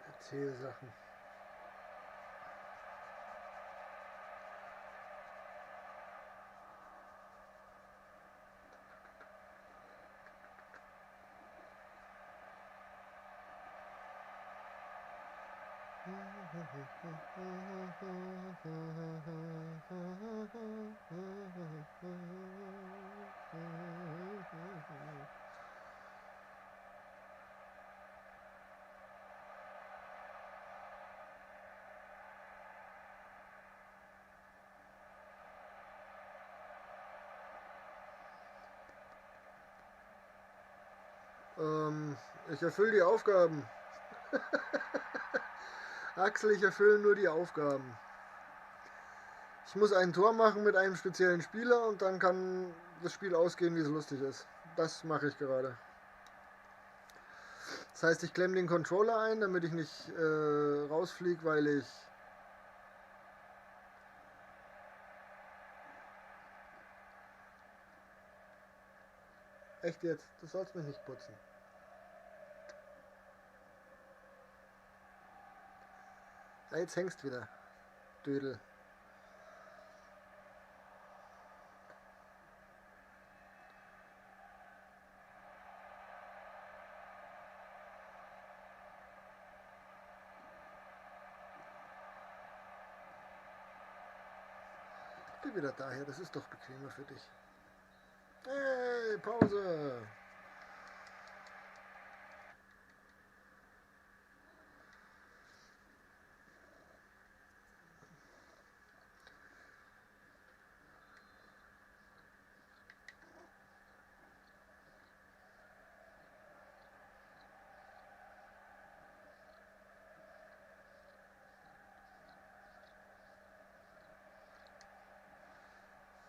Erzähl Sachen. Ich erfülle die Aufgaben. Axel, ich erfülle nur die Aufgaben. Ich muss ein Tor machen mit einem speziellen Spieler und dann kann das Spiel ausgehen, wie es lustig ist. Das mache ich gerade. Das heißt, ich klemme den Controller ein, damit ich nicht rausfliege, weil ich... Echt jetzt? Du sollst mich nicht putzen. Ja, jetzt hängst wieder, Dödel. Geh wieder daher, das ist doch bequemer für dich. Hey, Pause!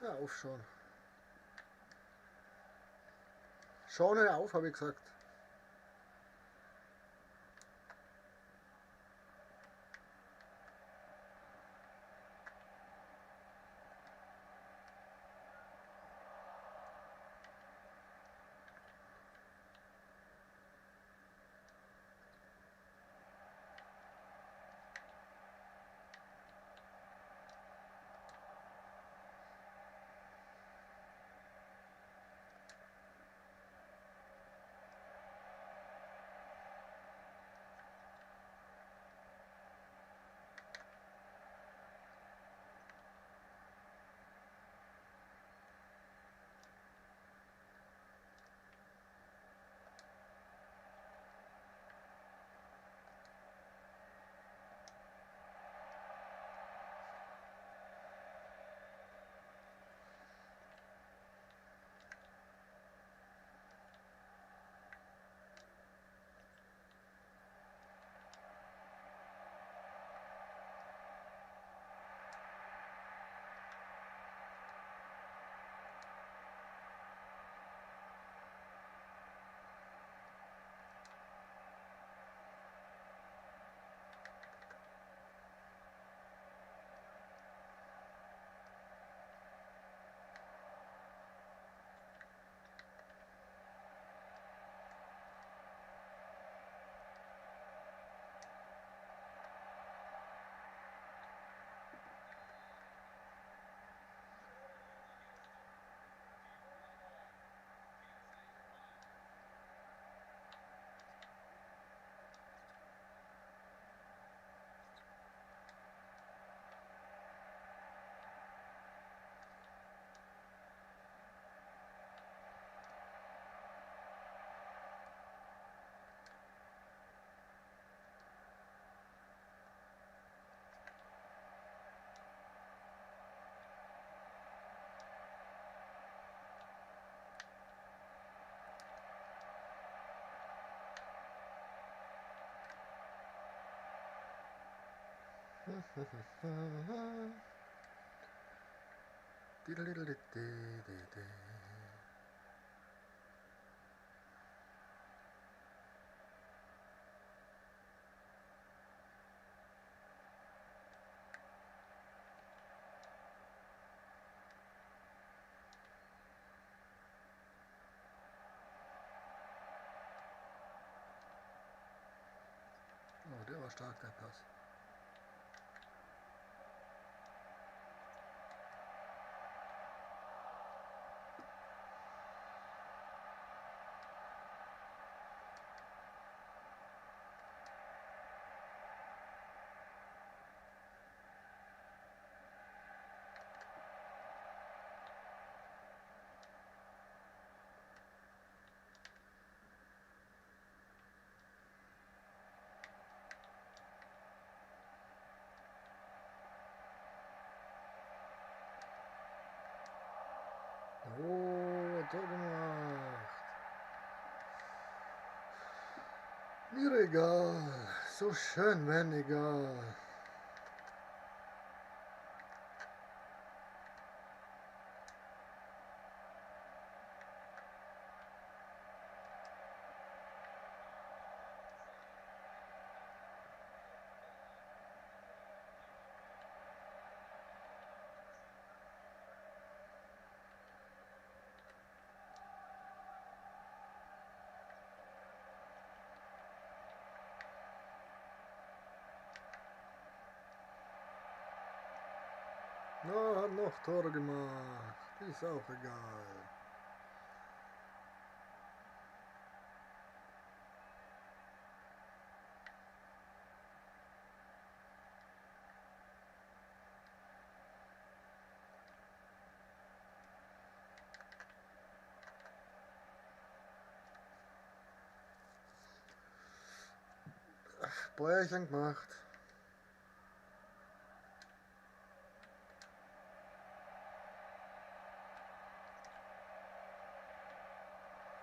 Ja, aufschauen. Schauen, hör auf, habe ich gesagt. Oh, der war stark, der Pass. Oh, Tor gemacht. Mir egal. So schön, wenn egal. Na, hat noch Tore gemacht. Ist auch egal. Bäuerchen gemacht.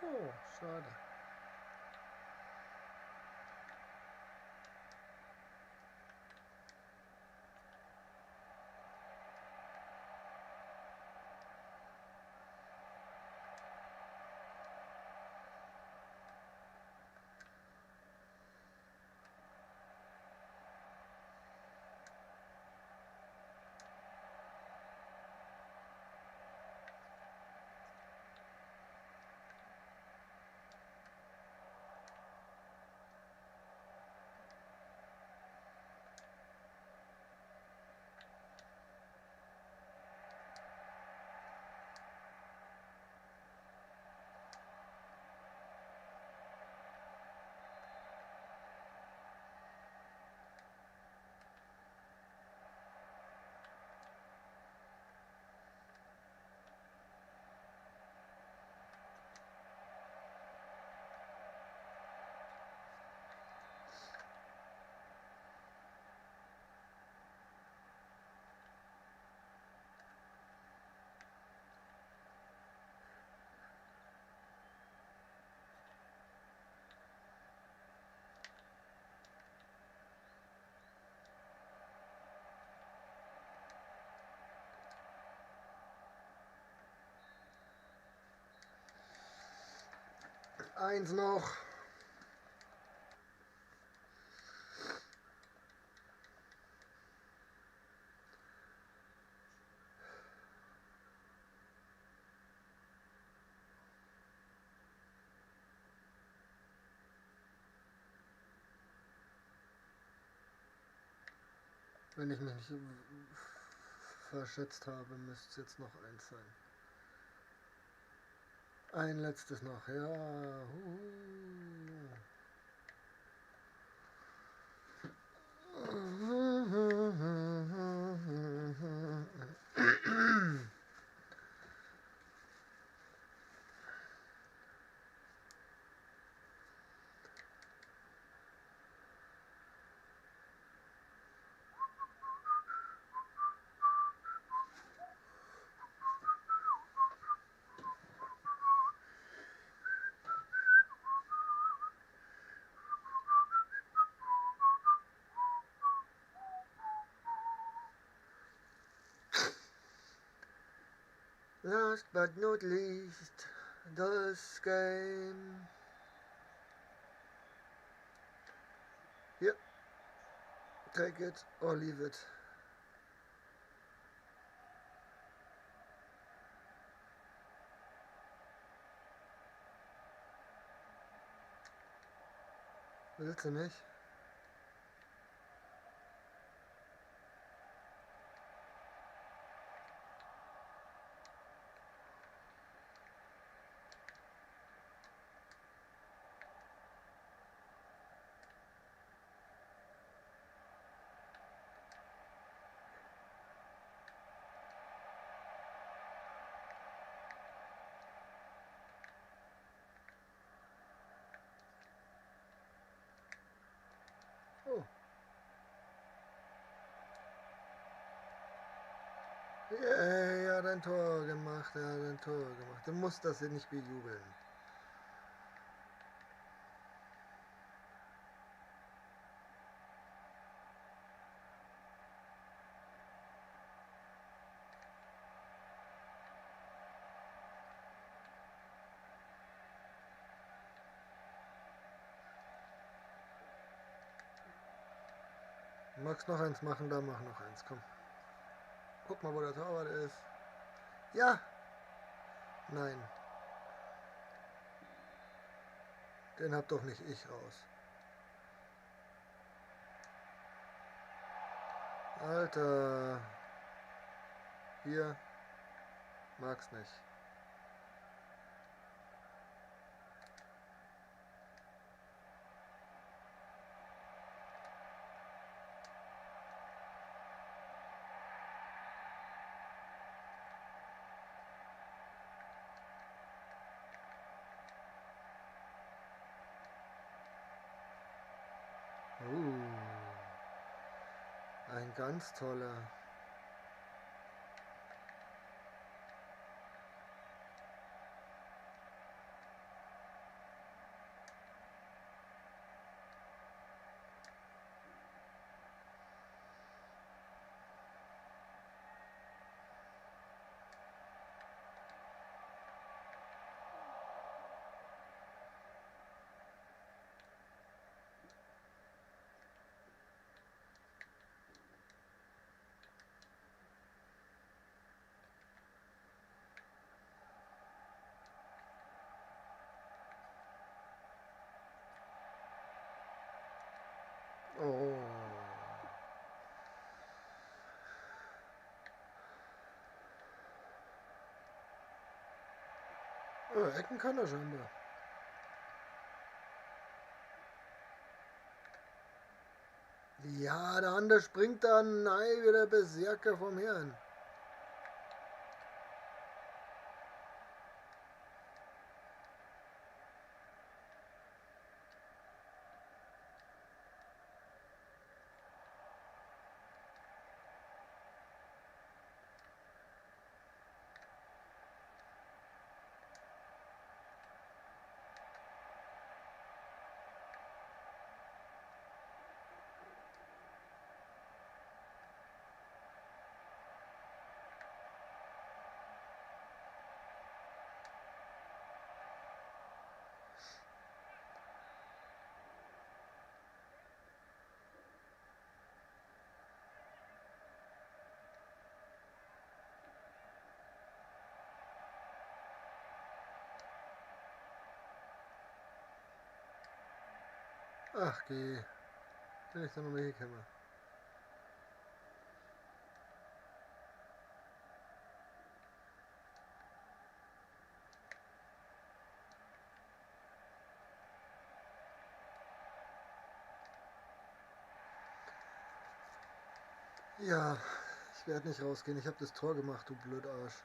Oh, schade. Eins noch. Wenn ich mich nicht verschätzt habe, müsste es jetzt noch eins sein. Ein letztes noch, ja. Huhu. Last but not least, this game. Hier. Take it or leave it. Willst du nicht? Oh. Yeah, er hat ein Tor gemacht, er hat ein Tor gemacht. Du musst das hier nicht bejubeln. Magst noch eins machen? Da mach noch eins, komm. Guck mal, wo der Torwart ist. Ja! Nein. Den hab doch nicht ich raus. Alter. Hier. Mag's nicht. Ein ganz toller. Oh. Oh, Ecken kann er scheinbar. Ja, der andere springt dann. Nein, wieder Berserker vom Herrn. Ach geh, bin ich da noch mal hingekommen. Ja, ich werde nicht rausgehen. Ich habe das Tor gemacht, du Blödarsch.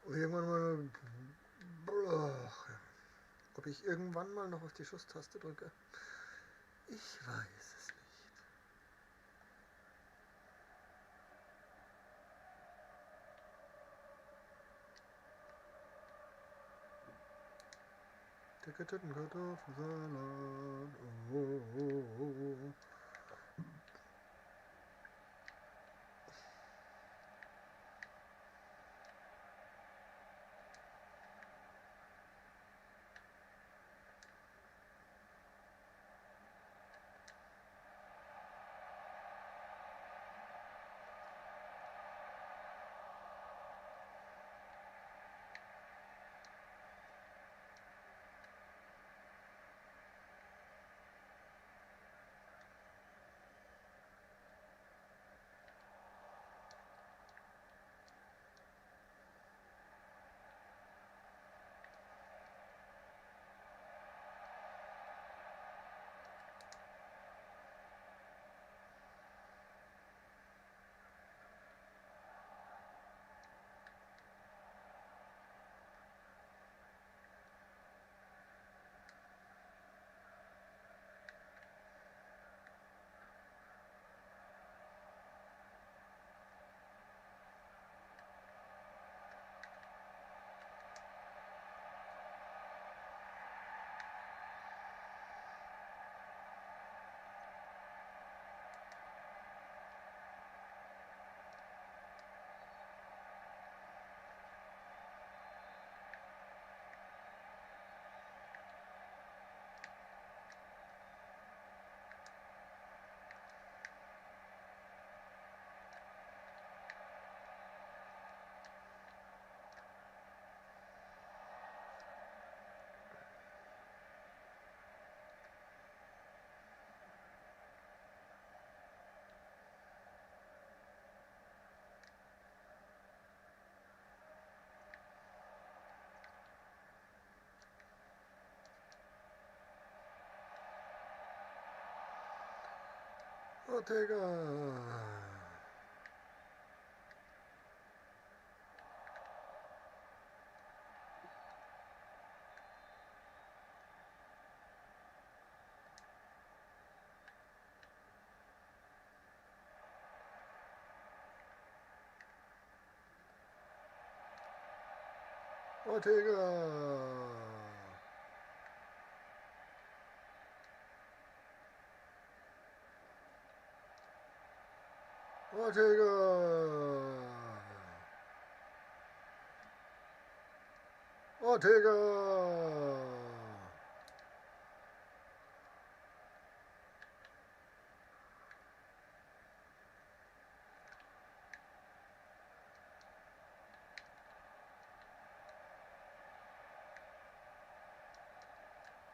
Ob ich irgendwann mal, ob ich irgendwann mal noch auf die Schusstaste drücke? Ich weiß es nicht. Dicke Titten, Kartoffelsalat. Oh, oh, oh, oh. Ortega. Ortega. Ortega. Ortega.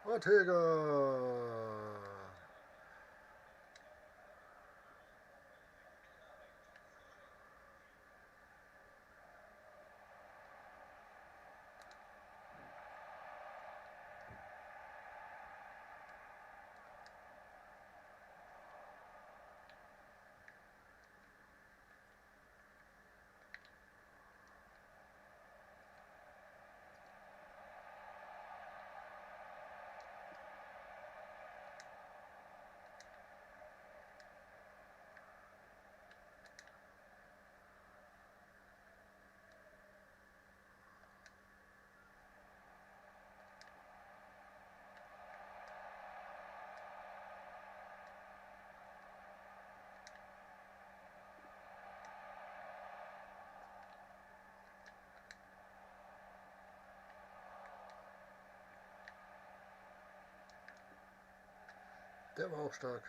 Ortega. Der war auch stark.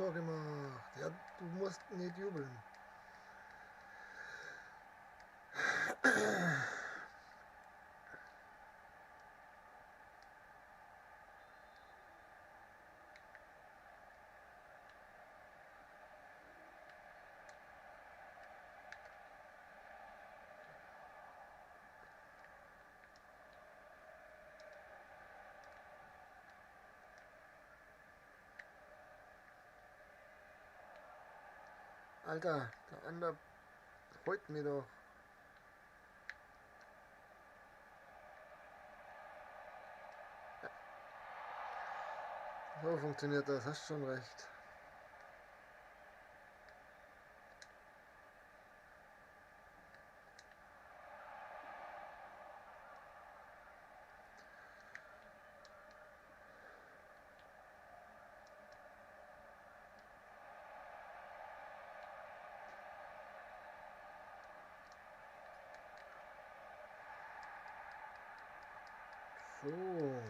Tor gemacht. Ja, du musst nicht jubeln. Alter, der andere heut mir doch. Ja. So funktioniert das, hast schon recht. So.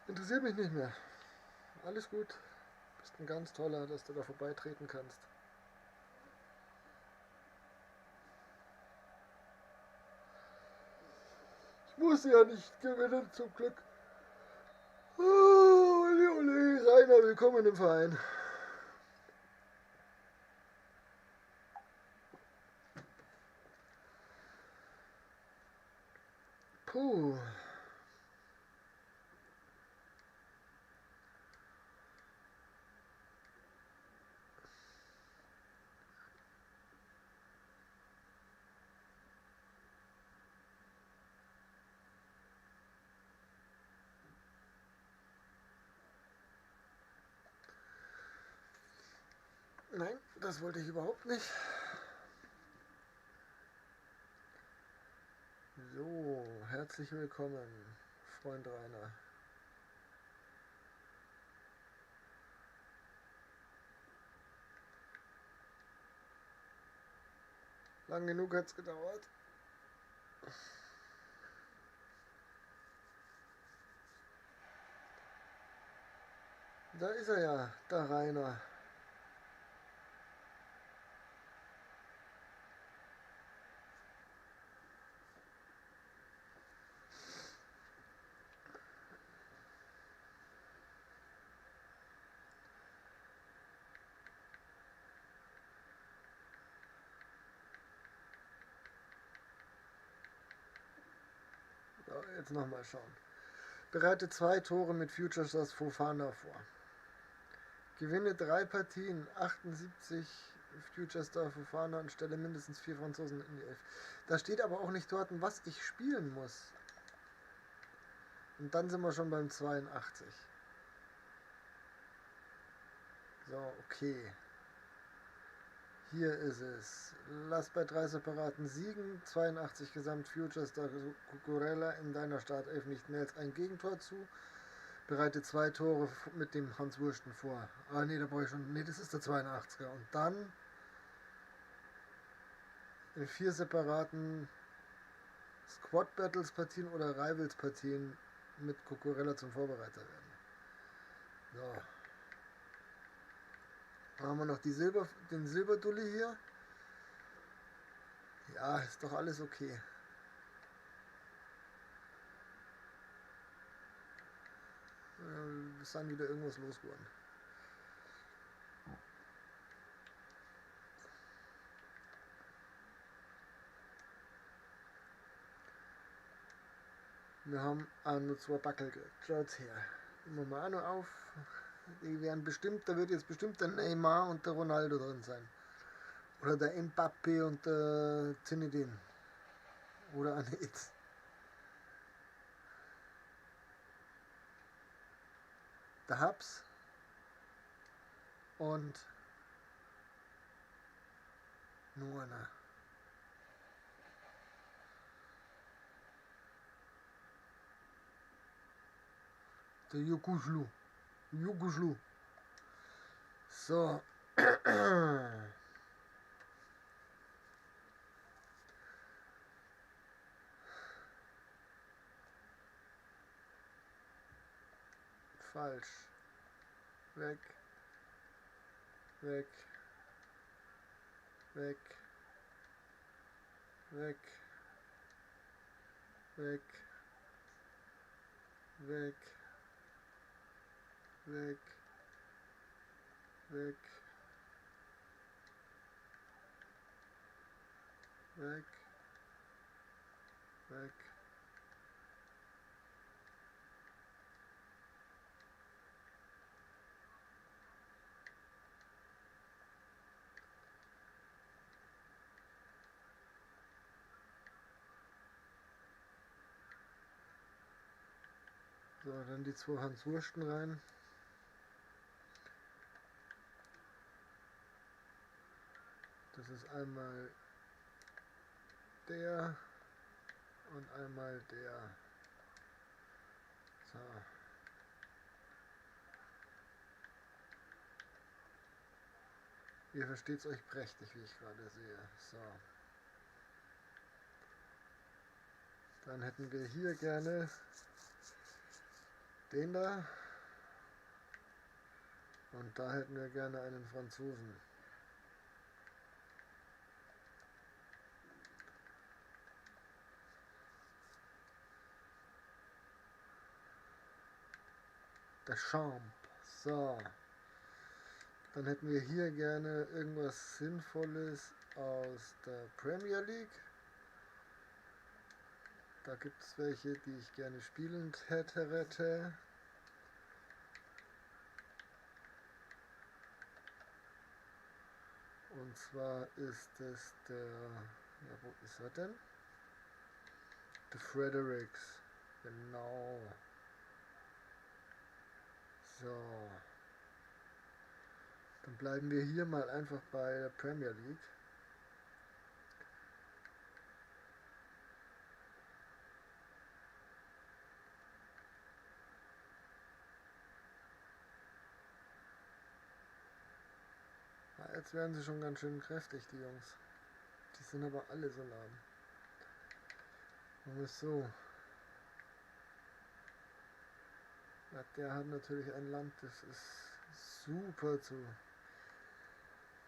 Interessiert mich nicht mehr. Alles gut. Bist ein ganz toller, dass du da vorbeitreten kannst. Ich muss ja nicht gewinnen, zum Glück. Oh, ole, ole, Rainer, willkommen im Verein. Puh. Nein, das wollte ich überhaupt nicht. So, herzlich willkommen, Freund Rainer. Lang genug hat's gedauert. Da ist er ja, der Rainer. Jetzt nochmal schauen. Bereite 2 Tore mit Future Stars Fofana vor. Gewinne 3 Partien, 78 Future Star Fofana und stelle mindestens 4 Franzosen in die 11. Da steht aber auch nicht dort, was ich spielen muss. Und dann sind wir schon beim 82. So, okay. Hier ist es. Lass bei 3 separaten Siegen, 82 Gesamt Future Star Cucurella in deiner Startelf nicht mehr als ein Gegentor zu. Bereite 2 Tore mit dem Hans Wursten vor. Ah nee, da brauche ich schon. Nee, das ist der 82er. Und dann in 4 separaten Squad Battles Partien oder Rivals Partien mit Cucurella zum Vorbereiter werden. So. Dann haben wir noch die den Silberdulli hier. Ja, ist doch alles okay. Ist dann wieder irgendwas losgeworden. Wir haben auch nur 2 Backel gekriegt. Schaut's her. Nehmen wir mal auch noch auf. Die werden bestimmt, da wird jetzt bestimmt der Neymar und der Ronaldo drin sein. Oder der Mbappé und der Zinedine. Oder Anetz. Der Hubs und nur einer. Der Yokuslu. Yokuslu. So. Falsch. Weg. Weg. Weg. Weg. Weg. Weg. Weg. Weg. Weg. Weg. So, dann die zwei Hanswursten rein. Das ist einmal der und einmal der. So. Ihr versteht's euch prächtig, wie ich gerade sehe. So. Dann hätten wir hier gerne den da. Und da hätten wir gerne einen Franzosen. Der Champ. So. Dann hätten wir hier gerne irgendwas Sinnvolles aus der Premier League. Da gibt es welche, die ich gerne spielen hätte. Und zwar ist es der, ja, wo ist er denn? Der Fredericks, genau. So. Dann bleiben wir hier mal einfach bei der Premier League. Jetzt werden sie schon ganz schön kräftig, die Jungs. Die sind aber alle so lahm. Und ist so. Ja, der hat natürlich ein Land, das ist super zu.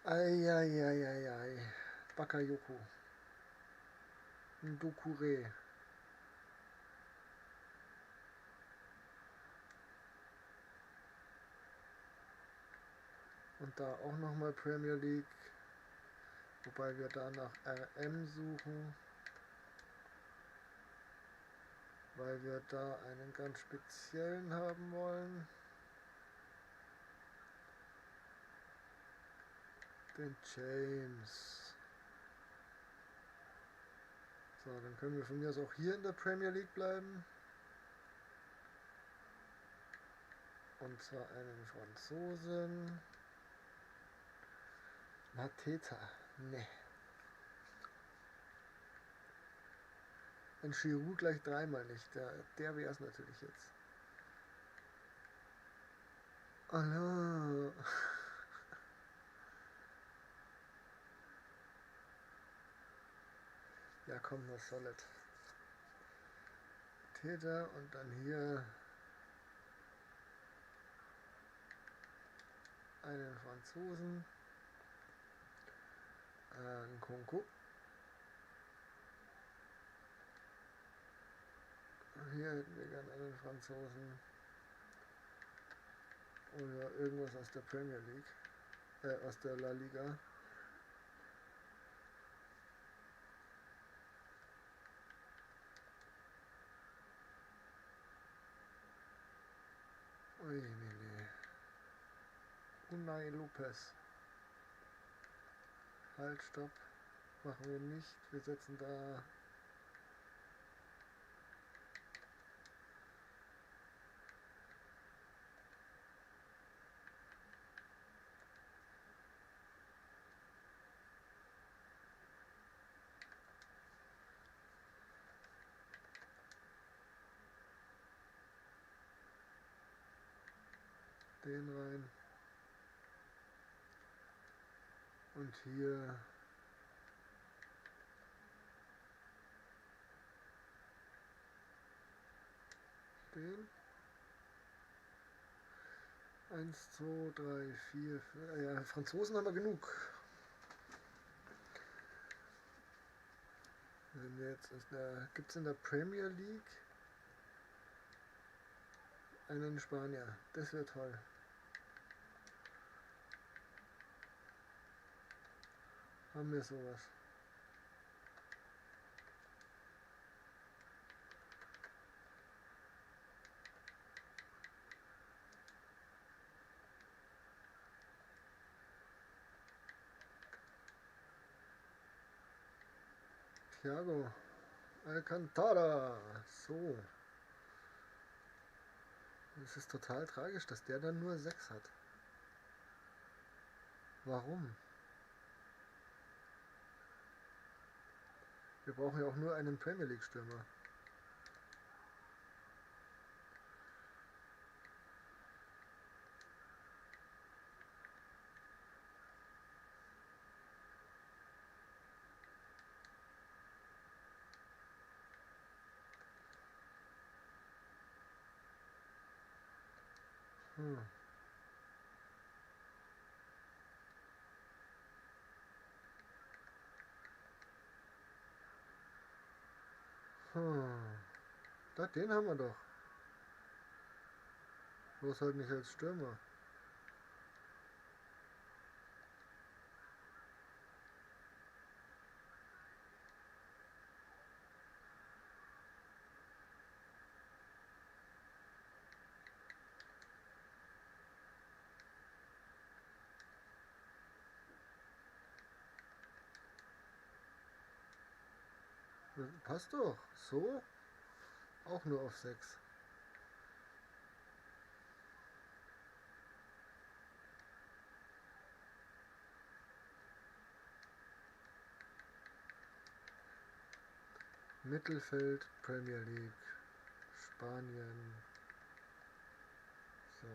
Eieieiei. Bakayoko. Ndukure. Und da auch nochmal Premier League, wobei wir da nach RM suchen, weil wir da einen ganz speziellen haben wollen. Den James. So, dann können wir von mir aus auch hier in der Premier League bleiben. Und zwar einen Franzosen. Mateta, ne. Ein Giroud gleich dreimal nicht. Der wäre es natürlich jetzt. Allah. Ja, komm, was soll es? Täter und dann hier einen Franzosen. Nkunku. Hier hätten wir gern einen Franzosen. Oder irgendwas aus der Premier League. Aus der La Liga. Ui, nee, nee. Unai Lopez. Halt, stopp. Machen wir nicht. Wir setzen da Den rein. Und hier den. 1, 2, 3, 4, 5. Ja, Franzosen haben wir genug. Wenn wir jetzt gibt es in der Premier League einen Spanier. Das wäre toll. Haben wir sowas? Thiago Alcantara. So. Es ist total tragisch, dass der dann nur 6 hat. Warum? Wir brauchen ja auch nur einen Premier League Stürmer. Da, den haben wir doch. Bloß halt nicht als Stürmer. Passt doch. So. Auch nur auf 6. Mittelfeld, Premier League, Spanien. So.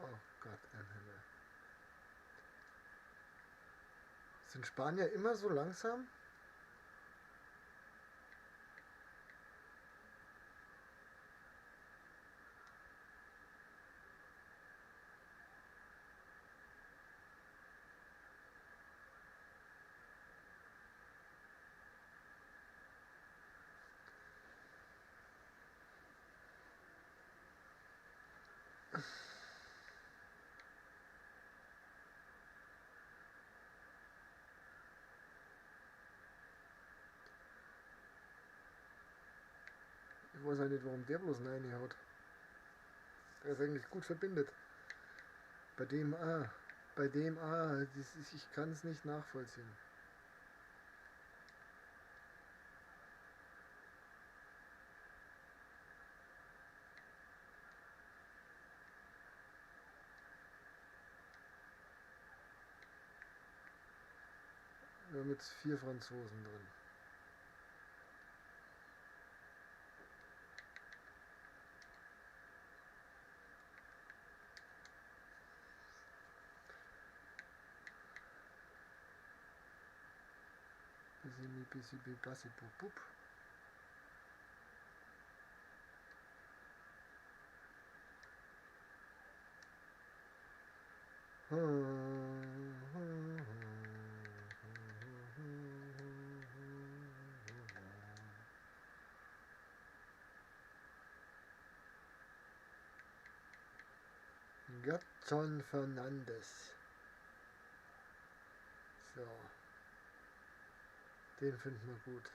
Oh Gott im Himmel. Sind Spanier immer so langsam? Ich weiß auch nicht, warum der bloß 9 hat. Der ist eigentlich gut verbindet. Bei dem A. Bei dem A. Das ist, ich kann es nicht nachvollziehen. Wir haben jetzt 4 Franzosen drin. Gerson Fernandes. So. Den finden wir gut.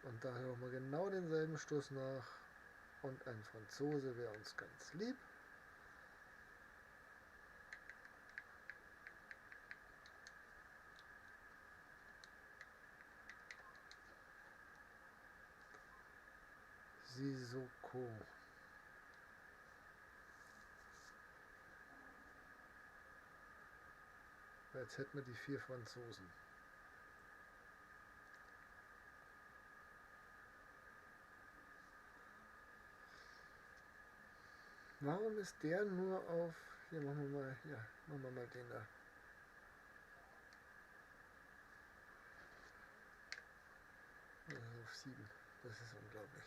Und da hören wir genau denselben Stoß nach. Und ein Franzose wäre uns ganz lieb. Sissoko. Jetzt hätten wir die 4 Franzosen. Warum ist der nur auf... Hier machen wir mal, ja, machen wir mal den da. Auf 7. Das ist unglaublich.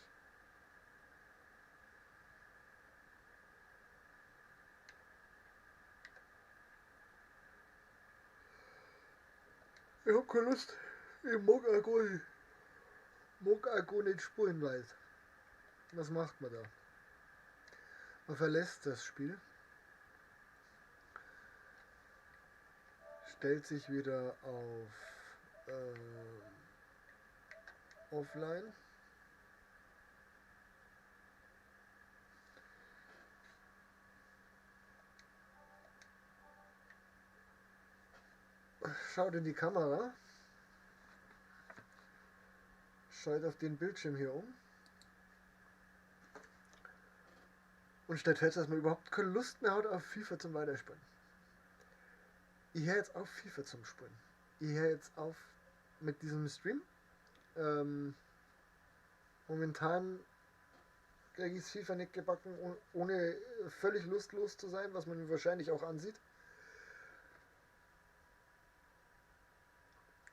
Ich hab keine Lust. Ich mag auch gar nicht. Mag auch gar nicht spielen, Leute. Was macht man da? Man verlässt das Spiel. Stellt sich wieder auf Offline. Schaut in die Kamera. Schaut auf den Bildschirm hier um. Und stellt fest, dass man überhaupt keine Lust mehr hat auf FIFA zum Weiterspielen. Ich höre jetzt auf FIFA zum Spielen. Ich höre jetzt auf mit diesem Stream. Momentan kriege ich FIFA nicht gebacken, ohne völlig lustlos zu sein, was man mir wahrscheinlich auch ansieht.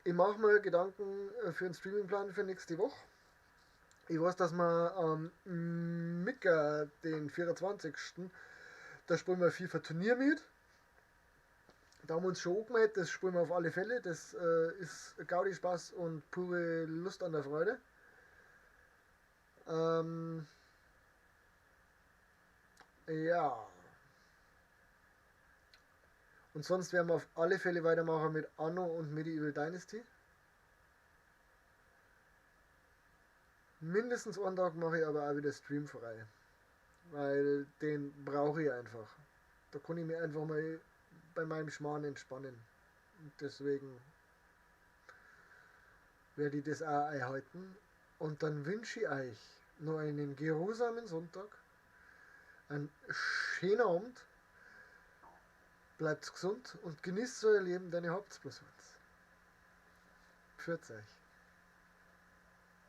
Ich mache mir Gedanken für einen Streamingplan für nächste Woche. Ich weiß, dass wir am Mittag, den 24., da spielen wir FIFA Turnier mit. Da haben wir uns schon angemeldet, das spielen wir auf alle Fälle. Das ist Gaudi Spaß und pure Lust an der Freude. Ja. Und sonst werden wir auf alle Fälle weitermachen mit Anno und Medieval Dynasty. Mindestens einen Tag mache ich aber auch wieder Stream frei. Weil den brauche ich einfach. Da kann ich mich einfach mal bei meinem Schmarrn entspannen. Und deswegen werde ich das auch einhalten. Und dann wünsche ich euch noch einen geruhsamen Sonntag, einen schönen Abend. Bleibt gesund und genießt euer Leben, denn ihr habt's bloß eins. Pfiat euch.